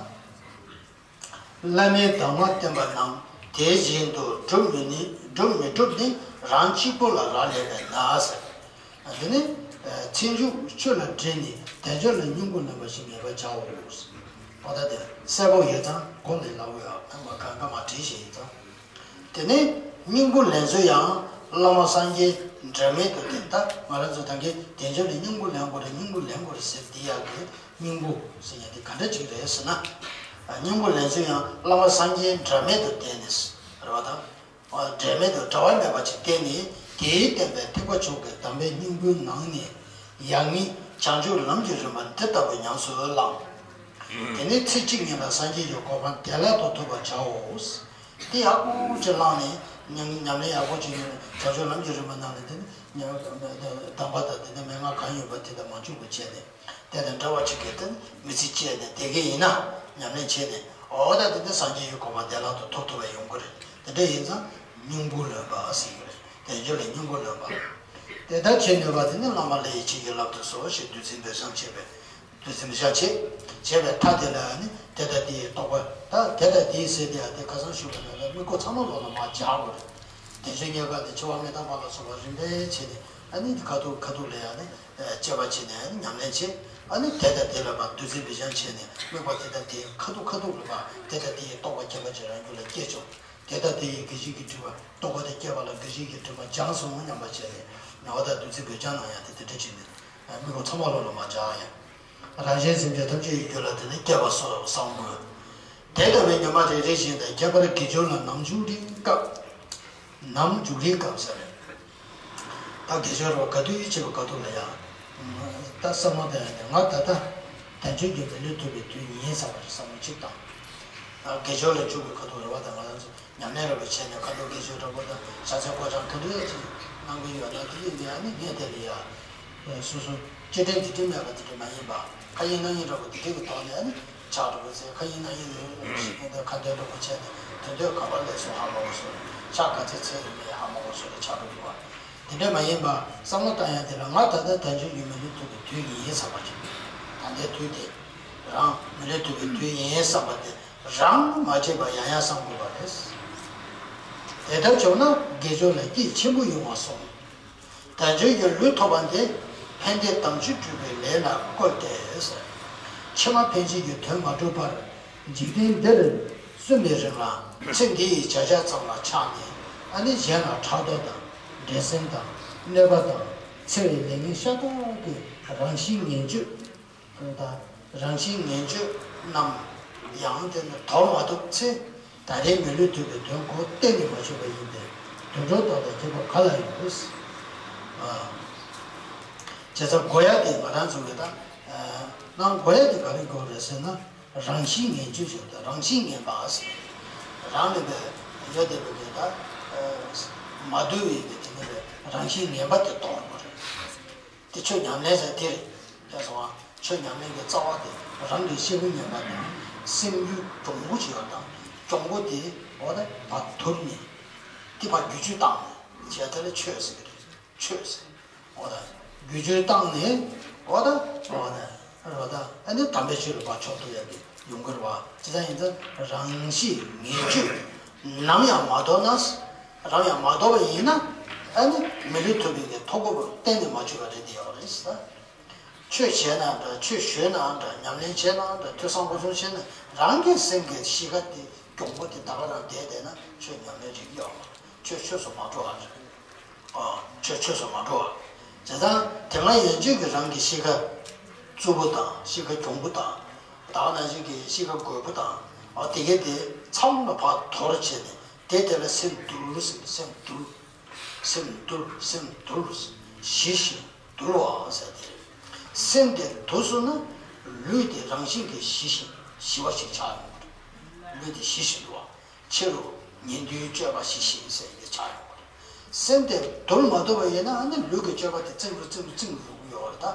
བླ་མའི་གདམས་ངག་བསྟན་པ་རྣམས་དེ་བཞིན་དུ་སྒྲུབ་མི་ནི་སྒྲུབ་མི་སྒྲུབ་ནི་རང་གཅིག་པུ་ལ་རག་ལས་པས་ན་ཟེར། དེ་ནི་ཚེ་མཇུག་ཆོས་ལ་དྲིལ་ནས་དལ་འབྱོར་ལ་སྙིང་པོ་ལེན་པ་ཞིག་མེད་པར་བྱའོ། འོ་ད་དེ་གསལ་པོ་ཡོད་ཙང་གོ་ནས་ལབ་ཡོད། ཨ་མ་གང་ག་མ་བྲིས་ཤེས་ཡིན་ཙང་། དེ་ནས་སྙིང་པོ་ལེན་ཚུལ་ཡང་བླ་མ་སངས་རྒྱས་འབྲལ་མེད་དུ་བསྟེན། ད་ང་རང་ཚོ་ད་གིན་དལ་འབྱོར་ལ་སྙིང་པོ་ལེན་དགོས་རེད། སྙིང་པོ་ལེན་དགོས་རེད་ཟེར་དེ་ཡག་གི་སྙིང་པོ་ཟེར་ཡ་དེ་ག་འདྲ་ཅིག་རེད་ཟེར་ན། སྙིང་པོ་ལེན་ཚུལ་ཡང་བླ་མ་སངས་རྒྱས་འབྲལ་མེད་དུ་བསྟེན་ནས་རེད་བ་དང་། འབྲལ་མེད་དུ་འབྲལ་བ་མེད་པ་ཅིག་བསྟེན་ནས་དེའི་བསྟན་པའི་ཐེག་པ་མཆོག་གི་གདམས་པའི་སྙིང་པོའི་ནང་ནས་ཡང་སྙིང་བྱང་ཆུབ་ལམ་གྱི་རིམ་པ་འདི་ལྟ་བུ་ཉམས་སུ་བླང་། དེ་ནས་ཚེ་གཅིག་ཉིད་ལ་སངས་རྒྱས་ཀྱི་གོ་འཕང་བདེ་བླག་ཏུ་ཐོབ་པར་བྱའོ། དེ་ཡག་པོ་ཅིག་བླངས་ནས་ཉམས་ཉམས་ལེན་ཡག་པོ་ཅིག་བྱས་ནས་བྱང་ཆུབ་ལམ་གྱི་རིམ་པ་ནང་ནས་དེ་ནས་གདམས་པ་དང་དེ་ནས་མན་ངག་གང་ཡོད་པ་དེ་དང་མ་འཕྱུགས་པ་བྱས་ནས། དེ་དང་འདྲ་བ་ཅིག་གིས་དེ་མི་ཚེ་སྐྱེལ་ནས་བསྡད་ཀྱི་ཡིན་ན། ཉམས་ལེན་བྱས་ནས་འོ་ད་དེ་ནི་སངས་རྒྱས་ཀྱི་གོ་འཕང་བདེ་བླག་ཏུ་ཐོབ་ཐུབ་པ་ཡོང་གི་རེད། དེ་འདྲ་ཡིན་ཙང་སྙིང་པོ་ལོན་པ་ཟེར་གྱི་རེད། དལ་འབྱོར་ལ་སྙིང་པོ་ལོན་པ། དེ་ལྟར་བྱེད་ནུས་པ་དེ་ནི་བླ་མ་ལྷ་ཡིས་ཆོས་ཀྱི་བླ་མ་དུ་གསོལ་ཞེས་བདུད་རྩི་འབེབས་བཤམས་བྱས་པས། བདུད་རྩི་འབེབས་བཤམས་བྱས། བྱས་པའི་མཐའ་དེ་ལ་ནི་དེ་ལྟ་སྟེ་རྟོགས་པ། ད་དེ་ལྟ་སྟེ་ཟེར་དེ་ཡང་དེ་ཁ་སང་ཞུས་པ་ནང་ལ་དམིགས་སྐོར་ཚང་མ་ལོག་ལ་མར་སྦྱར་དགོས་རེད། དལ་འབྱོར་རྙེད་དཀའ་སྟེ། འཆི་བ་མི་རྟག་པ་ལ་སོགས་པ་རིམ་པས་བྱས་ནས། ཨ་ནི་ཁ་ཐུག་ཁ་ཐུག་ལ་ཡང་ནི་དཔྱད་པ་བྱས་ནས་ཨ་ནི་ཉམས་ལེན་བྱས། ཨ་ནི་དེ་ལྟ་དེ་ལ་མར་བདུད་རྩི་འབེབས་བཤམས་བྱས་ནས་དམིགས་པ་དེ་ལྟ་དེ་ཁ་ཐུག་ཁ་ཐུག་ལ་མར་དེ་ལྟ་དེ་ཡི་རྟོགས་པ་ཁྱད་པར་ཅན་རང་རྒྱུད་ལ་སྐྱེས་བྱུང་། དེ་ལྟ་དེ་ཡི་དགེ་བཤེས་ཀྱི་སྤྲུལ་པ་རྟོགས་པ་དེ་སྐྱེས་པ་ལ་དགེ་བཤེས་ཀྱི་སྤྲུལ་པ་སྦྱངས་སོང་སྙམ་པ་བྱས་ནས། འོ་ད་བདུད་རྩི་འབེབས་བཤམས་ནང་ཡང་དེ་དེ་འདྲ་བྱས་ནས་དམིགས་པ་ཚང་མ་ལོག་ལ་མར་སྦྱར་ཡ། རང་གཞན་སེམས་ཅན་ཐམས་ཅད་ཀྱི་རྒྱུད་ལ་དེ་ནི་སྐྱེ་བ་སོགས་བསམ་དགོས། དེ་ལྟ་བུའི་ཉི་མ་རེ་རེ་བཞིན་དུ་ཁྱད་པར་དགེ་སྦྱོར་ལ་ནམ་འཇུག་རིང་སྐབས། ནམ་འཇུག་རིང་སྐབས་ཟེར། ད་དགེ་སྦྱོར་བ་ག་དུས་བྱེད་པ་ག་དུས་ལ་ཡང་། ད་བསམ་བློ་བཏང་ཡ་ནི་ང་ད་ལྟ་དལ་འབྱོར་གྱི་མི་ལུས་ཐོབ་པའི་དུས་ཡིན་བསམ་པ་ཞིག་བསམ་བློ་གཅིག་བཏང་། ད་དགེ་སྦྱོར་ལ་འཇུག་པའི་ཁ་ཐུག་རེ་བ་དང་ང་རང་ཚོ། ཉམས་ལེན་རེ་བ་བྱས་ནས་ཁ་ཐུག་དགེ་སྦྱོར་འདྲ་པོ་དང་ཕྱག་འཚལ་སྐོར་སྦྱང་ག་འདྲ་ཅིག་གནང་གི་ཡོད་ན། དེ་ཡིན་ན་ནི་ངས་དེ་ལ་ཡ། སོ་སོ་སྐྱེ་ཕྲན་འདི་འདྲ་མེད་པ་དེ་འདྲ་མ་ཡིན་པ། ཁ་ཡིན་སྣང་ཡིན་འདྲ་པོ་དེ་འདྲ་གི་ཐོག་ནས་ནི་ཕྱག་འདྲ་པོ་འཚལ། ཁ་ཡིན་སྣང་ཡིན་ནི་ཁ་འདོན་འདྲ་པོ་བྱས་ནས་དོན་དུ་ག་པར་སླེབས་སོང་ཧ་མ་གོ་སོང་། ཕྱག་ག་ཚད་འཚལ་ཡོད་མེད་ཧ་མ་གོ་སོང་ལ་ཕྱག་འདྲ་པོ་བ། དེ་འདྲ་མ་ཡིན་པ་བསམ་བློ་བཏང་ཡ་དེ་ལ་ང་ད་ལྟ་དལ་འབྱོར་གྱི་མི་ལུས་ཐོབ་པའི་དུས་ཡིན་བསམ་པ་ཅིག་ད་ལྟའི་དུས་དེ་རང་མི་ལུས་ཐོབ་པའི་དུས་ཡིན་བསམ་པ་དེ་རང་མ་བརྗེད་པར་ཡང་ཡང་བསམ་དགོས་པ་རེད། དེ་ལྟར་བྱུང་ན་དགེ་སྦྱོར་ལ་སྐྱེད་ཆེན་པོ་ཡོང་བར་གསུངས། དལ་འབྱོར་གྱི་ལུས་ཐོབ་པ་འདི་ཕན་བདེ་དམ་ཆོས་སྒྲུབ་པའི་ལས་ལ་བཀོལ་ཏེ། ཕྱི་མ་ཕན་ཆད་ཀྱི་དོན་མ་གྲུབ་བར་འཇིག་རྟེན་འདིར་གསོན་པའི་རིང་ལ་ཚེ་འདི་ཡི་བྱ་བྱེད་ཙམ་ལ་ཆགས་ནས། ཨ་ནི་གཞན་ལ་ཕྲག་དོག་དང་འགྲན་སེམས་དང་གནོད་པ་དང་འཚེ་བའི་ལས་ངན་ཤ་སྟག་གི་རང་བཞིན་ངན་སྤྱོད། དང་རང་བཞིན་ངན་སྤྱོད་རྣམས་ཡང་དེ་ནི་དོར་མ་ཐུབ་ཚེ། ད་རེས་མི་ལུས་ཐོབ་པའི་དོན་ཁོ་གཏན་ནས་མ་ཆོད་པ་ཡིན་པས་དུད་འགྲོ་དག་དང་ཁྱད་པར་ག་ལ་ཡོད། ཨ། བྱས་ཙང་དགོས་ཡ་དེ་ང་རང་ཚོ་གི་ད། ཨ། ནང་དགོས་ཡ་དེ་ག་རེ་དགོས་རེད་ཟེར་ན། རང་བཞིན་ངན་སྤྱོད་ཟེར་ད་རང་བཞིན་ངན་པ་ཟེར། རང་ལས་པའི་ཡོད་བསྡད་པའི་གི་ད། ཨ། མ་དུལ་བའི་གི་དེ་ནི་རེད། རང་བཞིན་ངན་པ་དེ་གཏོང་དགོས་རེད། དེ་ཆོས་ཉམས་ལེན་ཟེར་དེ་རེད། ཡ་སོང་ང་། ཆོས་ཉམས་ལེན་གྱི་རྩ་བ་དེ་རང་གི་ཤེས་པ་ངན་པ་དང་སེམས་རྒྱུད་གྱོང་པོ་ཆེ་བ་དང་། གྱོང་པོ་དེ་འོ་ད་ཕར་དུར་ནས་དེ་ཕར་བསྒྱུར་བཅོས་བཏང་ནས་བྱས་དེ་ལ་ཆོས་ཟེར་གྱི་རེད། ཆོས་ཟེར། འོ་ད་བསྒྱུར་བཅོས་བཏང་ནས་འོ་ད་འོ་ད་འོ་ད་ཨ་ནི་དམ་པའི་ཆོས་ལ་ཕར་ཕྱོགས་ཐུབ་ཡ་གི་ཡོང་གི་རེད་བ། ཇི་ལྟར་ཡིན་ཙང་རང་བཞིན་ངན་སྤྱོད་ནམ་ཡང་མ་དོར་ན། རང་ཡང་མ་དོར་བ་ཡིན་ན། ཨ་ནི་མི་ལུས་ཐོབ་པའི་གི་ཐོབ་གོ་གཏན་ནས་མ་ཆོད་པ་རེད་དེ་ཡོད་རེད་ཟེར། ཆོས་བྱས་ན་འདྲ། ཆོས་ཞུས་ན་འདྲ། ཉམས་ལེན་བྱས་ན་འདྲ། ཐོས་བསམ་སྒོམ་གསུམ་བྱས་ན་རང་གི་སེམས་ཀྱི་གཤིས་ཀ་དེ་གྱོང་པོ་དེ་ད་ག་རང་བསྡད་བསྡད་ན་ཆོས་ཉམས་ལེན་རིགས་ཡོད་མ་རེད། ཆོས་ཆོས་སུ་མ་འགྲོ་བ་རེད། ཨ། ཆོས་ཆོས་སུ་མ་འགྲོ་བ། བྱས་ཙང་དེ་སྔ་ཡན་ཆད་ཀྱི་རང་གི་གཤིས་ཀ་རྩུབ་པོ་དང་གཤིས་ཀ་གྱོང་པོ་དང་། ད་ག་ནང་བཞིན་གྱི་གཤིས་ཀ་རྒོད་པོ་དང་། ཨ། དེ་གའི་དེ་ཚང་མ་ཕར་དོར་བྱས་ནས་དེ་དེ་ལ་སེམས་དུལ་ཟེར། སེམས་དུལ། སེམས་དུལ། སེམས་དུལ། ཞི་ཞིང་དུལ་བ་ཟེར་ཏེ། སེམས་དེ་དུལ་སོང་ན་ལུས་དེ་རང་བཞིན་གྱིས་ཞི་ཞིང་ཞི་བ་ཞིག་ཆགས་ཡོང་གི་འདུག་ལུས་དེ་ཞི་ཞིང་དུལ་བ། ཕྱི་རུ་ཉེ་དུའི་སྤྱོད་པ་ཞི་ཞིང་ཟེར་ཏེ་ཆགས་ཡོང་གི་རེད། སེམས་དེ་དུལ་མ་ཐུབ་པ་ཡིན་ན་ཨ་ནི་ལུས་ཀྱི་སྤྱོད་པ་དེ་རྩིང་རུ་རྩིང་རུ་རྩིང་རུ་འགྲོ་གི་ཡོད་རེད་ད།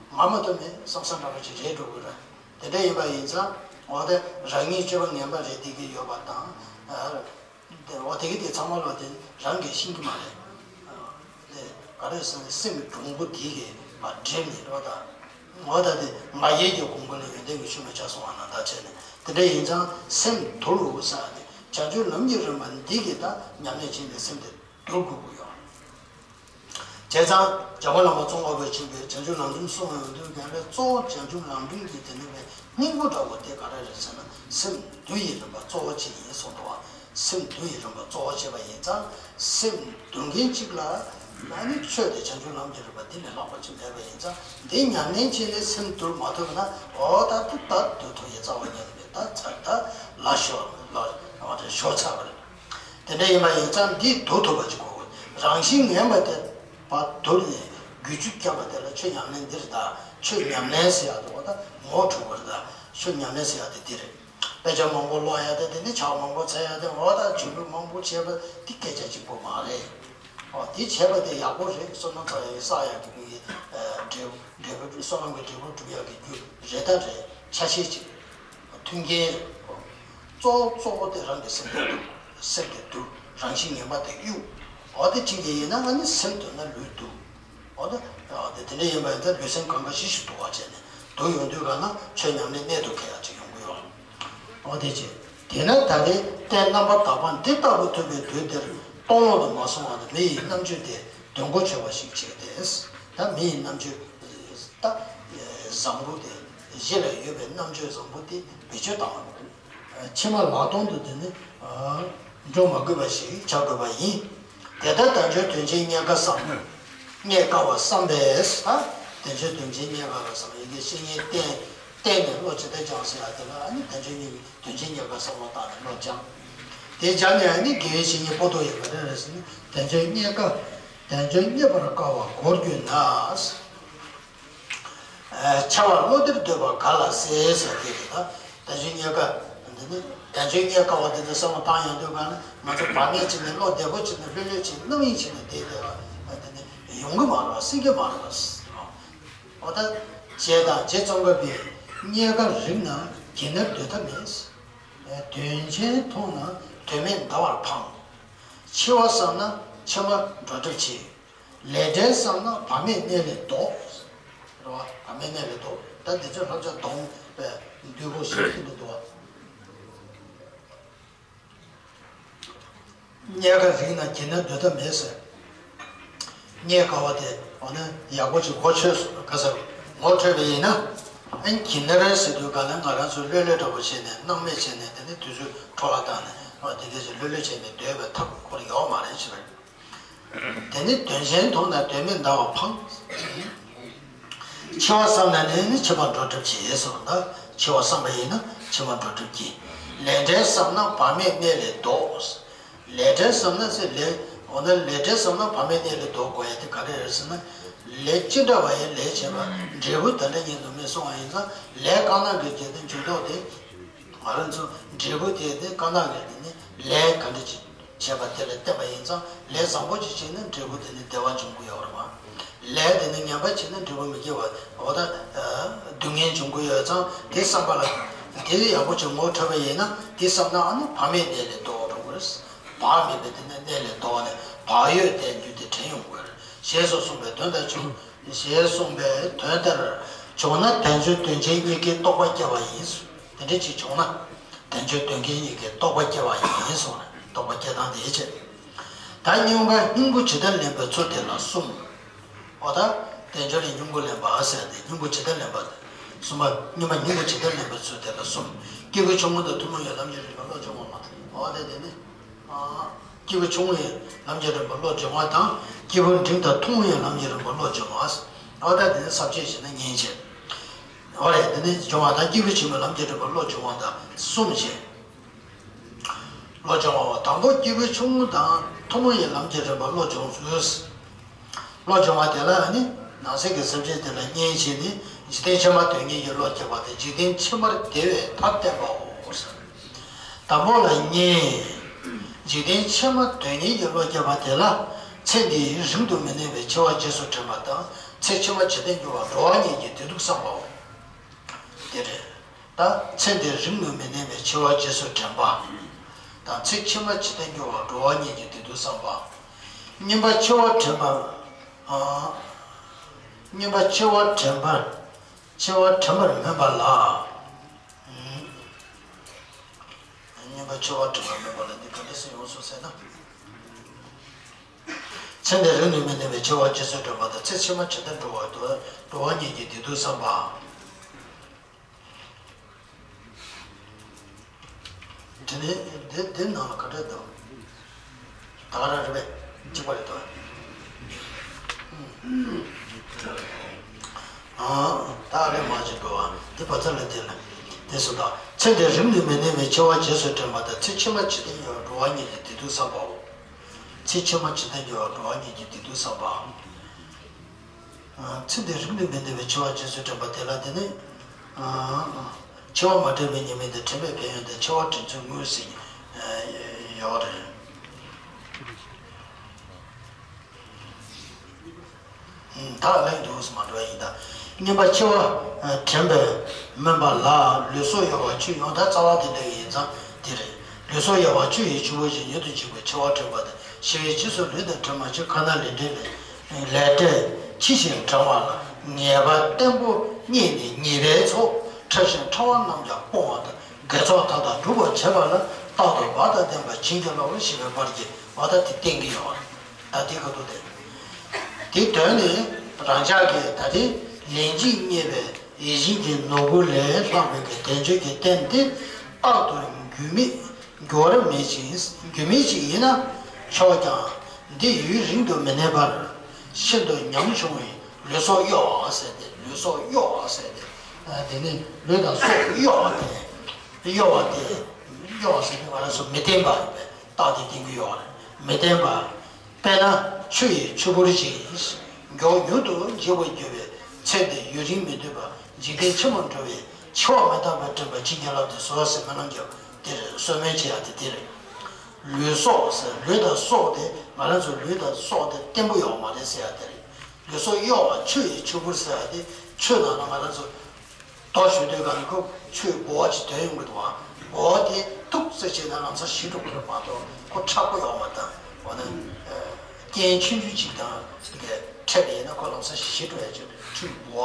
ང་མ་གཏོགས་མེད་བསམ་བསམ་འདྲ་པོ་ཅིག་རེད་འགྲོ་གི་རེད། དེ་འདྲ་ཡིན་པ་ཡིན་ཙང་འོ་དེ་རང་ཉིད་སྤྱོད་པ་ངན་པ་རེད་བསྡད་ཀྱི་ཡོད་པ་དང་། འོ་དེ་གི་དེ་ཚང་མ་ལོ་དེ་རང་གིས་ཤེས་ཀྱི་མ་རེད། དེ་ག་རེ་ཟེར་ན་སེམས་ཀྱི་གྱོང་པོ་དེ་གིས་མ་འདྲེས་ནས་འགྲོ་ད། འོ་ད་དེ་ང་རྒྱལ་གྱི་གོང་བུ་ལ་ཡོན་ཏན་གྱི་ཤུལ་མ་ཆགས་སོང་བ་ན་ད་བྱས་ནས་དེ་འདྲ་ཡིན་ཙང་སེམས་དུལ་ཟེར་ཏེ་བྱང་ཆུབ་ལམ་གྱི་རིམ་པ་འདི་གིས་ད་ཉམས་ལེན་བྱས་ནས་སེམས་དེ་དུལ་དགོས་ཀྱི་ཡོད། བྱས་ཙང་འཇམ་མགོན་བླ་མ་ཙོང་ཁ་པས་མཁྱེན་པའི་བྱང་ཆུབ་ལམ་རིམ་གསུང་ཡོང་དུས་ག་ལ་གཙོ་བོ་བྱང་ཆུབ་ལམ་རིམ་གྱི་དེ་ནི་བའི་སྙིང་པོ་འདྲ་བོ་དེ་ག་རེ་རེད་ཟེར་ན་སེམས་འདུལ་བའི་རིམ་པ་གཙོ་བོ་བྱས་ཡིན་གསུངས་འདུག་བ། སེམས་འདུལ་བའི་རིམ་པ་གཙོ་བོ་བྱས་པ་ཡིན་ཙང་སེམས་འདུལ་མཁན་གཅིག་ལ་ཨ་ནི་ཆོས་དེ་བྱང་ཆུབ་ལམ་གྱི་རིམ་པ་འདི་ལས་ལྷག་པ་ཅིག་མེད་པ་ཡིན་ཙང་འདི་ཉམས་ལེན་བྱས་ནས་སེམས་འདུལ་མ་ཐུབ་ན་འོ་ད་དུ་ད་འདུལ་ཐུབ་ཡའི་རྩ་བ་ཉིད་ནས་མེད། ད་ཚར་ད་ལ་ཤོར་ལ་ཤོར་ཚར་བ་རེད། དེ་འདྲ་ཡིན་པ་ཡིན་ཙང་འདི་དུལ་ཐུབ་པ་ཅིག་དགོས། རང་བཞིན་ངན་པ་དེ་བ་དུལ་ནས་རྒྱུད་ཅུ་བརྒྱབ་པ་དེ་ལ་ཆོས་ཉམས་ལེན་འདིར་ད་ཆོས་ཉམས་ལེན་ཟེར་ཡག་དེ་འོ་ད་ངོ་འཕྲོད་པར་ད་ཆོས་ཉམས་ལེན་ཟེར་ཡག་དེ་འདི་རེད། དཔེ་ཆ་མང་པོ་ཀློག་ཡག་དེ་དེ་ནི་ཕྱག་མང་པོ་འཚལ་ཡག་དེ་འོ་ད་འབྱོར་འབྲིང་མང་པོ་བྱས་པ་འདི་སྐད་ཆ་གཅིག་པོ་མ་རེད། འོ་དེ་བྱས་པ་དེ་ཡག་པོ་རེད། བསོད་ནམས་བསགས་ཡག་གི་བསགས་ཡག་གི་འབྲས་བུ་འབྲས་བུ་བསོད་ནམས་ཀྱི་འབྲས་བུ་སྒྲུབ་ཡག་གི་རྒྱུ་རེད་ད་རེད། ཆ་ཤས་གཅིག་མཐུན་རྐྱེན་རེད། གཙོ་བོ་གཙོ་བོ་དེ་རང་གི་སེམས་དེ་འདུལ། སེམས་དེ་འདུལ། རང་བཞིན་ངན་པ་དེ་གཡུག་འོ་དེ་གཅིག་དེ་ཡིན་ན་ཨ་ནི་སེམས་དུལ་ན་ལུས་འདུལ། འོ་དེ་དེ་དེ་འདྲ་ཡིན་པ་ཡིན་ཙང་ལུས་སེམས་གང་ག་ཞི་ཞིང་དུལ་བ་བྱས་ནས་འདུལ་ཡོང་དུས་ག་ན་ཆོས་ཉམས་ལེན་གནད་དུ་འཁེལ་ཡག་ཅིག་ཡོང་གི་ཡོད། འོ་དེ་བྱས། དེས་ན་ད་རེས་ལྟས་རྣམ་པར་དག་པ་འདི་ལྟ་བུ་ཐོས་པའི་དུས་འདིར་སྟོང་ལོག་ཏུ་མ་སོང་བར་དུ་མི་ཡི་རྣམ་དཔྱོད་དེ་དོན་གོ་ཆོད་པ་ཞིག་བྱས་ཏེ། ད་མི་ཡི་རྣམ་དཔྱོད་ད་བཟང་པོ་དེ་གཞི་ལ་ཡོད་པའི་རྣམ་དཔྱོད་བཟང་པོ་དེ་བེད་སྤྱོད་བཏང་བ། ཕྱི་མ་ལག་སྟོང་དུ་དེ་ནི་འགྲོ་མ་དགོས་པ་ཞིག་བྱ་དགོས་པ་ཡིན། དེ་ལྟར་དལ་འབྱོར་དོན་ཆེན་རྙེད་དཀའ་བསམ། རྙེད་དཀའ་བ་བསམ་པས། དལ་འབྱོར་དོན་ཆེན་རྙེད་དཀའ་བ་བསམ། ཡི་གེ་བཤེས་གཉེན་བསྟེན། བསྟེན་ནས་བློ་ཇི་ལྟར་སྦྱངས་ཟེར་ཡག་དེ་ལ་ཨ་ནི་དལ་འབྱོར་རྙེད་དོན་ཆེན་རྙེད་དཀའ་བསམ་བློ་བཏང་ནས་བློ་སྦྱངས། དེ་སྦྱངས་ནས་ཨ་ནི་དགེ་བའི་བཤེས་གཉེན་པོ་ཏོ་ཡོད་པ་རེ་རེ་ཟེར་ནས་དལ་འབྱོར་རྙེད་དཀའ། དལ་འབྱོར་རྙེད་པར་དཀའ་བ་གོ་གྱུར་ན། འཆལ་བར་བློ་གཏེར་འདོད་པ་ག་ལ་སྲིད་ཟེར་དེ་རེད་ད། དལ་འབྱོར་རྙེད་དཀའ། འདི་ནི་དལ་འབྱོར་རྙེད་དཀའ་བ་དེ་ཚོ་བསམ་བློ་བཏང་ཡོང་དུས་གང་ན་ང་ཚོ་བག་མེད་བྱས་ནས་བློ་བདེ་པོ་བྱས་ནས་ལྷོད་ལྷོད་བྱས་ནས་རྣམ་གཡེང་བྱས་ནས་བསྡད་བསྡད་པ་དེ་ནི་ཡོང་གི་མ་རེད་པ། སྲིད་ཀྱི་མ་རེད་པ། འོ་ད་བྱས་དང་བྱེད་ཙམ་པ་པས་རྙེད་དཀའ་རིག་ན་གྱེས་ནས་སྡོད་ཐབས་མེད། དོན་ཆེན་མཐོང་ན་དོན་མེད་འདའ་བར་ཕངས། འཆི་བ་བསམ་ན་ཕྱི་མ་འགྲོ་གྲབས་བྱེད། ལས་འབྲས་བསམ་ན་བག་མེད་གནས་ལས་ལྡོག་རེད་བ། བག་མེད་གནས་ལས་ལྡོག་ད་འདི་ཚོ་བསླབ་བྱ་སྡོམ་པའི་འདུས་པོ་ཞིག་ཏུ་འདུག་བ། རྙེད་དཀའ་རིག་ན་གྱེས་ནས་སྡོད་ཐབས་མེད་ཟེར། རྙེད་དཀའ་བ་དེ་འོ་ན་ཡག་པོ་ཅིག་གོ་ཆོད་སོང་ག་ཟེར། ངོ་འཕྲོད་པ་ཡིན་ན། ཨ་ནི་གྱེས་ནས་ཟེར་དུས་ག་ལ་ང་རང་ཚོ་ལྷོད་ལྷོད་འདྲ་པོ་བྱས་ནས་སྣང་མེད་བྱས་ནས་དེ་ནས་དུས་ཚོད་འཕྲོ་བརླག་བཏང་ནས་འོ་དེ་འདྲ་ཞིག་ལྷོད་ལྷོད་བྱས་ནས་སྡོད་པའི་ཐབས་ཁོ་རང་ཡོད་མ་རེད་ཟེར། དེ་ནི་དོན་ཆེན་མཐོང་ན་དོན་མེད་འདའ་བར་ཕངས། འཆི་བ་བསམ་ན་ནི་ནི་འཆི་བར་འགྲོ་གྲབས་བྱེད་ཟེར་བ་ད། འཆི་བ་བསམ་པ་ཡིན་ན་འཆི་བར་འགྲོ་གྲབས་ཀྱིས། ལས་འབྲས་བསམ་ན་བག་མེད་གནས་ལས་ལྡོག་ལས་འབྲས་བསམ་ན་ཟེར་ལས་འོ་ན་ལས་འབྲས་བསམ་ན་བག་མེད་གནས་ལས་ལྡོག་དགོས་ཡ་དེ་ག་རེ་རེད་ཟེར་ན། ལས་ཅི་འདྲ་བ་ཡི་ལས་བྱས་པ་འབྲས་བུ་དེ་འདྲ་ཉིད་དུ་མི་སོང་བ་ཡིན་ཙང་ལས་དཀར་ནག་གི་རྒྱུ་དེ་འཇུག་ལྡོག་དེ། ང་རང་ཚོ་འབྲས་བུ་དེ་ནི་དཀར་ནག་གི་དེ་ནི་ལས་ག་འདྲ་ཅིག་བྱས་པ་དེ་ལ་བརྟེན་པ་ཡིན་ཙང་ལས་བཟང་པོ་ཅིག་བྱས་ན་འབྲས་བུ་དེ་ནི་བདེ་བ་འབྱུང་གི་ཡོད་རེད་བ། ལས་དེ་ནི་ངན་པ་བྱས་ན་འབྲས་བུ་མི་སྐྱེ་བ་འོ་ད་སྡུག་བསྔལ་འབྱུང་གི་ཡོད་ཙང་དེ་བསམ་པ་ལ་དེ་ཡག་པོ་ཅིག་ངོ་འཕྲོད་པ་ཡིན་ན་དེ་བསམ་ན་ཨ་ནི་བག་མེད་གནས་ལས་ལྡོག་འགྲོ་གི་རེད། བག་མེད་པའི་དེ་ནི་གནས་ལས་ལྡོག་ནས་བག་ཡོད་བསྡད་རྒྱུ་དེ་དྲན་ཡོང་གི་རེད། ཞེས་སོགས་གསུངས་པའི་དོན་ལྟར་བྱུང་། ཞེས་གསུངས་པའི་དོན་ལྟར་བྱུང་ན་དལ་འབྱོར་དོན་ཆེན་གཉིས་ཀའི་རྟོགས་པ་སྐྱེ་བ་ཡིན། དེ་འདྲ་ཅིག་བྱུང་ན། དལ་འབྱོར་དོན་ཆེན་གཉིས་ཀའི་རྟོགས་པ་སྐྱེ་བ་ཡིན་གསུངས་ནས་རྟོགས་པ་སྐྱེ་སྟངས་དེའི་ཕྱིར། ད་སྙོམས་པར་སྙིང་པོ་ཇི་ལྟར་ལེན་པའི་ཚུལ་དེ་ལ་གསུམ། འོ་ད་དལ་འབྱོར་ལ་སྙོམས་པོ་ལེན་པ་ཟེར་ཏེ་སྙིང་པོ་ཇི་ལྟར་ལེན་པ། གསུམ་པ་སྙོམས་པར་སྙིང་པོ་ཇི་ལྟར་ལེན་པའི་ཚུལ་དེ་ལ་གསུམ། སྐྱེས་བུ་ཆུང་ངུ་དང་ཐུན་མོང་བའི་ལམ་གྱི་རིམ་པ་བློ་སྦྱོང་བ་མ། འོ་དེ་དེ་ནི། སྐྱེས་བུ་ཆུང་ངུ་ཡི་ལམ་གྱི་རིམ་པ་བློ་སྦྱོང་བ་དང་སྐྱེས་བུ་འབྲིང་དང་ཐུང་ངུ་ཡི་ལམ་གྱི་རིམ་པ་བློ་སྦྱོང་བ། འོ་ད་དེ་ནི་ས་བཅད་བྱས་ན་གཉིས་བྱས། འོ་རེད་དེ་ནི་སྦྱོང་བ་དང་སྐྱེས་བུ་ཆེན་པོའི་ལམ་གྱི་རིམ་པ་བློ་སྦྱོང་བ་དང་གསུམ་བྱས། བློ་སྦྱོང་བ་དང་པོ་སྐྱེས་བུ་ཆུང་ངུ་དང་ ཐུན་མོང་གི་ལམ་གྱི་རིམ་པ་བློ་སྦྱོང་ཚུལ། བློ་སྦྱོང་བ་དེ་ལ་ནི་ནང་གསེས་ཀྱི་སེམས་ཅན་དེ་ལ་བསྙེན་བྱས་ནས་འཇིག་རྟེན་ཕྱི་མ་དོན་གཉེར་གྱི་བློ་སྐྱེ་བ་དང་། འཇིག་རྟེན་ཕྱི་མར་བདེ་བའི་ཐབས་བསྟན་པའོ། དང་པོ་ལ་བསྙེན། འཇིག་རྟེན་ཕྱི་མ་དོན་གཉེར་གྱི་བློ་སྐྱེ་བ་དེ་ལ། ཚེ་འདིའི་རིང་དུ་མི་གནས་པའི་འཆི་བ་རྗེས་སུ་དྲན་པ་དང་། ཚེ་ཕྱི་མ་ཇི་ལྟར་འགྱུར་བ་འགྲོ་བ་ཉིད་ཀྱི་བདེ་སྡུག་བསམ་པའོ། དེ་རེད། ད་ཚེ་འདིའི་རིང་དུ་མི་གནས་པའི་འཆི་བ་རྗེས་སུ་དྲན་པ་དང་། ཚེ་ཕྱི་མ་ཇི་ལྟར་འགྱུར་བ་འགྲོ་བ་ཉིད་ཀྱི་བདེ་སྡུག་བསམ་པ། གཉིས་པ་འཆི་བ་དྲན་པ། ཨ། གཉིས་པ་འཆི་བ་དྲན་པ། འཆི་བ་དྲན་པར་སྨོན་པ་ལ། གཉིས་པ་འཆི་བ་དྲན་པར་སྨོན་པ་ལ་འདི་ག་འདྲ་སེ་ཡོང་སོང་ཟེར་ན། ཚེ་འདིའི་རིང་དུ་མི་གནས་པའི་འཆི་བ་རྗེས་སུ་དྲན་པ་དང་། ཚེ་ཕྱི་མ་ཇི་ལྟར་འགྲོ་བ་འགྲོ་བ་ཉིད་ཀྱི་བདེ་སྡུག་བསམ་པ། དེ་ནས་འདི་འདི་ནང་ལ་ག་འདྲ་འདུག་ད་ག་རང་རེད་པས། གཅིག་པ་རེད་དོ། ཨ། ད་རེད་མ་བྱེད་དགོས་པ་འདི་བ་ཚ་ལ་དེ་ལ་དེ་སུ་དག་ཚེ་འདིའི་རིང་དུ་མི་གནས་པའི་འཆི་བ་རྗེས་སུ་དྲན་པ་དང་། ཚེ་ཕྱི་མ་ཇི་ལྟར་འགྱུར་བ་འགྲོ་བ་ཉིད་ཀྱི་བདེ་སྡུག་བསམ་པའོ། ཚེ་ཕྱི་མ་ཇི་ལྟར་འགྱུར་བ་འགྲོ་བ་ཉིད་ཀྱི་བདེ་སྡུག་བསམ་པའོ། ཚེ་འདིའི་རིང་དུ་མི་གནས་པའི་འཆི་བ་རྗེས་སུ་དྲན་པ་དེ་ལ་དེ་ནི། འཆི་བ་མ་དྲན་པའི་ཉེས་དམིགས་དང་། དྲན་པའི་ཕན་ཡོན་དང་། འཆི་བ་དྲན་ཚུལ་དངོས་ཟེར་ཡོད་རེད། ད་ལན་འདུག་སེ་མ་འགྲོ་ཡིན་ད། གཉིས་པ་འཆི་བ་དྲན་པར་སྨོན་པ་ལ། ལུས་སྲོག་གཡོ་བ་ཆུ་ཡི། ད་རྩ་བ་དེ་འདྲ་ཡིན་ཙང་དེ་རེད། ལུས་སྲོག་གཡོ་བ་ཆུ་ཡི་ཆུ་བུར་བཞིན། མྱུར་དུ་འཇིག་པའི་འཆི་བ་དྲན་པ་དང་། ཤི་བའི་རྗེས་སུ་ལུས་དང་གྲིབ་མ་འབྱིན། ཁ་ན་ལས་འབྲས་ལས་ལས་འབྲས་ཕྱི་བཞིན་འབྲང་བ་ལ། ངེས་པ་བརྟན་པོ་རྙེད་ནས་ཉེས་པའི་ཚོགས། ཕྲ་ཞིང་ཕྲ་བ་རྣམས་ཀྱང་སྤོང་བ་དང་། དགེ་ཚོགས་མཐའ་དག་སྒྲུབ་པར་བྱེད་པ་ལ། རྟག་ཏུ་བ་དང་ལྡན་པ་བྱིན་གྱིས་རློབ་པ། ཞི་བའི་བར་གྱི་བ་དང་དེ་བསྟན་གྱི་ཡོད་རེད། ད་དེ་ག་དུ་དེ། དེ་དོན་ནི་རང་ཅག་གིས་ད་ལྟའི་ལན་གཅིག་རྙེད་པའི་ཡིད་བཞིན་གྱི་ནོར་བུ་ལས་ལྷག་པའི་གི་དལ་འབྱོར་གྱི་རྟེན་དེ་རྟག་ཏུ་འགྱུར་མེད་འགྱུར་བ་མེད་ཅིང་འགྱུར་མེད་ཅིག་ཡིན་ན་ཆོག་ཀྱང་། འདི་ཡུན་རིང་དུ་མི་གནས་པར་ཤིན་ཏུ་ཉམ་ཆུང་བས་ལུས་སྲོག་གཡོ་བ་ཟེར་ཏེ། ལུས་སྲོག་གཡོ་བ་ཟེར་ཏེ། དེ་ནི་ལུས་དང་སྲོག་གཡོ་བ་དེ། གཡོ་བ་དེ། གཡོ་བ་ཟེར་ཏེ་ང་རང་ཚོ་མི་བརྟན་པ་ཡིན་པས་རྟགས་དེ་བསྟན་གྱི་ཡོད་རེད། མི་བརྟན་པ། དཔེར་ན་ཆུ་ཡི་ཆུ་བུར་བཞིན། མགྱོགས་མྱུར་དུ་འཇིག་པར་འགྱུར་བའི་ཚེ་འདི་ཡུན་རིང་མི་སྡོད་པ། འཇིག་རྟེན་ཕྱི་མར་འགྲོ་བའི་འཆི་བ་མི་རྟག་པར་དྲན་པ་བྱིན་གྱིས་བརླབ་སྟེ་གསོལ་བ་ཟེར་སྨོན་ལམ་རྒྱབ་དེ་རེད། གསོལ་སྨོན་བྱེད་ཡ་དེ་དེ་རེད། ལུས་སྲོག་ཟེར་ལུས་དང་སྲོག་དེ་ང་རང་ཚོ་ལུས་དང་སྲོག་དེ་བརྟན་པོ་ཡོད་མ་རེད་ཟེར་ཡ་དེ་རེད། ལུས་སྲོག་གཡོ་བ་ཆུ་ཡི་ཆུ་བུར་ཟེར་ཡ་དེ་ཆུ་ནང་ན་ང་རང་ཚོ་རྡོ་གཞུ་དུས་གང་ཁོ་ཆུའི་སྦུ་བ་ཅིག་དོན་ཡོང་གི་འདུག་བ། སྦུ་བ་དེ་ཐུག་ཙེ་བྱས་ན་ལམ་སང་ཞིག་འགྲོ་གི་རེད་མ་གཏོགས་ཁོ་མཁྲེགས་པོ་ཡོད་མ་རེད། འོ་ན་རྐྱེན་ཆུང་ཆུང་ཅིག་དང་འཕྲད་པ་ཡིན་ན་ཁོ་ལམ་སང་ཞིག་འགྲོ་ཡ་ཅིག་རེད། ཆུའི་སྦུ་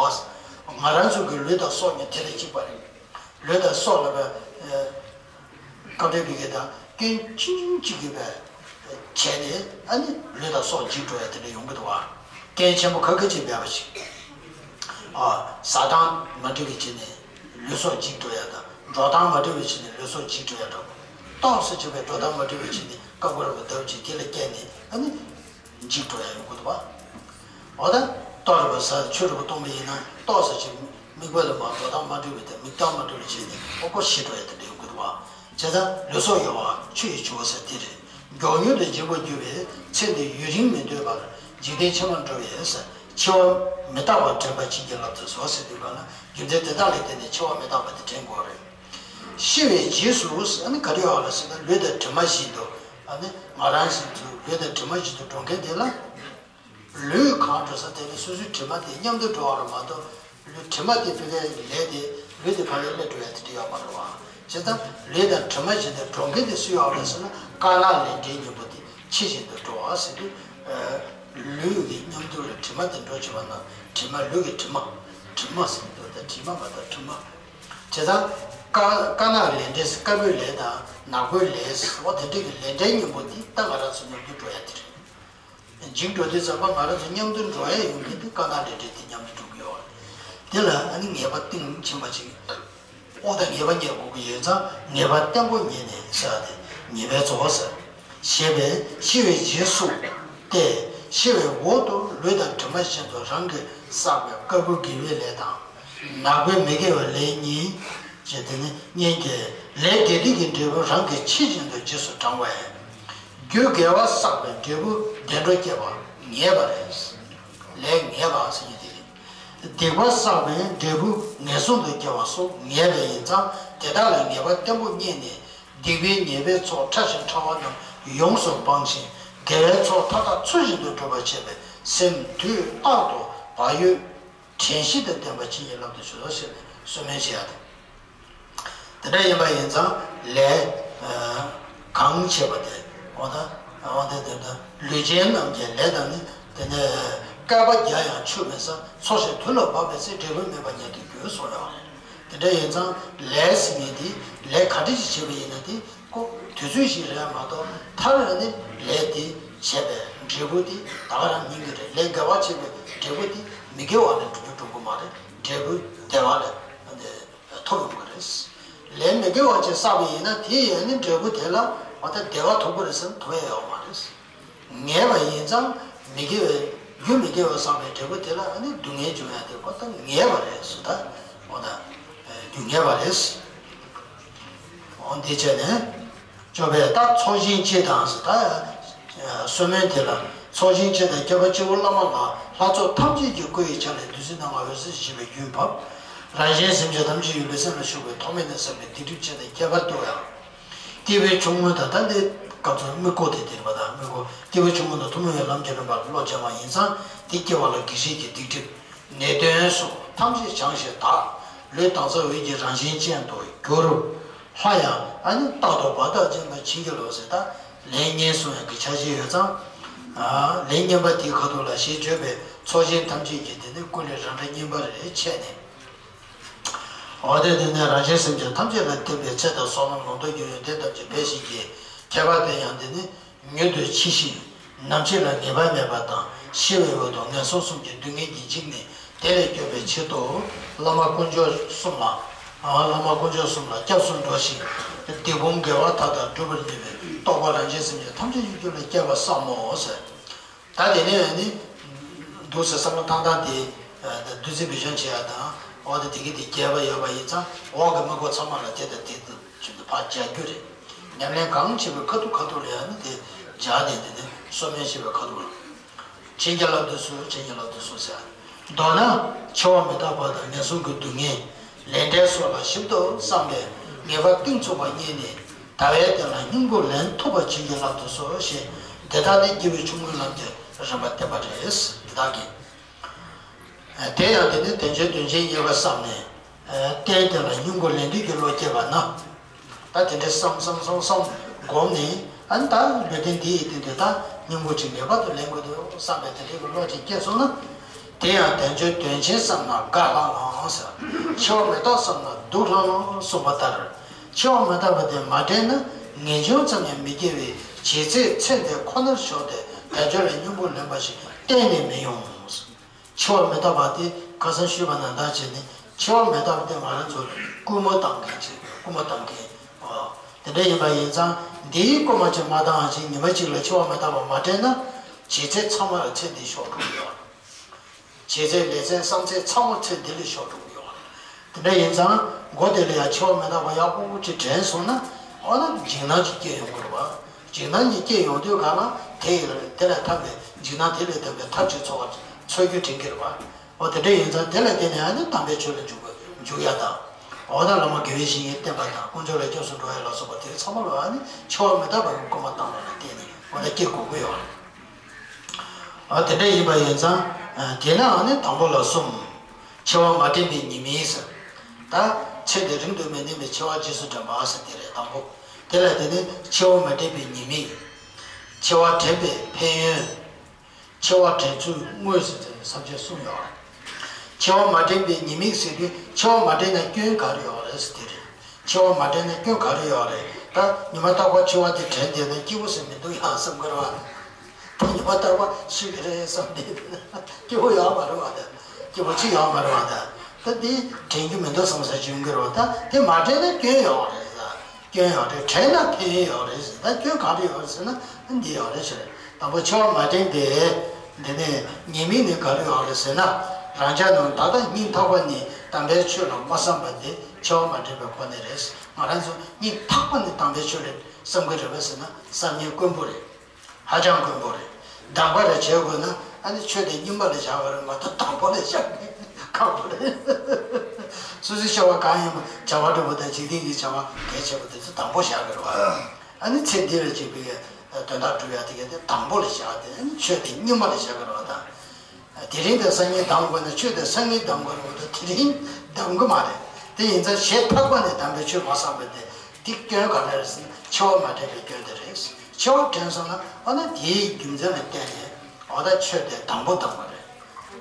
བ། ང་རང་ཚོ་གི་ལུས་དང་སྲོག་གཉིས་དེ་ལ་གཅིག་པ་རེད། ལུས་དང་སྲོག་ལ་བས། སྐབས་འབྲས་བི་གེ་དང་སྐྱོན་ཆུང་ཆུང་གཅིག་གིས་བས་བྱས་ནས་ཨ་ནི་ལུས་དང་སྲོག་འཇིག་འགྲོ་ཡ་དེ་འདྲ་ཡོང་གི་འདུག་བ། རྐྱེན་ཆེན་པོ་ཁ་ཁ་ཅིག་མེད་པ་ཞིག་ཨ། ཟ་སྟངས་མ་འགྲིག་པའི་ཆ་ནས་ལུས་སྲོག་འཇིག་འགྲོ་ཡ་དང་། འགྲོ་སྟངས་མ་འགྲིག་པའི་ཆ་ནས་ལུས་སྲོག་འཇིག་འགྲོ་ཡ་འདྲ་པོ། ཏོག་ཙམ་ཅིག་བས་འགྲོ་སྟངས་མ་འགྲིག་པའི་ཆ་ནས་སྐབས་འགར་བ་འདབ་ཅིག་དེ་ལ་བསྐྱལ་ནས་ཨ་ནི། འཇིག་འགྲོ་ཡ་ཡོང་གི་འདུག་བ། འོ་ད་ལྟོ་རེ་བ་ཟ་ཆུ་རེ་བ་བཏུང་བ་ཡིན་ན་ཏོག་ཙམ་ཅིག་མིག་དཔེ་ལ་མ་འགྲོ་སྟངས་མ་འགྲིག་པའི་དེ་མིག་སྟངས་མ་འགྲིག་པའི་ཆ་ནས་ཨོ་ཁོ་ཤི་འགྲོ་ཡ་དེ་འདྲ་ཡོང་གི་འདུག་བ། བྱས་ཙང་ལུས་སྲོག་གཡོ་བ་ཆུ་ཡི་ཆུ་བུར་ཟེར་དེ་རེད། མགྱོགས་མྱུར་དུ་འཇིག་པར་འགྱུར་བའི་ཚེ་འདི་ཡུན་རིང་མི་སྡོད་པར་འཇིག་རྟེན་ཕྱི་མར་འགྲོ་བའི་ཟེར་འཆི་བ་མི་རྟག་པར་དྲན་པ་བྱིན་གྱིས་བརླབ་ཏུ་གསོལ་ཟེར་དུས་ག་ལ་རྒྱུ་མཚན་དེ་དག་ལ་བརྟེན་ནས་འཆི་བ་མི་རྟག་པ་དེ་དྲན་དགོས་རེད། ཤི་བའི་རྗེས་སུ་ཨ་ནི་ག་རེ་ཡོད་རེད་ཟེར་ན་ལུས་དང་གྲིབ་མ་བཞིན་དུ་ཨ་ནི་ང་རང་བཞིན་དུ་ལུས་དང་གྲིབ་མ་བཞིན་དུ་འགྲོ་མཁན་དེ་ལ། ལུས་གང་འགྲོ་ས་དེ་ནི་སོ་སོའི་གྲིབ་མ་དེ་མཉམ་དུ་འགྲོ་བ་རེད་མ་གཏོགས་ལུས་གྲིབ་མ་དེ་ཕ་གིར་ལུས་དེ་ལུས་དེ་ཕ་གིར་སླེབས་འགྲོ་ཡ་དེ་འདྲ་ཡོད་མ་རེད་བ། བྱས་ཙང་ལུས་དང་གྲིབ་མ་བཞིན་དུ་འགྲོ་མཁན་དེ་སུ་ཡོད་རེད་ཟེར་ན་དཀར་ནག་ལས་འབྲས་གཉིས་པོ་དེ་ཕྱི་བཞིན་དུ་འགྲོ་བ་ཟེར་དུས། ལུས་ཀྱི་མཉམ་དུ་ལ་གྲིབ་མ་དེ་འགྲོ་བྱེད་པ་ན་གྲིབ་མ་ལུས་ཀྱི་གྲིབ་མ། གྲིབ་མ་ཟེར་དུས་ད་གྲིབ་མ་མ་གཏོགས་གྲིབ་མ། བྱས་ཙང་། དཀར་དཀར་ནག་ལས་འབྲས་དཀར་པོའི་ལས་དང་ནག་པོའི་ལས་ཟེར་བ་དེ་འདྲ་གི་ལས་འབྲས་གཉིས་པོ་འདི་ད་ང་རང་ཚོ་མཉམ་དུ་འགྲོ་ཡ་དེ་རེད། འཇིག་འགྲོ་དུས་ཙམ་པ་ང་རང་ཚོ་མཉམ་དུ་འགྲོ་ཡ་ཡོང་གི་འདི་དཀར་ནག་ལས་འབྲས་དེ་མཉམ་དུ་འགྲོ་གི་ཡོད་རེད། དེ་ལ་ཨ་ནི་ངེས་པ་གཏིང་ཕྱིན་པ་ཅིག་ཨོ་ད་ངེས་པ་རྙེད་དགོས་ཀྱི་ཡོད་ཙང་ངེས་པ་བརྟན་པོ་རྙེད་ནས་ཟེར་བ་དེ་ཉེས་པའི་རྫོགས་ཟེར། ཞེས་པས་ཤི་བའི་རྗེས་སུ་སྟེ། ཤི་བའི་འོག་ཏུ་ལུས་དང་གྲིབ་མ་བཞིན་དུ་རང་གིས་བསགས་པའི་དཀར་པོའི་དགེ་བའི་ལས་དང་། ནག་པོའི་མི་དགེ་བའི་ལས་གཉིས། ཞེས་དེ་ནི་གཉིས་ཀྱི་ལས་དགེ་སྡིག་གི་འབྲས་བུ་རང་གིས་ཕྱི་བཞིན་དུ་རྗེས་སུ་འབྲང་བས། རྒྱུ་དགེ་བ་བསགས་པའི་འབྲས་བུ་བདེ་འགྲོར་སྐྱེ་བ་ངེས་པ་རེད། ལས་ངེས་པ་ཟེར་གྱི་དེ་རེད། སྡིག་པ་བསགས་པའི་འབྲས་བུ་ངན་སོང་དུ་སྐྱེ་བ་སོགས་ངེས་པ་ཡིན་ཙང་དེ་དག་ལ་ངེས་པ་བརྟན་པོ་རྙེད་ནས། སྡིག་པའི་ཉེས་པའི་ཚོགས་ཕྲ་ཞིང་ཕྲ་བ་རྣམས་ཡོངས་སུ་སྤངས་ཤིང་དགེ་བའི་ཚོགས་མཐའ་དག་ཚུལ་བཞིན་དུ་སྒྲུབ་པར་བྱེད་པའི་སེམས་དུས་རྟག་ཏུ་བག་ཡོད་དྲན་ཤེས་དང་ལྡན་པ་བྱིན་གྱིས་བརླབ་ཏུ་གྱུར་ཅིག་ཟེར་ནས་གསོལ་སྨོན་བྱེད་ཡ་དང་། དེ་འདྲ་ཡིན་པ་ཡིན་ཙང་ལས་གང་བྱེད་པ་དེ་འོ་ད་འོ་དེ་དེ་འདྲ་ལུས་ཅན་རྣམས་ཀྱི་ལས་དང་ནི་དེ་ནས་བསྐལ་པ་བརྒྱ་ཡང་ཆོད་མི་ཟ། འཚོ་ཞིང་དུས་ལ་བབ་པའི་ཚེ་འབྲས་བུ་སྨིན་པ་ཉིད་དུ་འགྱུར་གསུངས་ཡོད་རེད། དེ་འདྲ་ཡིན་ཙང་ལས་ཟེར་མཁན་དེ་ལས་ག་འདྲ་ཞིག་བྱེད་པ་ཡིན་ན་དེ་ཁོ་དུས་ཚོད་ཞིག་རེད་མ་གཏོགས་མཐར་ནི་ལས་དེ་བྱས་པའི་འབྲས་བུ་དེ་ད་ག་རང་ཡིན་གྱི་རེད། ལས་དགེ་བ་བྱས་པའི་འབྲས་བུ་དེ་མི་དགེ་བ་ལས་འགྲོ་རྒྱུ་འགྲོ་གི་མ་རེད། འབྲས་བུ་བདེ་བ་ལས་ཐོབ་ཡོང་གི་རེད། ལས་མི་དགེ་བ་ཅིག་བསགས་པ་ཡིན་ན་དེ་ཡང་ནི་འབྲས་བུ་དེ་ལ་འོ་ད་བདེ་བ་ཐོབ་ཀྱི་རེད་ཟེར་ན་ཐོབ་ཡ་ཡོད་མ་རེད། ངེས་པ་ཡིན་ཙང་མི་དགེ་བའི་རྒྱུ་མི་དགེ་བ་བསགས་པའི་འབྲས་བུ་དེ་ལ་ཨ་ནི་སྡུག་བསྔལ་འབྱུང་ཡ་དེ་ཁོ་ད་ངེས་པ་རེད་ཟེར། ད་འོ་ད་རྒྱུ་ངེས་པ་རེད། འོ་འདི་བྱས་ནས་སྐྱོབ་པས་ད་ཚོགས་ཞིང་སྤྱི་དང་ཟེར། ད་གསོལ་སྨན་དེ་ལ་ཚོགས་ཞིང་སྤྱི་དང་ཁྱད་པར་སྤྱི་བོ་བླ་མ་ལ་ལྷ་ཚོགས་ཐམས་ཅད་ཀྱི་སྐུ་ཡི་ཆ་ལས་བདུད་རྩི་སྣ་ལྔ་འོད་ཟེར་བཞད་པའི་རྒྱུན་བབས། རང་གཞན་སེམས་ཅན་ཐམས་ཅད་ཡུལ་ལས་སེམས་ལ་ཞུགས་པའི་ཐོག་མེད་ནས་བསགས་པའི་སྡིག་སྒྲིབ་ཆེ་དང་ཁྱད་པར་དུ་ཡང་། སྐྱེ་བའི་ཆུང་ངུ་དང་ད་ལྟའི་སྐབས་སུ་དམིགས་སྐོར་དེ་དེར་བ་དང་དམིགས་སྐོར་སྐྱེ་བའི་ཆུང་ངུ་དང་ཐུན་མོང་བའི་ལམ་གྱི་རིམ་པར་བློ་སྦྱང་བ་ཡིན་ཙང་དེ་སྐྱེ་བ་ལ་གེགས་བྱེད་ཀྱི་སྡིག་སྒྲིབ་ནད་གདོན་སོགས་ཐམས་ཅད་བྱང་ཞིང་དག། ལུས་དྭངས་གཙང་འོད་ཀྱི་རང་བཞིན་ཅན་དུ་གྱུར། ལྷ་ཡང་ཨ་ནི་རྟག་ཏུ་བར་ཐག་ཅན་དུ་བྱིན་གྱིས་རློབས་ཟེར། ད་ལན་གཉིས་གསུང་ཡག་གི་ཆ་ཤས་ཡོད་ཙང་། ལན་གཉིས་པ་དེའི་ཁ་ཐུག་ལ་ཞེས་བརྗོད་པའི་ཚོགས་ཞིང་ཐམས་ཅད་ཀྱི་དེ་ནི་སྐུ་ལས་རང་སྒྲ་སྙན་པ་རེ་འཆད་ནས། འོ་དེ་དེ་ནས་རང་གཞན་སེམས་ཅན་ཐམས་ཅད་ལ་བསྟན་པའི་ཚེ་དང་བསོད་ནམས་ལོངས་སྤྱོད་ཀྱི་ཡོན་ཏན་ཐམས་ཅད་འཕེལ་ཞིང་རྒྱས། ཁྱད་པར་དུ་ཡང་དེ་ནི་མྱུར་དུ་འཆི་ཞིང་ནམ་འཆི་ལ་ངེས་པ་མེད་པ་དང་། ཤི་བའི་འོག་ཏུ་ངན་སོང་གསུམ་གྱི་སྡུག་བསྔལ་གྱིས་འཇིགས་ནས་དེ་ལས་སྐྱོབ་པའི་ཕྱིར་དུ་བླ་མ་དཀོན་མཆོག་གསུམ་ལ། བླ་མ་དཀོན་མཆོག་གསུམ་ལ་སྐྱབས་སུ་འགྲོ་ཞིང་། སྡིག་སྤོང་དགེ་བ་མཐའ་དག་སྒྲུབ་པར་ནུས་པའི་རྟོགས་པ་རང་གཞན་སེམས་ཅན་ཐམས་ཅད་ཀྱི་རྒྱུད་ལ་སྐྱེ་བར་བསམ་མོ་ཟེར། ད་དེ་ནས་ནི། འདུག་ཟེར་བསམ་བློ་བཏང་སྟངས་དེ། བདུད་རྩི་འབུད་བཤམས་བྱེད་ཡ་དང་། འོ་དེ་དེ་གི་དེ་རྒྱས་པ་ཡོད་པ་ཡིན་ཙང་འོག་གི་དམིགས་སྐོར་ཚང་མ་ལ་དེ་དང་དེ་དང་ཆུད་དུ་ཕར་སྦྱར་རྒྱུ་རེད། ཉམས་ལེན་གང་བྱེད་པའི་ཁ་ཐུག་ཁ་ཐུག་ལ་ཡང་ནི་དེ་སྦྱར་ནས་དེ་ནི་གསོལ་སྨན་བྱེད་པའི་ཁ་ཐུག་ལ། བྱིན་གྱིས་བརླབ་ཏུ་གསོལ། བྱིན་གྱིས་བརླབ་ཏུ་གསོལ་ཟེར། མདོར་ན། འཆི་བ་མི་རྟག་པ་དང་ངན་སོང་གི་སྡུག་བསྔལ། ལས་འབྲས་སོགས་ལ་ཞིབ་ཏུ་བསམས་པས་ངེས་པ་གཏིང་ཚུགས་པ་རྙེད་ནས། ཟླ་བའི་སྟེང་ལ་སྙིང་པོ་ལེན་ཐུབ་པར་བྱིན་གྱིས་བརླབ་ཏུ་གསོལ་ཞེས་འདི་དག་ནི་སྐྱེ་བའི་ཆུང་ངུའི་ལམ་གྱི་རིམ་པ་བསྟན་པ་རེད། འདི་དག་གིས། དེ་ཡང་དེ་ནི་དལ་འབྱོར་དོན་ཆེན་གཉེར་བར་བསམས་ནས། རྟེན་དེ་ལ་སྙིང་པོ་ལེན་འདོད་ཀྱི་བློ་སྐྱེས་པ་ན། ད་དེ་འདྲའི་བསམ་བསམ་བསམ་བསམ་བསྒོམས་ནས་ཨ་ནི་ད་ལུས་རྟེན་འདི་ཡི་སྟེང་དུ་ད་སྙིང་པོ་ཅིག་ངེས་པར་དུ་ལེན་དགོས་འདུག་བསམ་པའི་དེ་འདྲའི་བློ་ཅིག་སྐྱེས་སོང་ན། དེ་ཡང་དལ་འབྱོར་དོན་ཆེན་བསམ་ན་དགའ་ལྷང་ལྷང་ཟེར། འཆི་བ་མི་རྟག་བསམ་ན་སྡུག་ལྷང་ལྷང་གསུངས་པ་ལྟར། འཆི་བ་མི་རྟག་པ་དེ་མ་དྲན་ན་ངེས་འབྱུང་ཙམ་ཡང་མི་སྐྱེ་བས་ཇི་སྲིད་ཚེ་འདི་ཁོ་ནར་ཞོག་སྟེ་དལ་འབྱོར་ལ་སྙིང་པོ་ལེན་པ་ཞིག་གཏན་ནས་མི་ཡོང་། འཆི་བ་མི་རྟག་པ་དེ་ཁ་སང་ཞུས་པ་ནང་ལྟར་བྱས་ནས་འཆི་བ་མི་རྟག་པ་དེ་ང་རང་ཚོ་སྐུལ་མ་བཏང་མཁན་ཅིག་སྐུལ་མ་བཏང་མཁན། ཨོ། དེ་འདྲ་ཡིན་པ་ཡིན་ཙང་འདིའི་སྐུལ་མ་ཅིག་མ་བཏང་བ་ཅིག་ཉི་མ་གཅིག་ལ་འཆི་བ་མི་རྟག་པ་མ་དྲན་ན་བྱས་ཚད་ཚང་མ་ལ་ཚེ་འདིའི་ཞོགས་དྲུག་ཡོད། བྱས་ཚད་ལས་ཚད་བསམ་ཚད་ཚང་མ་ཚེ་འདི་ལ་ཞོགས་དྲུག་ཡོད། དེ་འདྲ་ཡིན་ཙང་མགོ་དེ་ལ་ཡང་འཆི་བ་མི་རྟག་པ་ཡག་པོ་ཅིག་དྲན་སོང་ན་ཨོ་ན་འཇིགས་སྣང་ཅིག་སྐྱེ་ཡོང་གི་རེད་བ། འཇིགས་སྣང་གཉིས་སྐྱེས་ཡོང་དུས་གང་ལ་དེ་ཡི་དེ་ལས་ཐར་བའི་འཇིགས་སྣང་དེ་ལས་ཐར་བའི་ཐབས་ཅིག་འཚོལ་བ་འཚོལ་རྒྱུ་དྲན་གྱི་རེད་བ། འོ་དེ་འདྲ་ཡིན་ཙང་དེ་ལ་བརྟེན་ནས་ཨ་ནི་དམ་པའི་ཆོས་ལ་འཇུག་པ་འཇུག་ཡ་དང་། འོ་ད་བླ་མ་དགེ་བའི་བཤེས་གཉེན་བསྟེན་པ་དང་དཀོན་མཆོག་ལ་སྐྱབས་སུ་འགྲོ་ཡ་ལ་སོགས་པ་དེ་ཚང་མ་ལ་ཨ་ནི་འཆི་བ་མི་རྟག་པ་གི་སྐུལ་མ་བཏང་བ་ལ་བརྟེན་ནས་འོ་ད་སྐྱེ་དགོས་ཀྱི་ཡོད་རེད། འོ་དེ་འདྲ་ཡིན་པ་ཡིན་ཙང་དེ་ན་ཨ་ནི་དང་པོ་ལ་གསུམ། འཆི་བ་མ་དྲན་པའི་ཉེས་དམིགས་ཟེར། ད་ཚེ་འདི་རིང་དུ་མི་གནས་པའི་འཆི་བ་རྗེས་སུ་དྲན་པ་ཟེར་དེ་རེད་དང་པོ། དེ་ལ་དེ་ནི་འཆི་བ་མ་དྲན་པའི་ཉེས་དམིགས། འཆི་བ་དྲན་པའི་ཕན་ཡོན། འཆི་བ་དྲན་ཚུལ་དངོས་ཟེར་ཚུལ་ས་བཅད་གསུམ་ཡོད་རེད། འཆི་བ་མ་དྲན་པའི་ཉེས་དམིགས་ཟེར་དུས་འཆི་བ་མ་དྲན་ན་སྐྱོན་ག་རེ་ཡོད་རེད་ཟེར་དེ་རེད། འཆི་བ་མ་དྲན་ན་སྐྱོན་ག་རེ་ཡོད་རེད། ད་ཉི་མ་རྟག་པར་འཆི་བ་དེ་དྲན་བསྡད་ན་སྐྱིད་པོ་ཟེར་མི་འདུག་ཡང་བསམ་གི་རེད་བ། ད་ཉི་མ་རྟག་པར་ཤི་གི་རེད་བསམ་བསྡད་ན་སྐྱིད་པོ་ཡོད་མ་རེད་བ། ད་སྐྱིད་པོ་ཅི་ཡོད་མ་རེད་བ། ད་ད་དེ་དྲན་རྒྱུ་མི་འདུག་བསམ་ས་ཅིག་ཡོང་གི་རེད་བ། ད་དེ་མ་དྲན་ན་སྐྱོན་ཡོད་རེད་ད། སྐྱོན་ཡོད་རེད། དྲན་ན་ཕན་ཡོན་ཡོད་རེད་ཟེར། ད་སྐྱོན་ག་རེ་ཡོད་རེད་ཟེར་ན་འདི་ཡོད་རེད་ཟེར། དང་པོ་འཆི་བ་མ་དྲན་པའི་འདི་ནས་ཉེས་དམིགས་ནི་ག་རེ་ཡོད་རེད་ཟེར་ན། རང་ཅག་རྣམས་ད་ལྟ་སྙིང་ཐག་པ་ནས་དམ་པའི་ཆོས་ལ་མ་བསམ་པ་འདི་འཆི་བ་མ་དྲན་པའི་གོ་གནས་རེད། ང་རང་ཚོ་སྙིང་ཐག་པ་ནས་དམ་པའི་ཆོས་ལ་བསམ་གྱི་རེད་པས་ཟེར་ན་བསམ་མཁན་དཀོན་པོ་རེད། ཧ་ཅང་དཀོན་པོ་རེད། དག་པ་རེ་བྱེད་དགོས་ན་ཨ་ནི་ཆོས་དེ་རྙིང་པ་ལ་བཞག་པ་རེད་མ་གཏོགས་དང་པོ་ལ་བཞག་ཁག་པོ་རེད། སོ་སོའི་སྐྱེ་བ་གང་ཡིན་པ་བྱ་བ་འགྲུབ་པ་དང་འཇིག་རྟེན་གྱི་བྱ་བ་གལ་ཆེ་བ་དེ་ཚོ་དང་པོ་བཞག་གི་རེད་བ། ཨ་ནི་ཚེ་འདི་ལ་སྐྱེས་པའི་དོན་དག་སྒྲུབ་ཡ་དེ་ག་དེ་དང་པོ་ལ་བཞག་དེ་ཨ་ནི་ཆོས་དེ་རྙིང་པ་ལ་བཞག་གི་རེད་བ་དང་། དེ་རིང་དེ་སང་ཉིན་གདམ་དགོས་ན་ཆོས་དེ་སང་ཉིན་གདམ་དགོས་རེད་མ་གཏོགས་དེ་རིང་གདམ་གི་མ་རེད། དེ་ཡིན་ཙང་ཞེ་ཐག་པ་ནས་དམ་པའི་ཆོས་མ་བསགས་པ་དེ་དེ་སྐྱོན་ག་རེ་རེད་ཟེར་ན་འཆི་བ་མ་དྲན་པའི་སྐྱོན་དེ་རེད། འཆི་བ་དྲན་སོང་ན་འོ་ན་དེའི་རྒྱུ་མཚན་ལ་བརྟེན་ནས་འོ་ད་ཆོས་དེ་དང་པོ་གདམ་དགོས་རེད།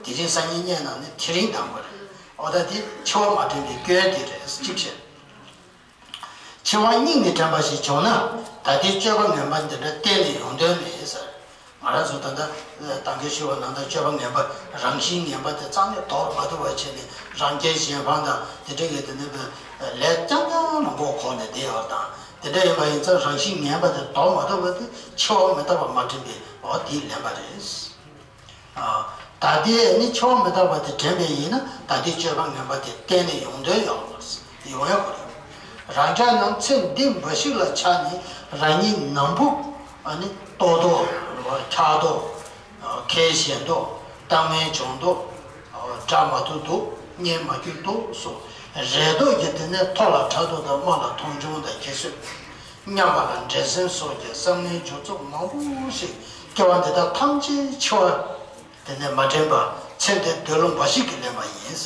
དེ་རིང་སང་ཉིན་རྙེད་ན་ནི་དེ་རིང་གདམ་དགོས་རེད། འོ་ད་དེ་འཆི་བ་མ་དྲན་པའི་སྐྱོན་དེ་རེད་གཅིག་བྱས། འཆི་བ་སྙིང་ནས་དྲན་པ་ཞིག་བྱུང་ན་ད་ལྟའི་སྤྱོད་པ་ངན་པ་འདི་འདྲ་གཏན་ནས་ཡོང་དོན་མེད་ཟེར། ང་རང་ཚོ་ད་ལྟ་ད་གིན་ཞུས་པ་ནང་ལྟར་སྤྱོད་པ་ངན་པ་རང་བཞིན་ངན་པ་དེ་རྩ་ནས་དོར་མ་ཐུབ་པ་བྱས་ནས་རང་རྒྱལ་གཞན་ཕམ་དང་དེ་འདྲ་གི་དེ་ནས་ལས་རྐྱང་རྐྱང་ལ་མགོ་འཁོར་ནས་བསྡད་ཡོད་དང་དེ་འདྲ་ཡིན་པ་ཡིན་ཙང་རང་བཞིན་ངན་པ་དེ་དོར་མ་ཐུབ་པ་དེ་འཆི་བ་མི་རྟག་པ་མ་དྲན་པའི་འོ་དེའི་ལན་པ་རེད། ད་ལྟའི་ནི་འཆི་བ་མི་རྟག་པ་དེ་དྲན་པས་ཡིན་ན་ད་ལྟའི་སྤྱོད་པ་ངན་པ་དེ་གཏན་ནས་ཡོང་དོན་ཡོད་ཡོང་ཡག་གོ་རེད། རང་ཅག་རྣམས་ཚེ་འདི་འབའ་ཞིག་ལ་ཆགས་ནས་རང་ཉིད་ནམ་འབུ་ནི་ལྟོ་ལྡོག་འཁྱག་ལྡོག་ཁའི་ཞེན་ལྡོག་གཏམ་ངན་བྱུང་ལྡོག་དགྲ་མ་ཐུག་ལྡོག་གཉེན་མ་གྱུར་ལྡོག་སོགས་རེ་དོགས་ཀྱི་དེ་ནས་མཐོ་ལ་ཕྲག་དོག་དང་དམའ་ལ་མཐོང་ཆུང་དང་ཁྱད་གསོད། མཉམ་པ་ལ་འགྲན་སེམས་སོགས་ཀྱི་བསམ་ངན་སྦྱོར་ཚོགས་མང་པོ་ཞིག་སྐྱེ་བ་འདི་དག་ཐམས་ཅད་འཆི་བ་དེ་ནས་མ་དྲན་པ་ཚེ་འདིར་འདོད་ལོང་འབའ་ཞིག་གིས་ལེན་པ་ཡིན།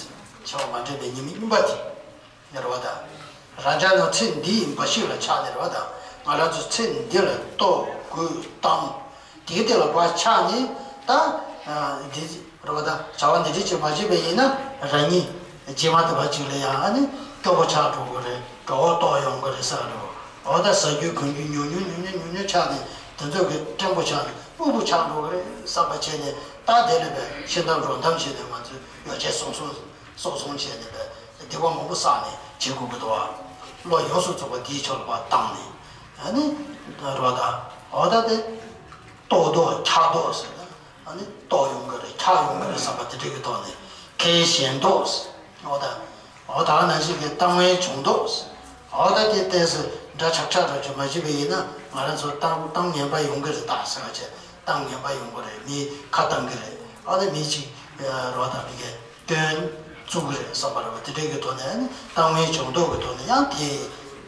འཆི་བ་མ་དྲན་པའི་ཉི་མ་སྙིང་པ་དེ་ནི་རེད་བ་ད། རང་ཅག་རྣམས་ཚེ་འདི་ཡི་འབའ་ཞིག་ལ་ཆགས་ནས་རེད་བ་ད། ང་རང་ཚོ་ཚེ་འདི་ལ་ལྟོ་གོས་གཏམ་དེའི་སྟེང་ལ་ཕར་ཆགས་ནས་ད་འདི་རེད་བ་ད། བྱ་བ་འདི་འདྲ་ཅིག་མ་བྱས་པ་ཡིན་ན་རང་ཉིད་རྗེས་མ་དེ་བ་ཅིག་ལ་ཡང་ཨ་ནི་སྐྱོ་པོ་ཆགས་འགྲོ་གི་རེད། གྲོད་ཁོག་ལྟོགས་ཡོང་གི་རེད་ཟེར་རེད། འོ་ད་ཟ་རྒྱུ་གོན་རྒྱུ་ཉུང་ཉུང་ཉུང་ཉུང་ཉུང་ཉུང་ཆགས་ནས་དེ་ཚོ་གི་བཀྲེན་པོ་ཆགས་ནས་སྨུག་པོ་ཆགས་འགྲོ་གི་རེད་བསམ་པ་བྱས་ནས་ད་དེ་ལས་པའི་ཤི་འཐབ་རོ་འཐབ་བྱས་ནས་ང་ཚོས་ཡོ་བྱད་སོང་སོང་སོང་སོང་བྱས་ནས་པའི་སྡིག་པ་མང་པོ་བསགས་ནས་བྱེད་དགོས་ཀྱི་འདུག་བ། བློ་ཡོངས་སུ་རྫོགས་པ་དེའི་ཕྱོགས་ལ་ཕར་བཏང་ནས་ཨ་ནི་རོ་ད་འོ་ད་དེ་ལྟོ་ལྡོག་འཁྱག་ལྡོག་ཟེར་ན། ཨ་ནི་ལྟོགས་ཡོང་གི་རེད། འཁྱག་ཡོང་གི་རེད་བསམ་པ་དེ་འདྲ་གི་ཐོག་ནས་ཁའི་ཞེན་ལྡོག་འོ་ད། འོ་ད་ནང་བཞིན་གྱི་གཏམ་ངན་བྱུང་ལྡོག་འོ་ད་དེ་ལྟས་སུ་འདྲ་ཆགས་ཆགས་རོ་ཅིག་མ་བྱེད་པ་ཡིན་ན་ང་རང་ཚོ་གཏམ་གཏམ་ངན་པ་ཡོང་གི་རེད་ད་ཟེར་བ་བྱས་གཏམ་ངན་པ་ཡོང་གི་རེད། མི་ཁ་བཏང་གི་རེད། འོ་ད་མི་གཅིག་རོ་ད་མི་གས་སྐྱོན་བཙུགས་ཀྱི་རེད་བསམ་པ་རེད་བ། དེ་འདྲ་གི་ཐོག་ནས་ཨ་ནི་གཏམ་ངན་བྱུང་ལྡོག་གི་ཐོག་ནས་ཡང་དེ་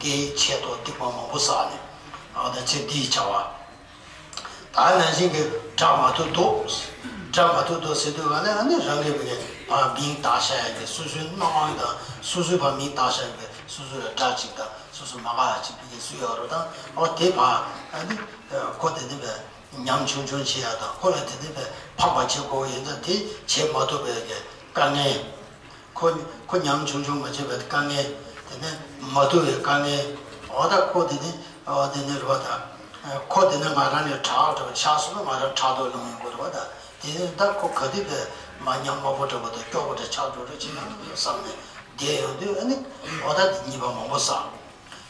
དེའི་ཆེད་དུ་སྡིག་པ་མང་པོ་བསགས་ནས་འོ་ད་ཚེ་འདིའི་བྱ་བ། ད་ནང་བཞིན་གྱི་དགྲ་མ་ཐུག་ལྡོག་དགྲ་མ་ཐུག་ལྡོག་ཟེར་དུས་ག་ནས་ཨ་ནི་རང་གི་བའི་ཕར་མིང་བཏགས་བཞག་ཡ་གི་སོ་སོའི་སྣང་བ་དང་སོ་སོའི་ཕར་མིང་བཏགས་བཞག་ཡ་གི་སོ་སོ་ལ་དགྲ་གཅིག་དང་སོ་སོ་མ་དགའ་བ་གཅིག་བི་གའི་སུ་ཡོད་རོ་དང་ཨོ་དེ་ཕར་ཨ་ནི་ཁོ་དེ་ནི་བའི་ཉམ་ཆུང་ཆུང་བྱེད་ཡ་དང་ཁོ་ལ་དེ་ནི་བའི་ཕམ་པ་བྱེད་དགོས་ཡིན་ཙང་དེ་བྱེད་མ་ཐུབ་པའི་གི་དཀའ་ངལ། ཁོ་ཁོ་ཉམ་ཆུང་ཆུང་མ་བྱས་པའི་དཀའ་ངལ། དེ་ནས་མ་ཐུབ་པའི་དཀའ་ངལ། འོ་ད་ཁོ་དེ་ནི་འོ་དེ་ནི་རེད་བ་ད། ཁོ་དེ་ནི་ང་རང་ནས་དྲག་འགྲོ་ཆགས་སོང་ན་ང་རང་ཕྲག་དོག་སློང་ཡོང་གི་རེད་བ་ད། དེ་ནི་ད་ཁོ་ག་དུས་པའི་མ་ཉམ་དམར་པོ་འདྲ་བ་དང་སྐྱོ་པོ་འདྲ་ཆགས་འགྲོ་རེད་ཅེ་ན་བསམ་ནས་བསྡད་ཡོང་དུས་ཨ་ནི་འོ་ད་དེ་ཉེས་པ་མང་པོ་བསགས།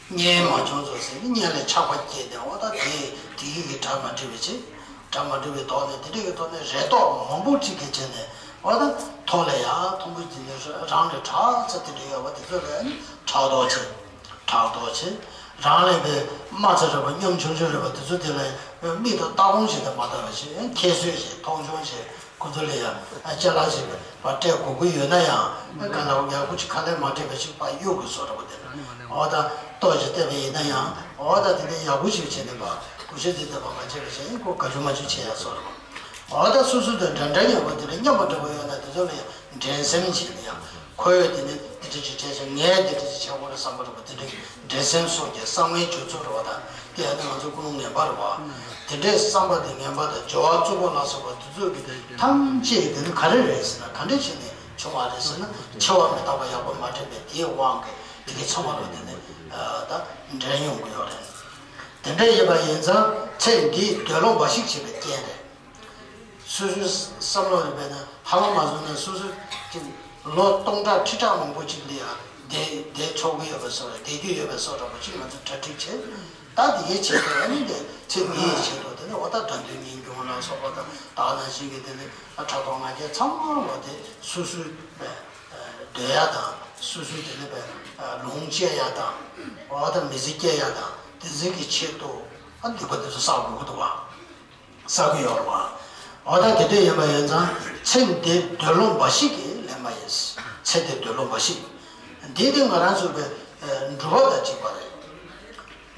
གཉེན་མ་བྱུང་ཚོ་ཟེར་ནི་གཉེན་ལས་ཆགས་པ་སྐྱེས་ཏེ་འོ་ད་དེ་དེ་གི་གི་དགྲ་མ་འགྲིག་པའི་ཆེད། དགྲ་མ་འགྲིག་པའི་ཐོག་ནས་དེ་འདྲ་གི་ཐོག་ནས་རེ་དོགས་མང་པོ་གཅིག་གི་བྱས་ནས་འོ་ད་ཐོག་ལ་ཡ་མཐོང་གི་ཅི་ནས་རང་ལས་དྲག་ཚ་དེ་འདྲ་ཡོད་པ་དེ་ཚོ་ལ་ནི་ཕྲག་དོག་བྱེད། ཕྲག་དོག་བྱེད། རང་ལས་པའི་དམའ་ཚ་རེད་པ་ཉམ་ཆུང་ཆུང་རེད་པ་དེ་ཚོ་དེ་ལ་མིག་དང་ལྟ་སྐོང་བྱེད་དེ་མ་ལྟ་བ་བྱེད་ཁྱད་གསོད་བྱེད་མཐོང་ཆུང་བྱེད། ཁོ་ཚོ་ལ་ཡང་ཅ་ལག་ཅིག་ཕར་སྤྲད་དགོས་ཀྱི་ཡོད་ན་ཡང་ག་ལ་ཡག་པོ་ཅིག་ཁ་ལས་མ་སྤྲད་པ་ཅིག་ཕར་གཡུག་དགོས་བཟོ་འདྲ་པོ་དེ་འོ་ད་ལྟོ་ཅིག་བལྟས་པ་ཡིན་ན་ཡང་འོ་ད་དེ་འདྲའི་ཡག་པོ་ཅིག་བྱས་ནས་ཕར་གུ་ཤ་ཅིག་བལྟས་པ་མ་བྱས་པ་བྱས་ཁོ་ག་ཅུ་མ་ཅུ་བྱས་ཡག་བཟོ་འདྲ་པོ། འོ་ད་སོ་སོ་དང་འདྲ་འདྲ་ཡོད་པ་དེ་འདྲ་མཉམ་པ་འདྲ་པོ་ཡོད་ན་དེ་ཚོ་ལ་ཡང་འགྲན་སེམས་བྱས་ནས་ཡང་ཁོས་དེ་ནི་འདི་འདྲ་ཅིག་བྱས་ཤག་ངས་འདི་འདྲ་ཅིག་བྱས་དགོས་རེད་བསམ་པ་འདྲ་པོ་དེ་འདྲའི་འགྲན་སེམས་སོགས་ཀྱི་བསམ་ངན་སྦྱོར་ཚུལ་རེད་བ་དང་དེ་ཡང་ནི་ང་ཚོ་ཀུན་སློང་ངན་པ་རེད་བ། དེ་འདྲའི་བསམ་པ་དེ་ངན་པ་དང་སྦྱོར་བ་རྩུབ་པོ་ལ་སོགས་པ་དེ་ཚོ་གི་ཐམས་ཅད་དེ་ནི་ག་རེ་རེད་ཟེར་ན་ག་འདྲ་བྱས་ནས་བྱུང་བ་རེད་ཟེར་ན་འཆི་བ་མི་རྟག་པ་ཡག་པོ་མ་དྲན་པའི་དེའི་དབང་གིས་དེ་གའི་ཚང་མ་ལ་དེ་ནི་ད་འདྲེན་ཡོང་གི་ཡོད་རེད། དེ་འདྲ་ཡིན་པ་ཡིན་ཙང་ཚེ་འདིའི་འདོད་ལོང་འབའ་ཞིག་བྱེད་པའི་རྐྱེན་རེད། སོ་སོའི་བསམ་བློ་རེ་བས་ན་ཧ་ལམ་མ་བཟུང་ན་སོ་སོ་ཅིག་ལོ་སྟོང་ཕྲག་ཁྲི་ཕྲག་མང་པོ་ཅིག་ལ་ཡང་བསྡད་བསྡད་ཆོག་གི་ཡོད་པའི་བཟོ་འདྲ་བསྡད་རྒྱུ་ཡོད་པའི་བཟོ་འདྲ་པོ་ཅིག་ང་ཚོས་གྲ་སྒྲིག་བྱས། ད་དེ་གའི་ཆེད་དུ་ཨ་ནི་དེ་ཚེ་འདིའི་ཆེད་དུ་དེ་ནི་འོ་ད་དགྲ་འདུལ་ངེས་འབྱུང་ལ་སོགས་པ་དང་ད་ནང་བཞིན་གྱི་དེ་ནི་ཕྲག་དོག་ང་རྒྱལ་ཚང་མ་ལོ་དེ་སོ་སོའི་སྡོད་ཡ་དང་སོ་སོའི་དེ་ནི་ལོངས་སྤྱད་ཡ་དང་འོ་ད་མི་ཚེ་སྐྱེལ་ཡ་དང་དེ་ཚོའི་གི་ཆེད་དུ་ཨ་སྡིག་པ་དེ་ཚོ་བསགས་དགོས་ཀྱི་འདུག་བ། ས་གི་ཡོད་རེད་བ། འོ་ད་དེ་འདྲ་ཡིན་པ་ཡིན་ཙང་ཚེ་འདི་འདོད་ལོག་འབའ་ཞིག་གི་ལེན་པ་ཡིན། ཚེ་འདི་འདོད་ལོག་འབའ་ཞིག་འདི་དེ་ང་རང་ཚོ་གི་ཨ་སྒྲུབ་པ་དང་གཅིག་པ་རེད།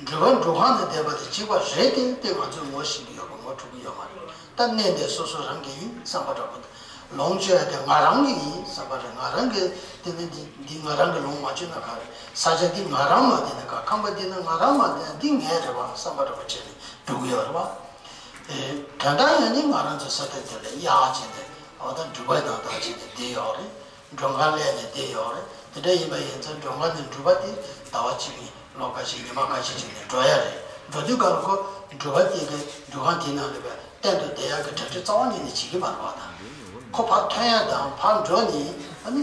སྒྲུབ་པ་སྒྲུབ་ཁང་ནས་བསྡད་པ་དང་གཅིག་པ་རེད་དེ། དེ་ང་ཚོས་ངོ་ཤེས་ཀྱི་ཡོད་པ་ངོ་འཕྲོད་ཀྱི་ཡོད་མ་རེད། ད་གནས་འདི་སོ་སོ་རང་གི་ཡིན་བསམ་པ་འདྲ་པོ་དང་། ལོངས་སྤྱོད་ཡ་དེ་ང་རང་གི་ཡིན་བསམ་པ་རེད། ང་རང་གི་དེ་ནི་འདི་འདི་ང་རང་གི་ལོངས་མ་སྤྱོད་ན་ག་རེད། ས་ཆ་འདི་ང་རང་མ་བསྡད་ན་ག་ཁང་པ་འདི་ནི་ང་རང་མ་བསྡད་ན་འདི་ངའི་རེད་བ་བསམ་པ་འདྲ་པོ་བྱས་ནས་འགྲོ་གི་ཡོད་རེད་བ། ཨེ། དོན་དག་ཡང་ནི་ང་རང་ཚོ་ས་ཐག་དེ་ལ་གཡག་བྱས་ནས་འོ་ད་སྒྲུབ་པ་དང་ད་བྱས་ནས་བསྡད་ཡོད་རེད། མགྲོན་ཁང་སླེབས་ནས་བསྡད་ཡོད་རེད། དེ་འདྲ་ཡིན་པ་ཡིན་ཙང་མགྲོན་ཁང་ནས་སྒྲུབ་པ་དེ་ཟླ་བ་གཅིག་ཡིན། ལོ་ཁ་ཤས་ཉི་མ་ཁ་ཤས་ཅིག་ནས་འགྲོ་ཡ་རེད། འགྲོ་དུས་སྐབས་ལ་ཁོ་སྒྲུབ་པ་དེ་གི་སྒྲུབ་ཁང་དེའི་ནང་ལ་བས་གཏན་དུ་བསྡད་ཡག་གི་གྲ་སྒྲིག་རྩ་བ་ཉིད་ནས་བྱེད་ཀྱི་མ་རེད་བ་དང་། ཁོ་ཕར་ཐོན་ཡ་དང་ཕར་འགྲོ་ནས་ཨ་ནི་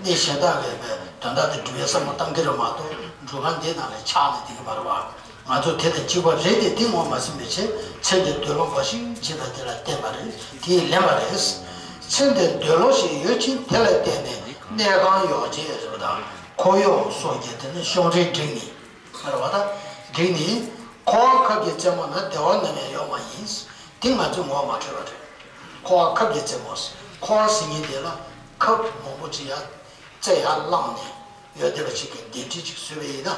གནས་གཞན་དག་ལ་བས་དོན་དག་དེ་སྒྲུབ་ཡའི་བསམ་བློ་བཏང་གི་རེད་མ་གཏོགས་སྒྲུབ་ཁང་དེའི་ནང་ལ་ཆགས་ནས་བསྡད་ཀྱི་མ་རེད་བ། ང་ཚོ་དེ་དང་གཅིག་པ་རེད་དེ། དེ་ངོ་མ་ཟིན་པའི་ཕྱིར་ཚེ་འདི་འདོད་ལོག་འབའ་ཞིག་བྱེད་པ་དེ་ལ་བརྟེན་པ་རེད། དེས་ལེན་པ་རེད། ཚེ་འདི་འདོད་ལོག་ཞིག་ཡོད་ཕྱིན་དེ་ལ་བརྟེན་ནས་གནས་ཁང་གཡོག་བྱེད་རེད་པ་དང་འཁོར་གཡོག་སོགས་ཀྱི་དེ་ནི་གཤོང་རིས་བསྒྲིགས་ནས་རེད་པ་དང་བསྒྲིགས་ནས། འཁོར་བ་ཁབ་ཀྱི་རྩེ་མོ་ན་བདེ་བ་ནམ་ཡང་ཡོད་མ་ཡིན། དེ་ང་ཚོས་ངོ་མ་འཕྲོད་པ་རེད། འཁོར་བ་ཁབ་ཀྱི་རྩེ་མོ། འཁོར་བ་ཟེར་མཁན་དེ་ལ་ཁབ་མང་པོ་ཅིག་ཡར་རྩེ་ཡར་བསླངས་ནས་ཡོད་བསྡད་པ་ཅིག་གི་གདན་ཁྲི་ཅིག་བཟོས་པ་ཡིན་ན།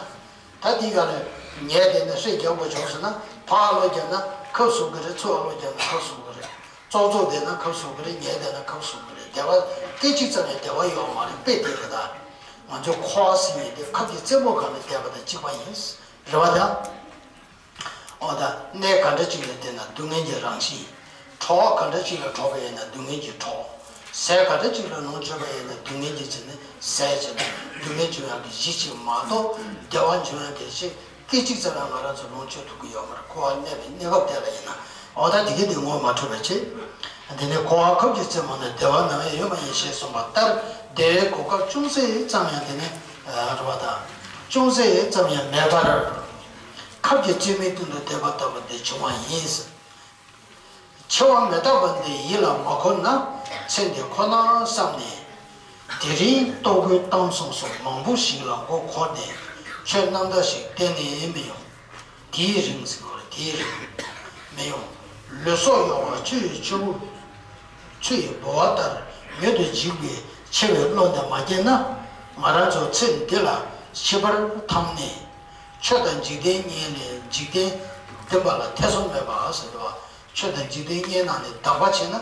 ད་དེའི་སྒང་ལ་ཉལ་བསྡད་ན་ཧྲེ་རྒྱག་དགོས་བྱུང་ཟེར་ན། ཕར་བློ་བརྒྱབ་ན་ཁབ་ཟུག་གི་རེད། ཚུར་བློ་བརྒྱབ་ན་ཁབ་ཟུག་གི་རེད། ཙོག་ཙོག་བསྡད་ན་ཁབ་ཟུག་གི་རེད། ཉལ་བསྡད་ན་ཁབ་ཟུག་གི་རེད། བདེ་བ་སྐད་ཅིག་ཙམ་ཡང་བདེ་བ་ཡོད་མ་རེད། དཔེ་དེ་རེད་ད། ང་ཚོའི་འཁོར་བ་ཟེར་མཁན་དེ་ཁབ་ཀྱི་རྩེ་མོ་སྒང་ལ་བསྡད་པ་དང་གཅིག་པ་ཡིན། རེད་བ་ད། འོ་ད་གནས་ག་འདྲ་ཅིག་ལ་བསྡད་ན་སྡུག་བསྔལ་གྱི་རང་བཞིན། གྲོགས་ག་འདྲ་ཅིག་ལ་གྲོགས་པ་ཡིན་ན་སྡུག་བསྔལ་གྱི་གྲོགས། ཟས་ག་འདྲ་ཅིག་ལ་ལོངས་སྤྱོད་པ་ཡིན་ན་སྡུག་བསྔལ་གྱི་ཟས་ནི་ཟས་བྱས་ན་སྡུག་བསྔལ་འབྱུང་ཡག་གི་གཞི་ཅིག་མ་གཏོགས་བདེ་བ་འབྱུང་ཡག་གི་གཞི་སྐད་ཅིག་ཙམ་ཡང་ང་རང་ཚོ་ལོངས་སྤྱོད་ཐུབ་ཀྱི་ཡོད་མ་རེད། འཁོར་བར་གནས་པའི་གནས་སྐབས་དེ་ལ་ཡིན་ན། འོ་ད་དེ་གི་དེ་ངོ་མ་འཕྲོད་པ་བྱེད། དེ་ནས་འཁོར་བ་ཁབ་ཀྱི་རྩེ་མོ་ན་བདེ་བ་ནམ་ཡང་ཡོད་མ་ཡིན་ཞེས་གསུངས་པ་ལྟར་བདེ་བའི་གོ་སྐབས་ཅུང་ཟད་ཙམ་ཡང་དེ་ནི་རེད་བ་དང་། ཅུང་ཟད་ཙམ་ཡང་མེད་པར། ཁབ་ཀྱི་རྩེ་མོའི་སྟེང་དུ་བསྡད་པ་ལྟ་བུ་དེ་བྱུང་བ་ཡིན། འཆི་བ་མི་རྟག་པ་འདི་ཡིད་ལ་མ་འཁོར་ན། ཚེ་འདི་ཁོ་ན་བསམ་ནས། དེ་རིང་ལྟོ་གོས་གཏམ་གསུམ་སོགས་མང་པོ་ཞིག་ལ་མགོ་འཁོར་ནས་ཆོས་རྣམ་དག་ཞིག་གཏན་ནས་མི་ཡོང་། དེའི་རིང་ཟེར་དགོས་རེད། དེའི་རིང་མི་ཡོང་། ལུས་སྲོག་གཡོ་བ་ཆུ་ཡི་ཆུ་བོ། ཆུ་ཡི་ལྦུ་བ་ལྟར་མྱུར་དུ་འཇིག་པའི་འཆི་བའི་བློ་འདི་མ་སྐྱེས་ན། ང་རང་ཚོ་ཚེ་འདི་ལ་འཆི་བར་ཐམས་ནས། ཆོས་དང་འཇིག་རྟེན་གཉིས་ལས་འཇིག་རྟེན་བདེན་པ་ལ་ཐེ་ཚོམ་མེད་པ་ཟེར་བ། ཆོས་དང་འཇིག་རྟེན་གཉིས་ནང་ནས་གདམ་ག་བྱས་ན་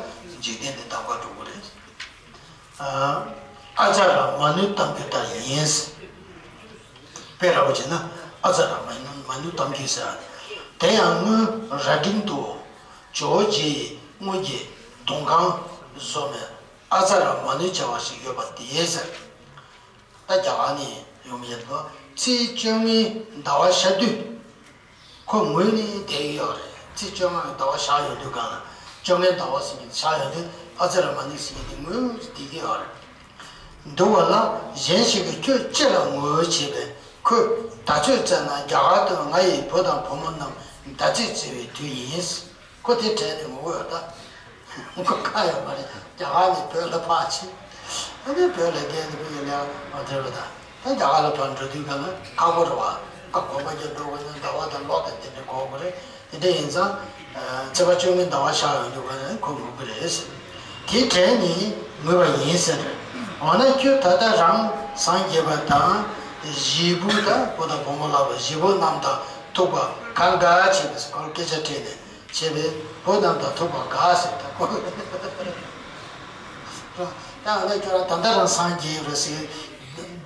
འཇིག་རྟེན་དེ་གདམ་ག་འགྲོ་གི་རེད། ཨ་ཙ་ར་མ་ནུའི་གཏམ་རྒྱུད་ལྟར་ཡིན། དཔེ་འདྲ་པོ་བྱས་ན་ཨ་ཙ་ར་མ་ནུ་མ་ནུའི་གཏམ་རྒྱུད་ཟེར། དེ་ཡང་སྔོན་རྭ་སྒྲེང་དུ་ཇོ་བོ་རྗེ་ཡི་དངུལ་གྱི་མདོང་ཁང་བཟོ་མི་ཨ་ཙ་ར་མ་ནུ་བྱ་བ་ཞིག་ཡོད་པ་དེ་ཟེར། ད་རྒྱ་གར་ནས་ཡོང་མི་ཡིན་པ། ཚེས་བཅོ་ལྔའི་ཟླ་བ་ཤར་དུས། ཁོ་ངུས་ནས་བསྡད་ཀྱི་ཡོད་རེད། ཚེས་བཅོ་ལྔ་གི་ཟླ་བ་ཤར་ཡོང་དུས་སྒང་ལ། བཅོ་ལྔའི་ཟླ་བ་ཟེར་མཁན་ཤར་ཡོང་དུས་ཨ་ཙ་ར་མ་ཎི་ཟེར་མཁན་དེ་ངུས་བསྡད་ཀྱི་ཡོད་རེད། འདུག་པ་ལ་གཞན་ཞིག་གིས་ཁྱོད་ཅི་ལ་ངུ་བྱས་པས། ཁོས་ད་ཚོད་བཙལ་ན་རྒྱ་གར་དུ་ང་ཡི་བུ་དང་བུ་མོ་རྣམས་མདའ་རྩེད་རྩེ་བའི་དུས་ཡིན། ཁོ་དེ་དྲན་ནས་ངུ་གི་ཡོད་ད། ཁོ་ཁག་ཡོད་མ་རེད། རྒྱ་གར་ནས་བོད་ལ་ཕར་ཕྱིན། ཨ་ནི་བོད་ལ་བསྡད་ནས་བོད་ཀྱི་ལས་ཀ་མ་འདྲ་བ་དང་། ད་རྒྱ་གར་ལ་ཕར་འགྲོ་དུས་སྒང་ལ་ཁག་པོ་རེད་བ། ཨ་དགོན་པ་རྒྱབ་འགྲོ་དགོས་ན་ཟླ་བ་དང་ལོ་དང་དེ་འདྲ་འགོར་དགོས་རེད། དེ་འདྲ་ཡིན་ཙང་། ཚེས་པ་བཅོ་ལྔའི་ཟླ་བ་ཤར་ཡོང་དུས་སྒང་ལ་ཁོ་ངུ་གི་རེད་ཟེར། དེ་དྲན་ནས་ངུས་པ་ཡིན་ཟེར། འོ་ན་ཁྱོད་ད་ལྟ་རང་སངས་རྒྱས་པ་དང་། བཞེས་བུ་དང་བུ་དང་བུ་མོ་ལ་བཞེས་བུ་རྣམས་དང་ཐུག་པ་གང་དགའ་བྱེད་པས་ཟེར། ཁོ་ལ་སྐད་ཆ་དྲིས་ནས། བྱས་པས་བུ་རྣམས་དང་ཐུག་པ་དགའ་ཟེར། ད་ཁོ། ད་ཨ་ནི་ཁྱོད་རང་ད་ལྟ་རང་སངས་རྒྱས་རེད་ཟེར།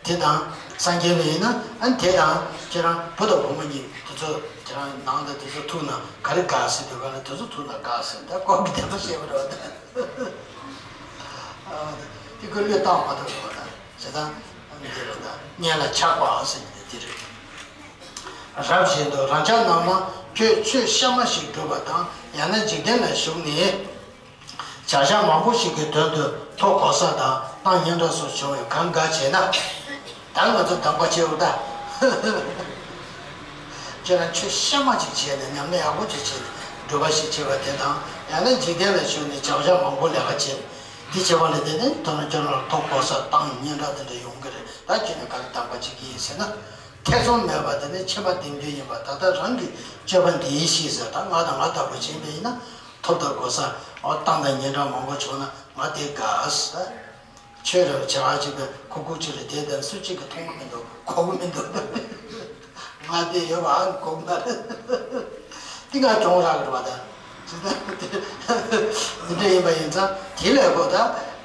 དེ་དང་སངས་རྒྱས་པ་ཡིན་ན་ཨ་ནི་དེ་དང་ཁྱེད་རང་བུ་དང་བུ་མོ་གཉིས་དེ་ཚོ་ཁྱེད་རང་ནང་དང་དེ་ཚོ་ཐུག་ན་ག་རེ་དགའ་ཟེར་དུས་ག་ལ་དེ་ཚོ་ཐུག་ན་དགའ་ཟེར། ད་ཁོ་གི་བདེན་པ་བཤད་པ་རེད་བ། ད་དེ་ཁོ་བློས་བཏང་མ་ཐུབ་རེད་བ། ད་བྱས་ཙང་ཨ་ནི་དེ་རེད། ད་སྙན་ལ་ཆགས་པ་ཟེར་གྱི་དེ་རེད། རབ་བཞིན་དུ་རང་ཅག་རྣམས་ལ་ཁྱོད་ཆོས་གཤའ་མ་ཞིག་སྒྲུབ་པ་དང་། ཡང་ན་འཇིག་རྟེན་ལ་ཞུགས་ནས་བྱ་བཞག་མང་པོ་ཞིག་གི་དོན་དུ་ཐོ་གོ་ས་དང་གཏམ་སྙན་གྲགས་སོགས་བྱུང་བས་གང་དགའ་བྱས་ན། ད་ང་ཚོ་གདམ་ག་བྱེད་འོ་ད། ཁྱོད་རང་ཆོས་གཤའ་མ་ཅིག་བྱས་ནས་ཉམས་ལེན་ཡག་པོ་ཅིག་བྱས་ནས་སྒྲུབ་པ་ཞིག་བྱེད་པ་དེ་དང་། ཡང་ན་འཇིག་རྟེན་ལ་ཞུགས་ནས་བྱ་བཞག་མང་པོ་ལས་ཀ་བྱེད། འདི་བྱེད་པ་ལས་དེ་ནི་དོ་སྣང་ཁྱོད་རང་ལ་ཐོ་གོ་ས་གཏམ་སྙན་གྲགས་དེ་འདྲ་ཡོང་གི་རེད། ད་ཁྱོད་ནི་ག་རེ་གདམ་ག་བྱེད་ཀྱི་ཡིན་ཟེར་ན། ཐེ་ཚོམ་མེད་པ་དེ་ནི་ཕྱི་མ་བདེན་རྒྱུ་ཡིན་པ། ད་ལྟ་རང་གི་སྤྱོད་པ་འདི་ཡིས་ཤེས་ཟེར། ད་ང་དང་ང་ལྟ་བུ་བྱེད་པ་ཡིན་ན། ཐོབ་དང་གོ་ས་འོ་བཏང་དང་ཉན་གྲངས་མང་པོ་བྱུང་ན་ང་དེ་དགའ་ས། ཆོས་རབ་བྱ་བ་གཅིག་པའི་ཁུག་ཁུག་ཅིག་ལ་དེ་དང་སུ་གཅིག་གིས་མཐོང་གི་མི་འདུག་གོ་གི་མི་འདུག་ང་དེ་ཡོད་པ་ཨ་གོ་གི་མ་རེད། དེ་ང་གྱོང་རག་གི་རེད་པ་ད། འདི་འདྲ་ཡིན་པ་ཡིན་ཙང་དེ་ལས་ཁོ་ད་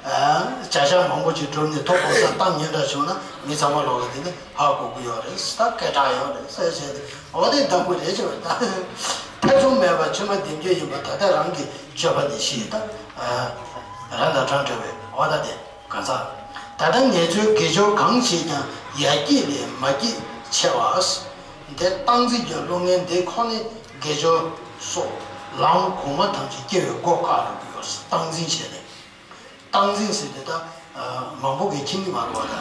བྱ་བཞག་མང་པོ་ཅིག་བསྒྲུབས་ནས་ཐོབ་གོ་ས་བཏང་ཉན་འདྲ་བྱུང་ན་མི་ཚང་མ་ལོག་ལ་དེ་ནི་ཧ་གོ་གི་ཡོད་རེད་ད་སྐད་གྲགས་ཡོད་རེད་ཟེར་བྱས་ཏེ་འོ་དེ་འདང་གི་རེད་ཅེས་པ་ད། ཐེ་ཚོམ་མེད་པར་ཕྱི་མ་འདེམས་རྒྱུ་ཡིན་པ་ད་ལྟ་རང་གི་སྤྱོད་པ་ནི་ཤེས་ད། རང་དང་རང་བྲལ་བའི་འོ་ད་དེ་གང་ཟག་ད་ལྟ་ངེད་ཚོའི་དགེ་སྦྱོར་གང་བྱེད་ཀྱང་ཡར་སྐྱེད་ལས་མར་སྐྱེད་ཆེ་བ། འདི་སྟངས་འཛིན་གྱི་བློ་ངན་འདི་ཁོ་ནི་དགེ་སྦྱོར་སོགས་ལམ་གོང་མ་ཐམས་ཅད་སྐྱེ་བའི་སྒོ་བཀག་འགྲོ་གི་ཡོད། སྟངས་འཛིན་བྱས་ནས། སྟངས་འཛིན་ཟེར་དེ་ད་མང་པོ་གིས་མཁྱེན་གྱི་མ་རེད་པ་ད།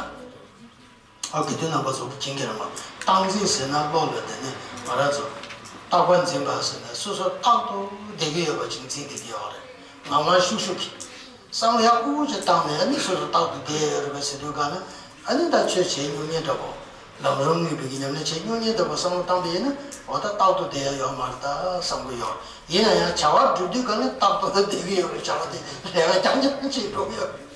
ཨ་དགེ་འདུན་རྣམ་པ་ཚོ་མཁྱེན་གྱི་རེད་མ། སྟངས་འཛིན་ཟེར་ན་བློ་ལ་དེ་ནི་ང་རང་ཚོ་རྟག་པ་འཛིན་པ་ཟེར་ན་སོ་སོ་རྟག་ཏུ་བསྡད་ཀྱི་ཡོད་པ་ཅིག་འཛིན་བསྡད་ཀྱི་ཡོད་རེད། ངང་ངང་ཤུགས་ཤུགས་ཀྱིས། བསམ་བློ་ཡག་པོ་ཅིག་བཏང་ནས་ཨ་ནི་སོ་སོ་རྟག་ཏུ་བསྡད་ཡོད་རེད་པས་ཟེར་དུས་ག་ན་ཨ་ནི་ད་ཆོས་བྱེད་སྙུང་གཉེན་འདྲ་པོ། ལམ་རིམ་དངོས་པའི་གི་ཉམས་ལེན་བྱེད་སྙུང་གཉེན་འདྲ་པོ་བསམ་བློ་བཏང་པ་ཡིན་ན་འོ་ད་རྟག་ཏུ་བསྡད་ཡ་ཡོད་མ་རེད་ད་བསམ་གི་ཡོད། ཡིན་ན་ཡང་བྱ་བ་སྒྲུབ་དུས་ག་ན་རྟག་ཏུ་བསྡད་ཀྱི་ཡོད་རེད་བྱ་བ་དེ་ལས་ཀ་རྐྱང་རྐྱང་བྱེད་འགྲོ་གི་ཡོད་རེད།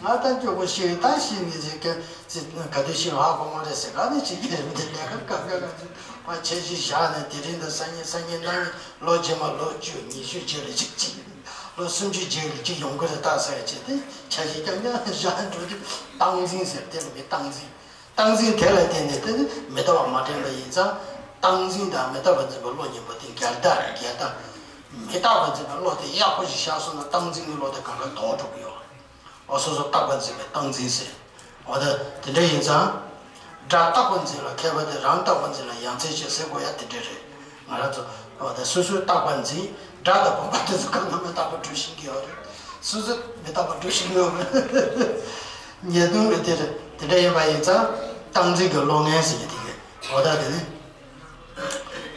ང་ད་སྐྱོ་པོ་ཞིག་ད་ཤི་ནི་ཟེར་ག་ཟེར་ག་དུས་ཤི་ཧ་གོ་མ་རེད་ཟེར་ག་ནས་བྱེད་ཀྱི་རེད་མི་དེ་ལས་ཀ་ག་ག་ག་ཚོད་པ་ཆེ་ཞིག་བཞག་ནས་དེ་རིང་དང་སང་ཉིན་སང་ཉིན་གནངས་ཉིན་ལོ་རྗེས་མ་ལོ་བཅུ་ཉི་ཤུ་རྗེས་ལ་གཅིག་གཅིག་ལོ་སུམ་ཅུ་རྗེས་ལ་གཅིག་ཡོང་གི་རེད་ད་ཟེར་བྱས་ཏེ་ཆ་ཞིག་རྐྱང་རྐྱང་བཞག་འགྲོ་དུས་སྟངས་འཛིན་ཟེར་དེ་ལ་མི་སྟངས་འཛིན། སྟངས་འཛིན་དེ་ལ་བརྟེན་ནས་དེ་ནི་མི་རྟག་པ་མ་དྲན་པ་ཡིན་ཙང་སྟངས་འཛིན་དང་མི་རྟག་པ་འཛིན་པའི་བློ་གཉིས་པོ་དེ་འགལ་ཟླ་རེད་འགལ་ཟླ། མི་རྟག་པ་འཛིན་པའི་བློ་དེ་ཡག་པོ་ཞིག་བཞག་སོང་ན་སྟངས་འཛིན་གྱི་བློ་དེ་གང་ག་དོག་འགྲོ་གི་ཡོད་རེད། འོ་སོ་སོ་རྟག་པ་འཛིན་པའི་སྟངས་འཛིན་ཟེར། འོ་ད་དེ་འདྲ་ཡིན་ཙང་། དགྲ་རྟག་པ་འཛིན་ལ་མཁས་པ་དེ་རང་རྟག་པ་འཛིན་ལ་ཡ་མཚན་ཆེ་ཟེར་དགོས་ཡ་དེ་འདྲ་རེད། ང་རང་ཚོ་འོ་ད་སོ་སོའི་རྟག་པ་འཛིན་དགྲ་དང་བུམ་པ་དེ་ཚོ་གང་ག་མི་རྟག་པ་སྒྲུབ་ཤེས་ཀྱི་ཡོད་རེད། སོ་སོ་མི་རྟག་པ་སྒྲུབ་ཤེས་ཀྱི་ཡོད་རེད། ཉེས་ལྟུང་གི་དེ་རེད་དེ་འདྲ་ཡིན་པ་ཡིན་ཙང་སྟངས་འཛིན་གྱི་བློ་ངན་ཟེར་གྱི་དེ་གི་འོ་ད་དེ་ནི་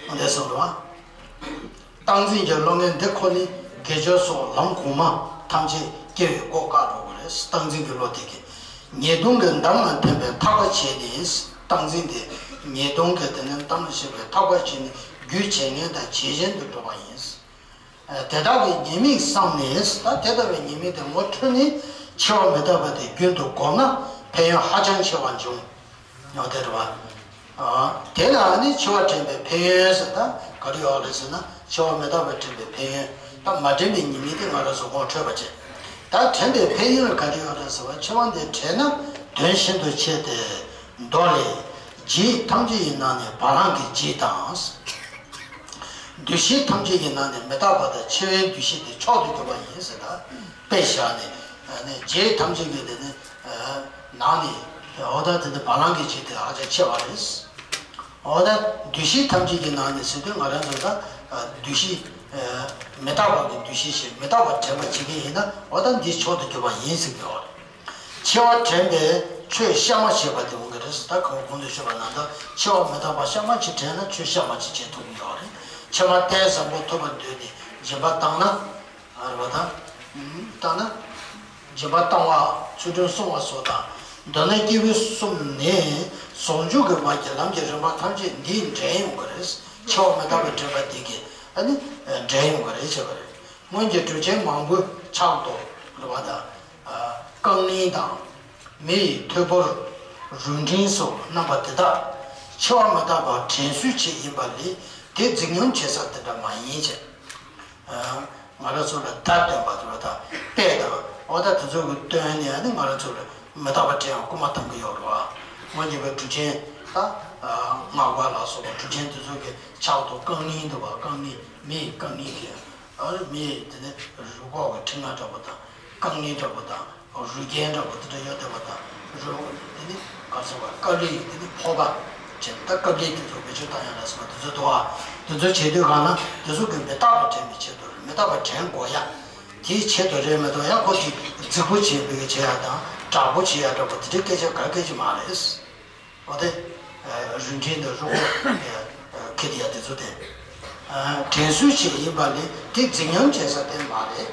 འོ་དེ་སོང་འགྲོ་བ། སྟངས་འཛིན་གྱི་བློ་ངན་འདི་ཁོ་ནི་དགེ་སྦྱོར་སོགས་ལམ་གོང་མ་ཐམས་ཅད་སྐྱེ་བའི་སྒོ་བཀག་འགྲོ་གི་རེད། སྟངས་འཛིན་གྱི་བློ་དེ་གིས་ཉེས་ལྟུང་གི་འདམ་ལ་འཐིམ་པའི་ཐག་པ་བྱས་ནས། སྟངས་འཛིན་དེ་ཉེས་ལྟུང་གི་དེ་ནི་འདམ་ལ་བྱས་པའི་ཐག་པ་བྱས་ནས་རྒྱུ་བྱས་ངན་དང་བྱས་གཞན་དུ་འགྲོ་བ་ཡིན། དེ་དག་གི་ཉེས་དམིགས་བསམས་ནས་ད་དེ་ལྟ་བུའི་ཉེས་དམིགས་དེ་ངོ་འཕྲོད་ནས་འཆི་བ་མི་རྟག་པ་དེ་རྒྱུན་དུ་བསྒོམས་ན་ཕན་ཡོན་ཧ་ཅང་ཆེ་བ་འབྱུང་། ཡང་དེ་རེད་བ། དེ་ལ་ནི་འཆི་བ་དྲན་པའི་ཕན་ཡོན་ཟེར་ད་ག་རེ་ཡོད་རེད་ཟེར་ན་འཆི་བ་མི་རྟག་པ་དྲན་པའི་ཕན་ཡོན་ད་མ་དྲན་པའི་ཉེས་དམིགས་དེ་ང་རང་ཚོ་ངོ་འཕྲོད་པ་བྱེད། ད་དྲན་པའི་ཕན་ཡོན་ལ་ག་རེ་ཡོད་རེད་ཟེར་བ་འཆི་བ་འདི་དྲན་ན་དོན་ཤིན་ཏུ་ཆེ་སྟེ། མདོ་ལས། བྱེད་ཐམས་ཅད་ཀྱི་ནང་ནས་བ་ལང་གི་བྱེད་དང་། འདུ་ཤེས་ཐམས་ཅད་ཀྱི་ནང་ནས་མི་རྟག་པ་དང་འཆི་བའི་འདུ་ཤེས་དེ་མཆོག་ཏུ་གྱུར་པ་ཡིན་ཟེར་ད། དཔེ་བཞག་ནས་ནས་བྱེད་ཐམས་ཅད་ཀྱི་དེ་ནི་ནང་ནས་འོ་ད་དེ་ནི་བ་ལང་གི་བྱེད་དེ་ཧ་ཅང་ཆེ་བ་རེད། འོ་ད་འདུ་ཤེས་ཐམས་ཅད་ཀྱི་ནང་ནས་ཟེར་དུས་ང་རང་ཚོ་ད་འདུ་ཤེས་མི་རྟག་པ་གི་འདུ་ཤེས་ཤིག་མི་རྟག་པ་དྲན་པ་བྱེད་ཀྱི་ཡིན་ན་འོ་ད་འདི་མཆོག་ཏུ་གྱུར་པ་ཡིན་ཟེར་གྱི་ཡོད་རེད། འཆི་བ་དྲན་པས་ཆོས་གཤའ་མ་བྱས་པ་དེ་འོང་གི་རེད་ཟེར། ད་གང་གོང་དུ་ཞུས་པ་ནང་ལྟར་འཆི་བ་མི་རྟག་པ་གཤའ་མ་ཅིག་དྲན་ན་ཆོས་གཤའ་མ་ཅིག་བྱེད་ཐུབ་ཀྱི་ཡོད་རེད། ཕྱི་མ་གཏན་བཟང་པོ་ཐོབ་པར་འདོད་ནས་སྦྱིན་པ་བཏང་ན། ཨ་རེད་པ་ད། བཏང་ན། སྦྱིན་པ་བཏང་བ་ཚུལ་ཁྲིམས་བསྲུང་བ་སོགས་དང་། མདོར་ན་སྐྱེས་བུ་གསུམ་ནི་ཟུང་འཇུག་གི་བར་གྱི་ལམ་གྱི་རིམ་པ་ཐམས་ཅད་འདིས་འདྲེན་ཡོང་གི་རེད། འཆི་བ་མི་རྟག་པའི་དྲན་པ་འདི་གིས་ཨ་ནི་འདྲེན་ཡོང་གི་རེད་བྱས་པ་རེད། སྔོན་གྱི་གྲུབ་ཆེན་མང་པོས་ཕྱག་རྡོར་རེད་པ་དང་། རྐང་གླིང་དང་། མི་ཡི་ཐོད་ཕོར། རུ་འདྲེན་སོགས་རྣམ་པ་དེ་དག་འཆི་བ་མི་རྟག་པ་དྲན་གསོའི་ཆེད་ཡིན་པ་ལས་དེ་རྫིག་ཉམས་བྱེད་ས་དེ་འདྲ་མ་ཡིན་ཅེས། ང་རང་ཚོ་ལ་བརྡ་སྟོན་པ་དེ་ལ་དང་དཔེ་དང་འོ་ད་དེ་ཚོ་གི་སྟོན་ནས་ནི་ང་རང་ཚོ་ལ་མི་རྟག་པ་དྲན་ཡང་སྐུལ་མ་གཏང་གི་ཡོད་རེད་བ། སྔོན་གྱི་བའི་གྲུབ་ཆེན་ད་སྔགས་པ་ལ་སོགས་པ་གྲུབ་ཆེན་དེ་ཚོ་གི་ཕྱག་ཏུ་རྐང་གླིང་འདུག་བ། རྐང་གླིང་མི་ཡི་རྐང་གླིང་གི་ཨ་མི་ཡི་དེ་ནི་རུས་ཁོག་གི་འཁྲི་རྔ་འདྲ་པོ་དང་རྐང་གླིང་འདྲ་པོ་དང་རུས་རྒྱན་འདྲ་པོ་དེ་འདྲ་ཡོད་བསྡད་པ་དང་རུས་དེ་ནི་ག་ཚོད་པ་དཀའ་ལས་དེ་ནི་ཕོག་པ་བྱས་ད་དཀའ་ལས་དེ་ཚོ་བེད་སྤྱོད་བཏང་ཡ་ལ་སོགས་པ་དེ་ཚོ་འདུག་བ། དེ་ཚོ་བྱེད་དུས་གང་ན་དེ་ཚོ་གི་མི་རྟག་པ་དྲན་པའི་ཆེད་དུ་རེད། མི་རྟག་པ་དྲན་དགོས་ཡ། དེའི་ཆེད་དུ་རེད་མ་གཏོགས་ཡང་ཁོ་དེ་རྫིག་པོ་བྱེད་པའི་བྱེད་ཡ་དང་དྲག་པོ་བྱེད་ཡ་འདྲ་པོ་དེ་འདྲའི་སྐད་ཆ་ག་སྐད་ཅིག་མ་རེད། འོ་དེ། རུས་འདྲེན་དང་རུས་ཁོག་ཁེ་དེ་ཡ་དེ་ཚོ་དེ། དྲན་གསོའི་ཆེད་ཡིན་པ་ལས་དེ་རྫིག་ཉམས་བྱེད་ས་དེ་མ་རེད།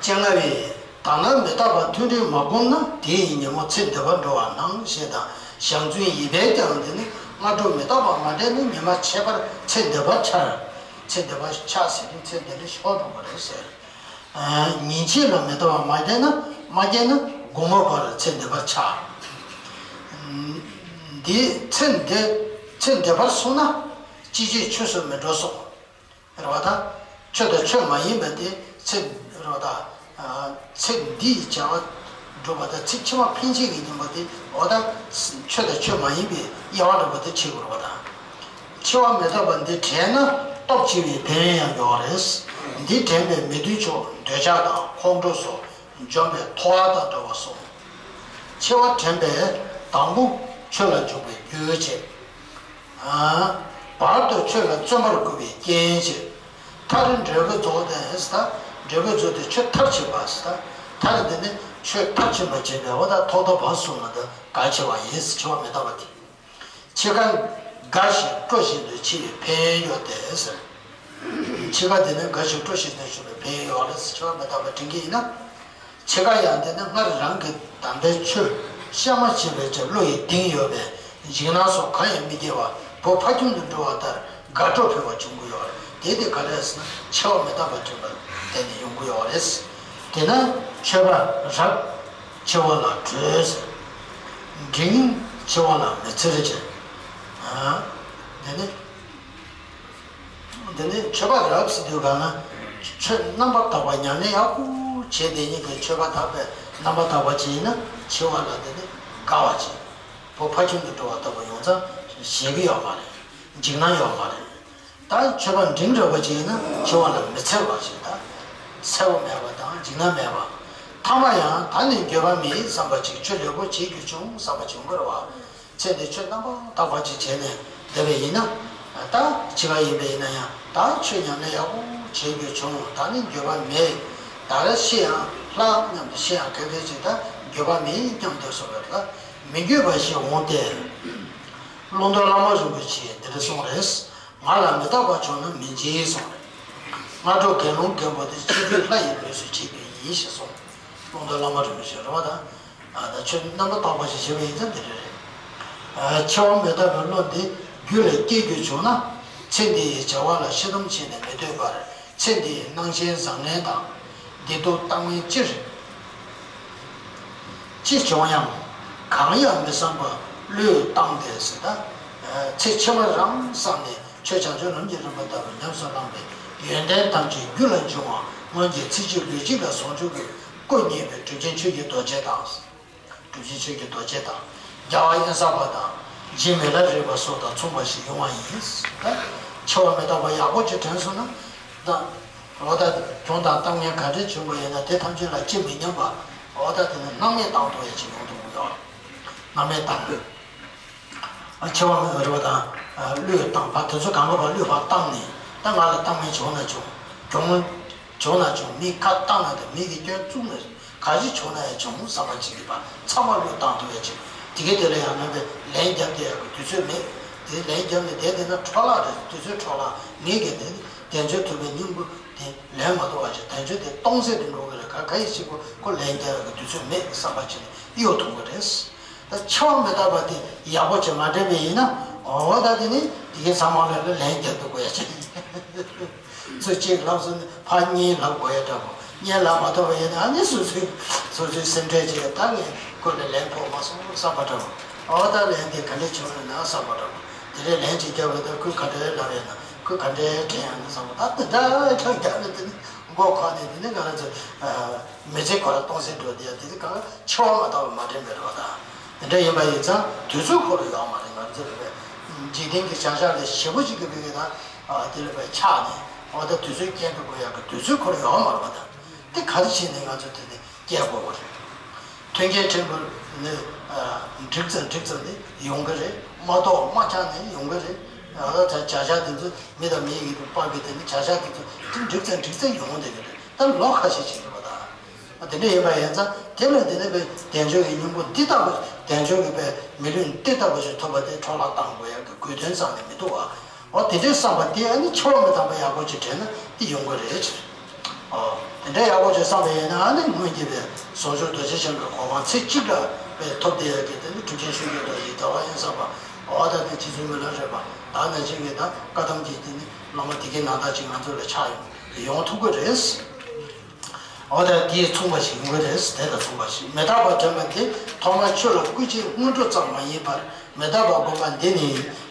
སྤྱན་སྔ་བས་ད་ནང་མི་རྟག་པ་ཐུན་འབྲེལ་མ་བསྒོམས་ན་དེ་ཡི་ཉིན་མོ་ཚེ་འདི་པར་འགྲོ་བར་སྣང་ཞེས་དང་ཞང་བཙུན་ཡིད་འཕེལ་ཀྱང་དེ་ནི་སྔ་དྲོ་མི་རྟག་པ་མ་དྲན་ན་ཉི་མ་ཁྱད་པར་ཚེ་འདི་པར་འཆར། ཚེ་འདི་པར་ཆགས་ཟེར་དུས་ཚེ་འདི་ལས་ཤོར་འགྲོ་བ་རེད་ཟེར། ཉིན་ཕྱེད་ལ་མི་ལྟ་བ་མ་བསྐྱེད་ན། མ་བསྐྱེད་ན་དགོང་མོ་བར་ཚེ་འདི་པར་ཆགས། འདི་ཚེ་འདི་ཚེ་འདི་པར་སོང་ན་ཅི་བྱེད་ཆོས་སུ་མི་འགྲོ་གསུངས། རེད་བ་ད། ཆོས་དང་ཆོས་མ་ཡིན་པ་དེ་ཚེ་རེད་བ་ད། ཚེ་འདིའི་བྱ་བ་སྒྲུབ་པ་དང་ཚེ་ཕྱི་མ་འཕེན་བྱེད་ཀྱི་ཉིན་མོ་དེ་འོ་ད་ཆོས་དང་ཆོས་མ་ཡིན་པའི་དབྱེ་བ་འགྲོ་བ་དེ་བྱེད་དགོས་རེད་བ་ད། འཆི་བ་མི་རྟག་པ་འདི་དྲན་ན་སྟོབས་ཆེ་བའི་ཕན་ཡོན་ཡང་ཡོད་རེད། འདི་དྲན་པས་མི་མཐུན་ཕྱོགས་འདོད་ཆགས་དང་ཁོང་ཁྲོ་སོགས་འཇོམས་པའི་ཐོ་བ་དང་འདྲ་བར་གསུངས། འཆི་བ་དྲན་པས་དང་པོ་ཆོས་ལ་འཇུག་པའི་རྒྱུ་བྱེད། བར་དུ་ཆོས་ལ་བརྩོན་པར་བསྐུལ་བའི་རྐྱེན་བྱེད། མཐར་འབྲས་བུ་རྫོགས་ཏེ་ཟེར་ད། འབྲས་བུ་རྫོགས་ཏེ་ཆོས་མཐར་ཕྱིན་པ་ཟེར་ད། མཐར་འདི་ནི་ཆོས་མཐར་ཕྱིན་པ་བྱེད་པའི་འོ་ད་ཐོག་མཐའ་བར་གསུམ་ལ་འདི་གལ་ཆེ་བ་ཡིན། འཆི་བ་མི་རྟག་པ་དེ། འཆི་ཁ་དགའ་ཞིང་སྤྲོ་བཞིན་དུ་འཆི་བའི་ཕན་ཡོན་ཡོད་དེ་ཟེར། འཆི་ཁ་དེ་ནི་དགའ་ཞིང་སྤྲོ་བཞིན་དུ་འཆི་བའི་ཕན་ཡོན་ཡོད་རེད་ཟེར། འཆི་བ་མི་རྟག་པ་དྲན་གྱི་ཡིན་ན། འཆི་ཁ་ཡང་དེ་ནི་སྔར་རང་གི་དམ་པའི་ཆོས་བཤད་མ་བྱས་པའི་ཆེད་བློ་ཡི་གདེང་ཡོད་པས་འཇིགས་སྣང་སོགས་གང་ཡང་མི་སྐྱེ་བར་བོད་ཕ་ཁྱིམ་དུ་འགྲོ་བ་ལྟར་དགའ་སྤྲོ་འཕེལ་བ་འབྱུང་གི་ཡོད་རེད། དེ་དེ་ག་རེ་ཟེར་ན་འཆི་བ་མི་རྟག་པ་དྲན་པ་དེ་ནི་ཡོང་གི་ཡོད་རེད། དེས་ན་ཆོས་པ་རབ་འཆི་བ་ལ་བྲོས་ཟེར། འབྲིང་འཆི་བ་ལ་མི་འཚེར་ཅེས། དེ་ནི། འདི་ནི་ཆོས་པ་རབ་ཟེར་དུས་གང་ན། ཆོས་རྣམ་པར་དག་པ་ཉམས་ལེན་ཡག་པོ་བྱས་དེ་ཉིད་ཀྱི་ཆོས་པ་དག་པས་རྣམ་པར་དག་པ་བྱས་ན་འཆི་བ་ལ་འདི་ནི་དགའ་བ་བྱེད། བོད་ཕ་ཁྱིམ་དུ་འགྲོ་བ་ལྟ་བུ་ཡོང་ཙང་ཞེད་ཀྱི་ཡོད་མ་རེད། འཇིགས་སྣང་ཡོད་མ་རེད། ད་ཆོས་པ་འབྲིང་རབ་པ་བྱས་ན་འཆི་བ་ལ་མི་འཚེར་བ་ཞིག་ད། འཚེར་བ་མེད་པ་དང་འཇིགས་སྣང་མེད་པ། ཐ་མ་ཡང་ད་ནི་འགྱོད་པ་མེད་བསམ་པ་ཅིག་ཆོས་ལེགས་པོ་བྱེད་རྒྱུ་བྱུང་བསམ་པ་བྱུང་དགོས་རེད་བ། ཚེ་འདི་ཆོས་རྣམ་པར་དག་པ་ཅིག་བྱས་ནས་བསྡད་པ་ཡིན་ན། ད་འཆི་བ་ཡིན་པ་ཡིན་ན་ཡང་ད་ཆོས་ཉམས་ལེན་ཡག་པོ་བྱེད་རྒྱུ་བྱུང་། ད་ནི་འགྱོད་པ་མེད། ད་རེས་ཤི་ཡང་ལྷག་སྙམ་དུ་ཤི་ཡང་གལ་ཏེ་ཅིག་ད་འགྱོད་པ་མེད་སྙམ་དུ་སོང་བས་ལ་མི་འགྱོད་པ་ཞིག་འོང་སྟེ། ཀློང་རྡོལ་བླ་མ་རིན་པོ་ཆེས་འདི་འདྲ་གསུངས་རེད། ང་ལ་མི་རྟག་པ་བྱུང་ན་མི་འཇིགས་གསུངས་རེད། སྔ་དྲོ་དགེ་སློང་རྒན་པོ་དེ་ཕྱི་དྲོའི་ལྷ་ཡི་ལུས་སུ་བྱེད་རྒྱུ་ཡིན་ཞེས་གསུངས། ཀློང་རྡོལ་བླ་མ་རིན་པོ་ཆེ་རེད་བ་ད། ད་ཆོས་རྣམ་པར་དག་པ་ཞིག་བྱེད་པ་ཡིན་ཙང་འདི་རེད་རེད། འཆི་བ་མི་རྟག་པའི་བློ་འདི་རྒྱུད་ལ་སྐྱེ་རྒྱུ་བྱུང་ན། ཚེ་འདི་ཡི་བྱ་བ་ལ་ཤི་འདོམས་བྱས་ནས་མི་སྡོད་པར་ཚེ་འདི་ཡི་སྣང་ཞེན་བཟང་ངན་དང་། བདེ་སྡུག་ལྟ་ངན་ཅིར་ཅི་བྱུང་ཡང་གང་ཡང་མི་བསམ་པར་བློས་བཏང་སྟེ་ཟེར་ད། ཚེ་ཕྱི་མ་རང་བསམ་ནས་ཆོས་བྱང་ཆུབ་ལམ་གྱི་རིམ་པ་ལྟ་བུ་ཉམས་སུ་བླངས་པའི་ཡོན་ཏན་ཐམས་ཅད་རྒྱུད་ལ་འབྱུང་བ་སྔོན་གྱི་ཚེ་གཅིག་ལུས་གཅིག་ལ་ཟུང་འཇུག་གི་སྐུ་བརྙེས་པའི་གྲུབ་ཆེན་ཆོས་ཀྱི་རྡོ་རྗེ་དང་། གྲུབ་ཆེན་ཆོས་ཀྱི་རྡོ་རྗེ་དང་། རྒྱལ་བ་དབེན་ས་པ་དང་། རྗེ་མི་ལ་རས་པ་སོགས་དང་མཚུངས་པ་ཞིག་ཡོང་བ་ཡིན། འཆི་བ་མི་རྟག་པ་ཡག་པོ་ཅིག་དྲན་སོང་ན། ད། འོ་ད། གྱོང་དང་གཏམ་ངན་ག་འདྲ་བྱུང་བ་ཡིན་ན་དེ་ཐམས་ཅད་ལ་ཅི་མི་སྙམ་པ། འོ་ད་དེ་ནི་སྣང་མེད་བཏང་ཐུབ་ཡ་ཅིག་ཡོང་ཐུབ་ཀྱི་ཡོད། སྣང་མེད་བཏང་དགོས། འཆི་བ་མི་རེ་བ་དང་། བློས་བཏང་བ་དེ་ཚོ་གང་ག་བ་བློས་བཏང་ནས་ད་ང་ལ་གཏམ་ངན་བྱུང་ན་བྱུང་། གྱོང་། བྱུང་ན་བྱུང་། མི་ཁ་བཏང་ན་དང་མི་གི་སྐྱོན་བཙུགས་ན་ག་ཅི་བྱུང་ན་ཡང་བྱུང་བསམ་པ་ཅིག་ཡོད་པ་ཚང་མ་བློས་བཏང་ཐུབ་ཡ་ཅིག་དེ་གའི་དེ་ལ་ཡང་ནང་པའི་ལན་རྒྱབ་བསྡད་ཡ་གི་དུས་ཚོད་མེད། དེ་ལན་རྒྱབ་ནས་བསྡད་བསྡད་ན་འཕྲོ་བརླག་རེད། དུས་ཚོད་འཕྲོ་བརླག་ངས་གི་དེ་དལ་འབྱོར་ཐོབ་པའི་སྙིང་པོ་དེ་ལེན་མ་ཐུབ་པ་ཅིག་དལ་འབྱོར་དེ་སྟོང་ཟད་དུ་འགྲོ་གི་རེད། ག་ག་ཡི་ཞིག་གོ་ཁོ་ལན་རྒྱབ་ཡ་གི་དུས་ཚོད་མེད་བསམ་པ་ཅིག་གཡོལ་ཐུབ་གི་རེད། ད་འཆི་བ་མི་རྟག་པ་དེ་ཡག་པོ་བྱས་མ་དྲན་པ་ཡིན་ན། འོ་ད་དེ་ནི་དེ་གའི་ཚང་མ་ལ་ལ་ལན་རྒྱབ་ཐུབ་དགོས་ཡ་ཅིག་ཚུར་གཅིག་ལབ་སོང་ནས་ཕར་གཉིས་ལབ་དགོས་ཡ་འདྲ་པོ། གཉིས་ལབ་མ་ཐུབ་པ་ཡིན་ན་ཨ་ནི་སོ་སོའི་སོ་སོའི་སེམས་ཁྲལ་བྱས་ད་ངས་ཁོ་ལ་ལན་ཕོག་མ་སོང་བསམ་པ་འདྲ་པོ། འོ་ད་ལན་དེ་ག་འདྲ་བྱུང་ཡོད་ན་བསམ་པ་འདྲ་པོ། དེ་རིང་ལན་གཅིག་རྒྱབ་ཡོད་ད་ཁོས་ག་འདྲ་ལབ་ཡོད་ན་ཁོས་ག་འདྲ་དྲན་ཡོད་ན་བསམ་པ། ད་དེ་འདྲ་ཁྱོད་རྒྱབ་ནས་དེ་ནི་མགོ་འཁོར་ནས་དེ་ནི་ང་རང་ཚོ་མི་ཚེ་ཁོ་རང་སྟོང་ཟད་འགྲོ་དེ་ཡ་དེ་ནི་གང་འཆི་བ་མ་རྟག་པ་མ་དྲན་པའི་རེ་བ་དང་། དེ་འདྲ་ཡིན་པ་ཡིན་ཙང་དུས་ཚོད་ཁོ་རང་ཡོད་མ་རེད། ང་ཚོ་རེ་བས་འཇིག་རྟེན་གྱི་བྱ་གཞག་ལས་ཞེ་པོ་ཅིག་གི་བུ་གི་ད་དེ་ལ་བས་ཆགས་ནས་འོ་ད་དུས་ཚོད་སྐྱེལ་འགྲོ་དགོས་ཡག་གི་དུས་ཚོད་ཁོ་རང་ཡོད་མ་རེད་པ། ད་དེ་ག་རེ་བྱས་ནས་ང་ཚོ་དེ་ནས་སྐྱེལ་དགོས་པ་རེད། མཐུན་རྐྱེན་ཕྲན་བུ་ནི་འགྲིག་ཙམ་འགྲིག་ཙམ་ནས་ཡོང་གི་རེད། མ་གཏོགས་མ་ཆགས་ནས་ཡོང་གི་རེད། འོ་ད་བྱ་གཞག་དེ་ཚོ་མི་དང་མི་ཡི་གི་བར་གྱི་དེ་ནི་བྱ་གཞག་དེ་ཚོ་དེ་འགྲིག་ཙམ་འགྲིག་ཙམ་ཡོང་བསྡད་ཀྱི་རེད། ད་ལོ་ཁ་ཤས་ཕྱིན་ཡོད་པ་དང་། དེ་འདྲ་ཡིན་པ་ཡིན་ཙང་དེ་ལ་དེ་ནས་པའི་དལ་འབྱོར་གྱི་སྙིང་པོ་འདི་ལྟ་བུ་དལ་འབྱོར་གྱི་པའི་མི་ལུས་འདི་ལྟ་བུ་ཞིག་ཐོབ་པ་དེ་འཕྲོ་བརླག་བཏང་དགོས་ཡག་གི་དགོས་དོན་རྩ་ནས་མི་འདུག་བ། འོ་དེ་འདྲའི་བསམ་པ་དེ་ཨ་ནི་འཆི་བ་མི་རྟག་པ་ཡག་པོ་ཅིག་དྲན་ན་དེ་ཡོང་གི་རེད་ཅེས། འོ་དེ་འདྲ་ཡག་པོ་ཅིག་བསམ་པ་ཡིན་ན་ཨ་ནི་སྔོན་གྱི་པའི་ཟུང་འཇུག་རྡོ་རྗེ་འཆང་གི་གོ་འཕང་ཚེ་གཅིག་ལ་པའི་ཐོབ་བསྡད་ཡག་གི་དེ་ནི་གྲུབ་ཆེན་ཆོས་ཀྱི་རྡོ་རྗེ་རྒྱལ་བ་དབེན་ས་པ། འོ་ད་དེ་རྗེ་བཙུན་མི་ལ་རས་པ། ད་ནང་བཞིན་གྱི་ད་བཀའ་གདམས་ཀྱི་དེ་ནི་བླ་མ་དེ་གའི་ནང་ལྟར་ཅིག་ང་ཚོ་ལ་ཆགས་ཡོང་ཡོང་ཐུབ་ཀྱི་རེད། འོ་ད་དེས་མཚུངས་པ་ཞིག་ཡིན་དགོས་རེད། དེ་དང་མཚུངས་པ་ཞིག་མི་རྟག་པ་དྲན་པ་འདི་ཐོག་མར་ཆོས་ལ་སྐུལ་བྱེད་སྔོན་འགྲོ་ཙམ་མ་ཡིན་པར། མི་རྟག་པ་སྒོམ་པ་འདི་ནི་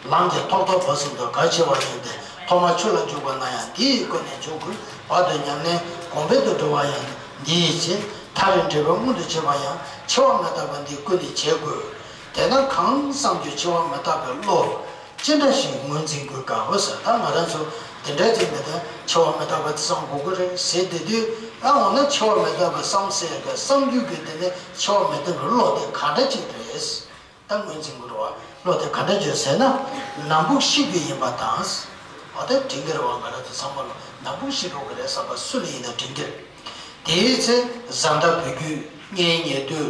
ལམ་གྱི་ཐོག་མཐའ་བར་གསུམ་དུ་གལ་ཆེ་བ་ཡིན་ཏེ། ཐོག་མར་ཆོས་ལ་འཇུག་པ་ན་ཡང་འདི་ཡི་སྒོ་ནས་འཇུག་དགོས་བར་དུ་ཉམས་ལེན་གོང་འཕེལ་དུ་འགྲོ་བ་ཡང་འདི་ཡིས་བྱེད། མཐར་འབྲས་བུ་མངོན་དུ་བྱེད་པ་ཡང་འཆི་བ་མི་རྟག་པ་འདི་ཀུན་ནས་བྱེད་དགོས། དེས་ན་གང་བསམ་རྒྱུ་འཆི་བ་མི་རྟག་པའི་བློ། ཅི་འདྲ་ཞིག་ངོས་འཛིན་དགོས་ག་འོ་ཟེར། ད་ང་རང་ཚོ་དེ་འདྲའི་ཅིག་མེད་དོན་འཆི་བ་མི་རྟག་པ་དེ་བསམ་དགོས་ཀྱི་རེད་ཟེར་བསྡད་དུས། ཨ་འོ་ན་འཆི་བ་མི་རྟག་པ་བསམ་ཟེར་གི་བསམ་རྒྱུ་གི་དེ་ནས་འཆི་བ་མི་རྟག་པའི་བློ་དེ་ག་འདྲ་ཅིག་རེད། ད་ངོས་འཛིན་དགོས་རེད་བ། བློ་དེ་ག་འདྲ་ཅིག་ཟེར་ན། ནམ་ཕུགས་ཤི་རྒྱུ་ཡིན་པ་དང་། འོ་དེ་དྲན་གྱི་རེད་བ། ང་རང་ཚོ་ཚང་མ་ལ་ནམ་ཕུགས་ཤི་འགྲོ་གི་རེད་བསམ་པ་སུ་ལ་ཡིན་ན་དྲན་གྱི་རེད། དེའི་ཚེ་བཟའ་ཟླ་བུ་རྒྱུད་གཉེན་ཉེ་དུ་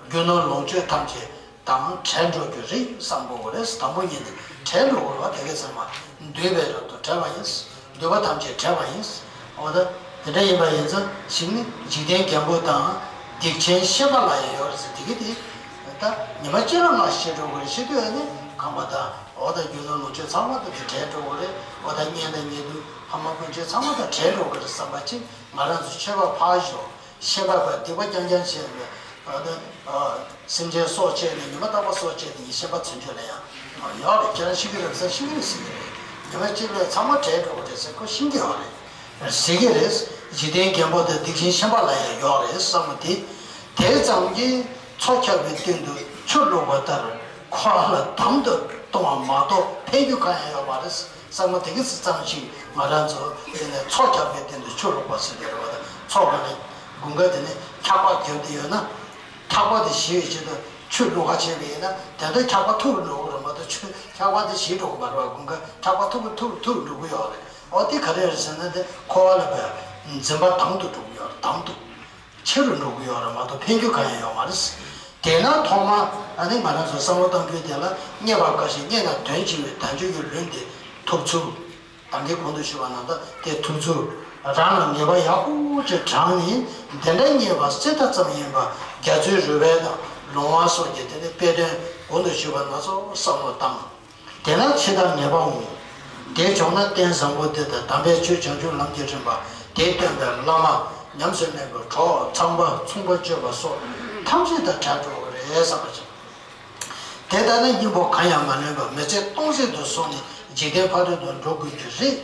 རྒྱུ་ནོར་ལོངས་སྤྱོད་ཐམས་ཅད་དང་བྲལ་འགྲོ་རྒྱུ་རེད་བསམ་དགོས་རེད། དང་པོ་ཉིད་ནས་བྲལ་འགྲོ་དགོས་རེད་བ། དེ་གའི་ཚང་མ་འདོད་པའི་རབ་ཏུ་བྲལ་བ་ཡིན། འདོད་པ་ཐམས་ཅད་བྲལ་བ་ཡིན། འོ་ད་དེ་འདྲ་ཡིན་པ་ཡིན་ཙང་ཞིག་ནི་འཇིག་རྟེན་རྒན་པོ་དང་སྡིག་ཆེན་ཤན་པ་ལ་ཡང་ཡོད་རེད་ཟེར། དེ་གི་དེ་ད་ཉི་མ་གཅིག་ལ་ང་ཤི་འགྲོ་གི་རེད། ཤི་དུས་ཨ་ནི་ཁམས་པ་དང་འོ་ད་རྒྱུ་ནོར་ལོངས་སྤྱོད་ཚང་མ་ད་དེ་བྲལ་འགྲོ་གི་རེད། འོ་ད་གཉེན་དང་ཉེ་དུ་ཕ་མ་སྤུན་མཆེད་ཚང་མ་ད་བྲལ་འགྲོ་གི་རེད་བསམ་པ་ཅིག་ང་རང་ཚོ་ཆོས་པ་ཕར་ཞོག་ཤན་པ་པ་སྡིག་པ་རྐྱང་རྐྱང་བྱས་ནས་ཨ་ནི་ཨ། སེམས་ཅན་སྲོག་བཅད་ནས་ཉི་མ་རྟག་པར་སྲོག་བཅད་དེ་ཉིད་ཤན་པ་ཚུན་ཆད་ལ་ཡང་ཡོད་རེད། ཁྱེད་རང་ཤི་གི་རེད་ཟེར། ཤི་གི་རེད་ཟེར་གི་རེད། ཉི་མ་གཅིག་ལ་ཚང་མ་བྲལ་འགྲོ་གི་རེད་ཟེར་ཁོ་ཤེས་ཀྱི་ཡོད་རེད། ཟེར་གི་རེད། འཇིག་རྟེན་རྒན་པོ་དང་སྡིག་ཆེན་ཤན་པ་ལ་ཡང་ཡོད་རེད་བསམ་པ་དེ། དེ་ཙམ་གྱིས་མཚོ་ཁྱབ་པའི་སྟེང་དུ་ཆུ་བླུགས་པ་ལྟར་འཁོར་བ་ལ་དམ་དུ་གཏོང་བ་མ་གཏོགས་ཕན་རྒྱུ་གང་ཡང་ཡོད་མ་རེད་བསམ་པ་དེ་གི་ཙམ་ཞིག་ང་རང་ཚོ་དེ་ནས་མཚོ་ཁྱབ་པའི་སྟེང་དུ་ཆུ་བླུགས་པ་ཟེར་གི་རེད་བ། ད་མཚོ་ག་ནས་དགུན་ཁ་དེ་ནས་འཁྱག་པ་བརྒྱབ་བསྡད་ཡོད་ན། འཁྱག་པ་དེ་ཞི་བའི་ཆེད་དུ་ཆུ་བླུགས་པ་བྱས་པ་ཡིན་ན་དེ་ཚོ་འཁྱག་པ་ཐུར་འགྲོ་གི་རེད་མ་གཏོགས་ཆུ་འཁྱག་པ་དེ་ཞི་འགྲོ་གི་མ་རེད་བ། དགུན་ཁ་འཁྱག་པ་ཐུར་ཐུར་ཐུར་འགྲོ་གི་ཡོད་རེད། འོ་དེ་ག་རེ་རེད་ཟེར་ན་དེ་འཁོར་བ་ལ་བས་འཛིན་པ་དམ་དུ་འགྲོ་གི་ཡོད་རེད། དམ་དུ་ཆེ་རུ་འགྲོ་གི་ཡོད་རེད་མ་གཏོགས་ཕན་རྒྱུ་གང་ཡང་ཡོད་མ་རེད། དེས་ན་ཐོག་མ་ཨ་ནི་ང་རང་ཚོ་བསམ་བློ་གཏོང་རྒྱུ་དེ་ལ་རྙེད་པ་དགའ་ཞིང་རྙེད་ན་དོན་ཆེ་བའི་དལ་འབྱོར་གྱི་ལུང་དེ་ཐོབ་ཚུལ། ད་གིན་གོང་དུ་ཞུས་པ་ནང་ལྟར་དེ་ཐུབ་ཚུལ། རང་ལ་ངེས་པ་ཡག་པོ་ཅིག་དྲངས་ནས་འདི་འདྲ་རྙེད་པ་གསེར་རྟ་ཙམ་ཡིན་པ་རྒྱ་མཚོའི་རོལ་པ་དང་ལོང་བ་སོགས་ཀྱི་དེ་ནི་དཔེ་དོན་གོང་དུ་ཞུས་པ་སྣ་ཚོགས་བསམ་བློ་བཏང་། དེ་ན་འཆི་བདག་ངེས་པ་འོང་། དེ་བྱུང་ན་རྟེན་བཟང་པོ་འདི་དང་དམ་པའི་ཆོས་བྱང་ཆུབ་ལམ་གྱི་རིམ་པ་དེ་སྟོན་པའི་བླ་མ་ཉམས་སུ་ལེན་པའི་གྲོགས་ཚངས་པ་མཚུངས་པར་སྤྱོད་པ་སོགས་ཐམས་ཅད་དང་བྲལ་འགྲོ་གི་རེད་བསམ་པ་བྱུང་། དེ་ལྟར་ན་སྙིང་པོ་གང་ཡང་མ་ལོན་པར་མི་ཚེ་སྟོང་ཟད་དུ་སོང་ནས་འཇིག་རྟེན་ཕ་རོལ་ཏུ་འགྲོ་དགོས་རྒྱུ་རེད།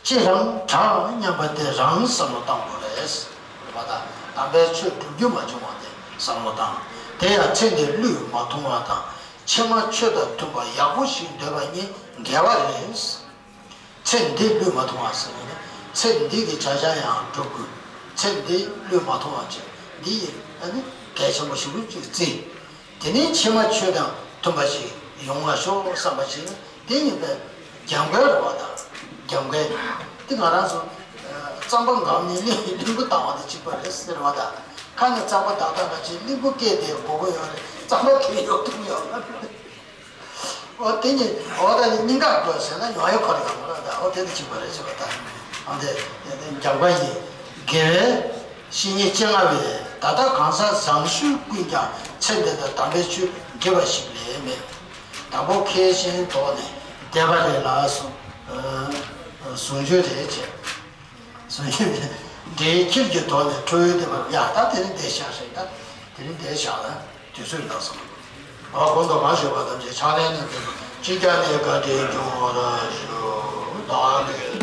ཅི་རང་དྲག་སྙམ་པ་དེ་རང་བསམ་བློ་གཏང་དགོས་རེད། བ་དང་དམ་པའི་ཆོས་སྒྲུབ་རྒྱུ་མ་བྱུང་བ་དེ་བསམ་བློ་བཏང་། དེ་ཡང་ཚེ་འདིར་བསླུས་མ་མཐོང་བ་དང་ཕྱི་མ་ཆོས་དང་མཐུན་པ་ཡག་པོ་ཞིག་འདོད་པ་གཉིས་འགལ་བ་རེད། ཚེ་འདི་བསླུས་མ་མཐོང་བ་ཟེར་ན་ནི་ཚེ་འདི་གི་བྱ་བྱ་ཡང་སྒྲུབ་དགོས། ཚེ་འདི་བསླུས་མ་མཐོང་བ་བྱས་འདི་ཡིན་ཨ་ནི་གལ་ཆེན་པོ་ཞེ་པོ་ཅིག་བརྩི། དེ་ནས་ཕྱི་མ་ཆོས་དང་མཐུན་པ་ཞིག་ཡོང་བ་ཤོག་བསམ་པ་ཞིག་ནི་དེ་ཡིན་པས་རྒྱབ་འགལ་རེད་བ་དང་རྒྱབ་འགལ་དེ་ང་རང་ཚོ་རྩམ་པ་འགམ་ནས་གླིང་གླིང་བུ་བཏང་བ་དང་གཅིག་པ་རེད་ཟེར་བ་དང་ཁ་ནས་རྩམ་པ་བཏང་བཏང་ག་ཅིག་གླིང་བུ་སྐད་དེ་དགོས་ཀྱི་ཡོད་རེད། རྩམ་པ་དེ་ཡོད་ཐུབ་ཡོད་མ་རེད། འོ་དེ་ཉིད་འོ་ད་ནི་སྙིང་ག་དགོས་ཟེར་ན་ཡོང་ཡ་ཁོ་རེ་ག་མ་རེད་ད། འོ་དེ་དང་གཅིག་པ་རེད་ཟེར་བ་ད། འོ་དེ་རྒྱབ་འགལ་ཡིན། དགེ་བའི་བཤེས་གཉེན་སྤྱན་སྔ་བས་ད་ལྟ་གང་ཟག་བཟང་ཤོས་ཀུན་ཀྱང་ཚེ་འདི་དང་དམ་པའི་ཆོས་འདྲིས་པ་ཞིག་ལས་མེད། དང་པོ་ཁས་ཞེན་དོགས་ནས་འདས་པ་རེད་ལ་གསུངས། གསུང་ཆོས་རེད་ཅེས། གསུང་ཆོས་རེད། འདྲེའི་ཁྱེར་གྱི་དོགས་ནས་ཁྲོ་བོའི་བདེ་བར་ཡ་ད་དེ་རིང་འདས་ཤག་རེད་ད། དེ་རིང་འདས་ཤག་ལ་དུས་ཚོད་ལ་སོང་། ཨ་གོང་དུ་མ་ཞུས་པ་ཐམས་ཅད་ཕྱག་ལེན་ནི་འདི་ཅི་བྱ་ནས་བཀའ་དྲིན་སྐྱོང་བར་ཞུ། བདག་གིས་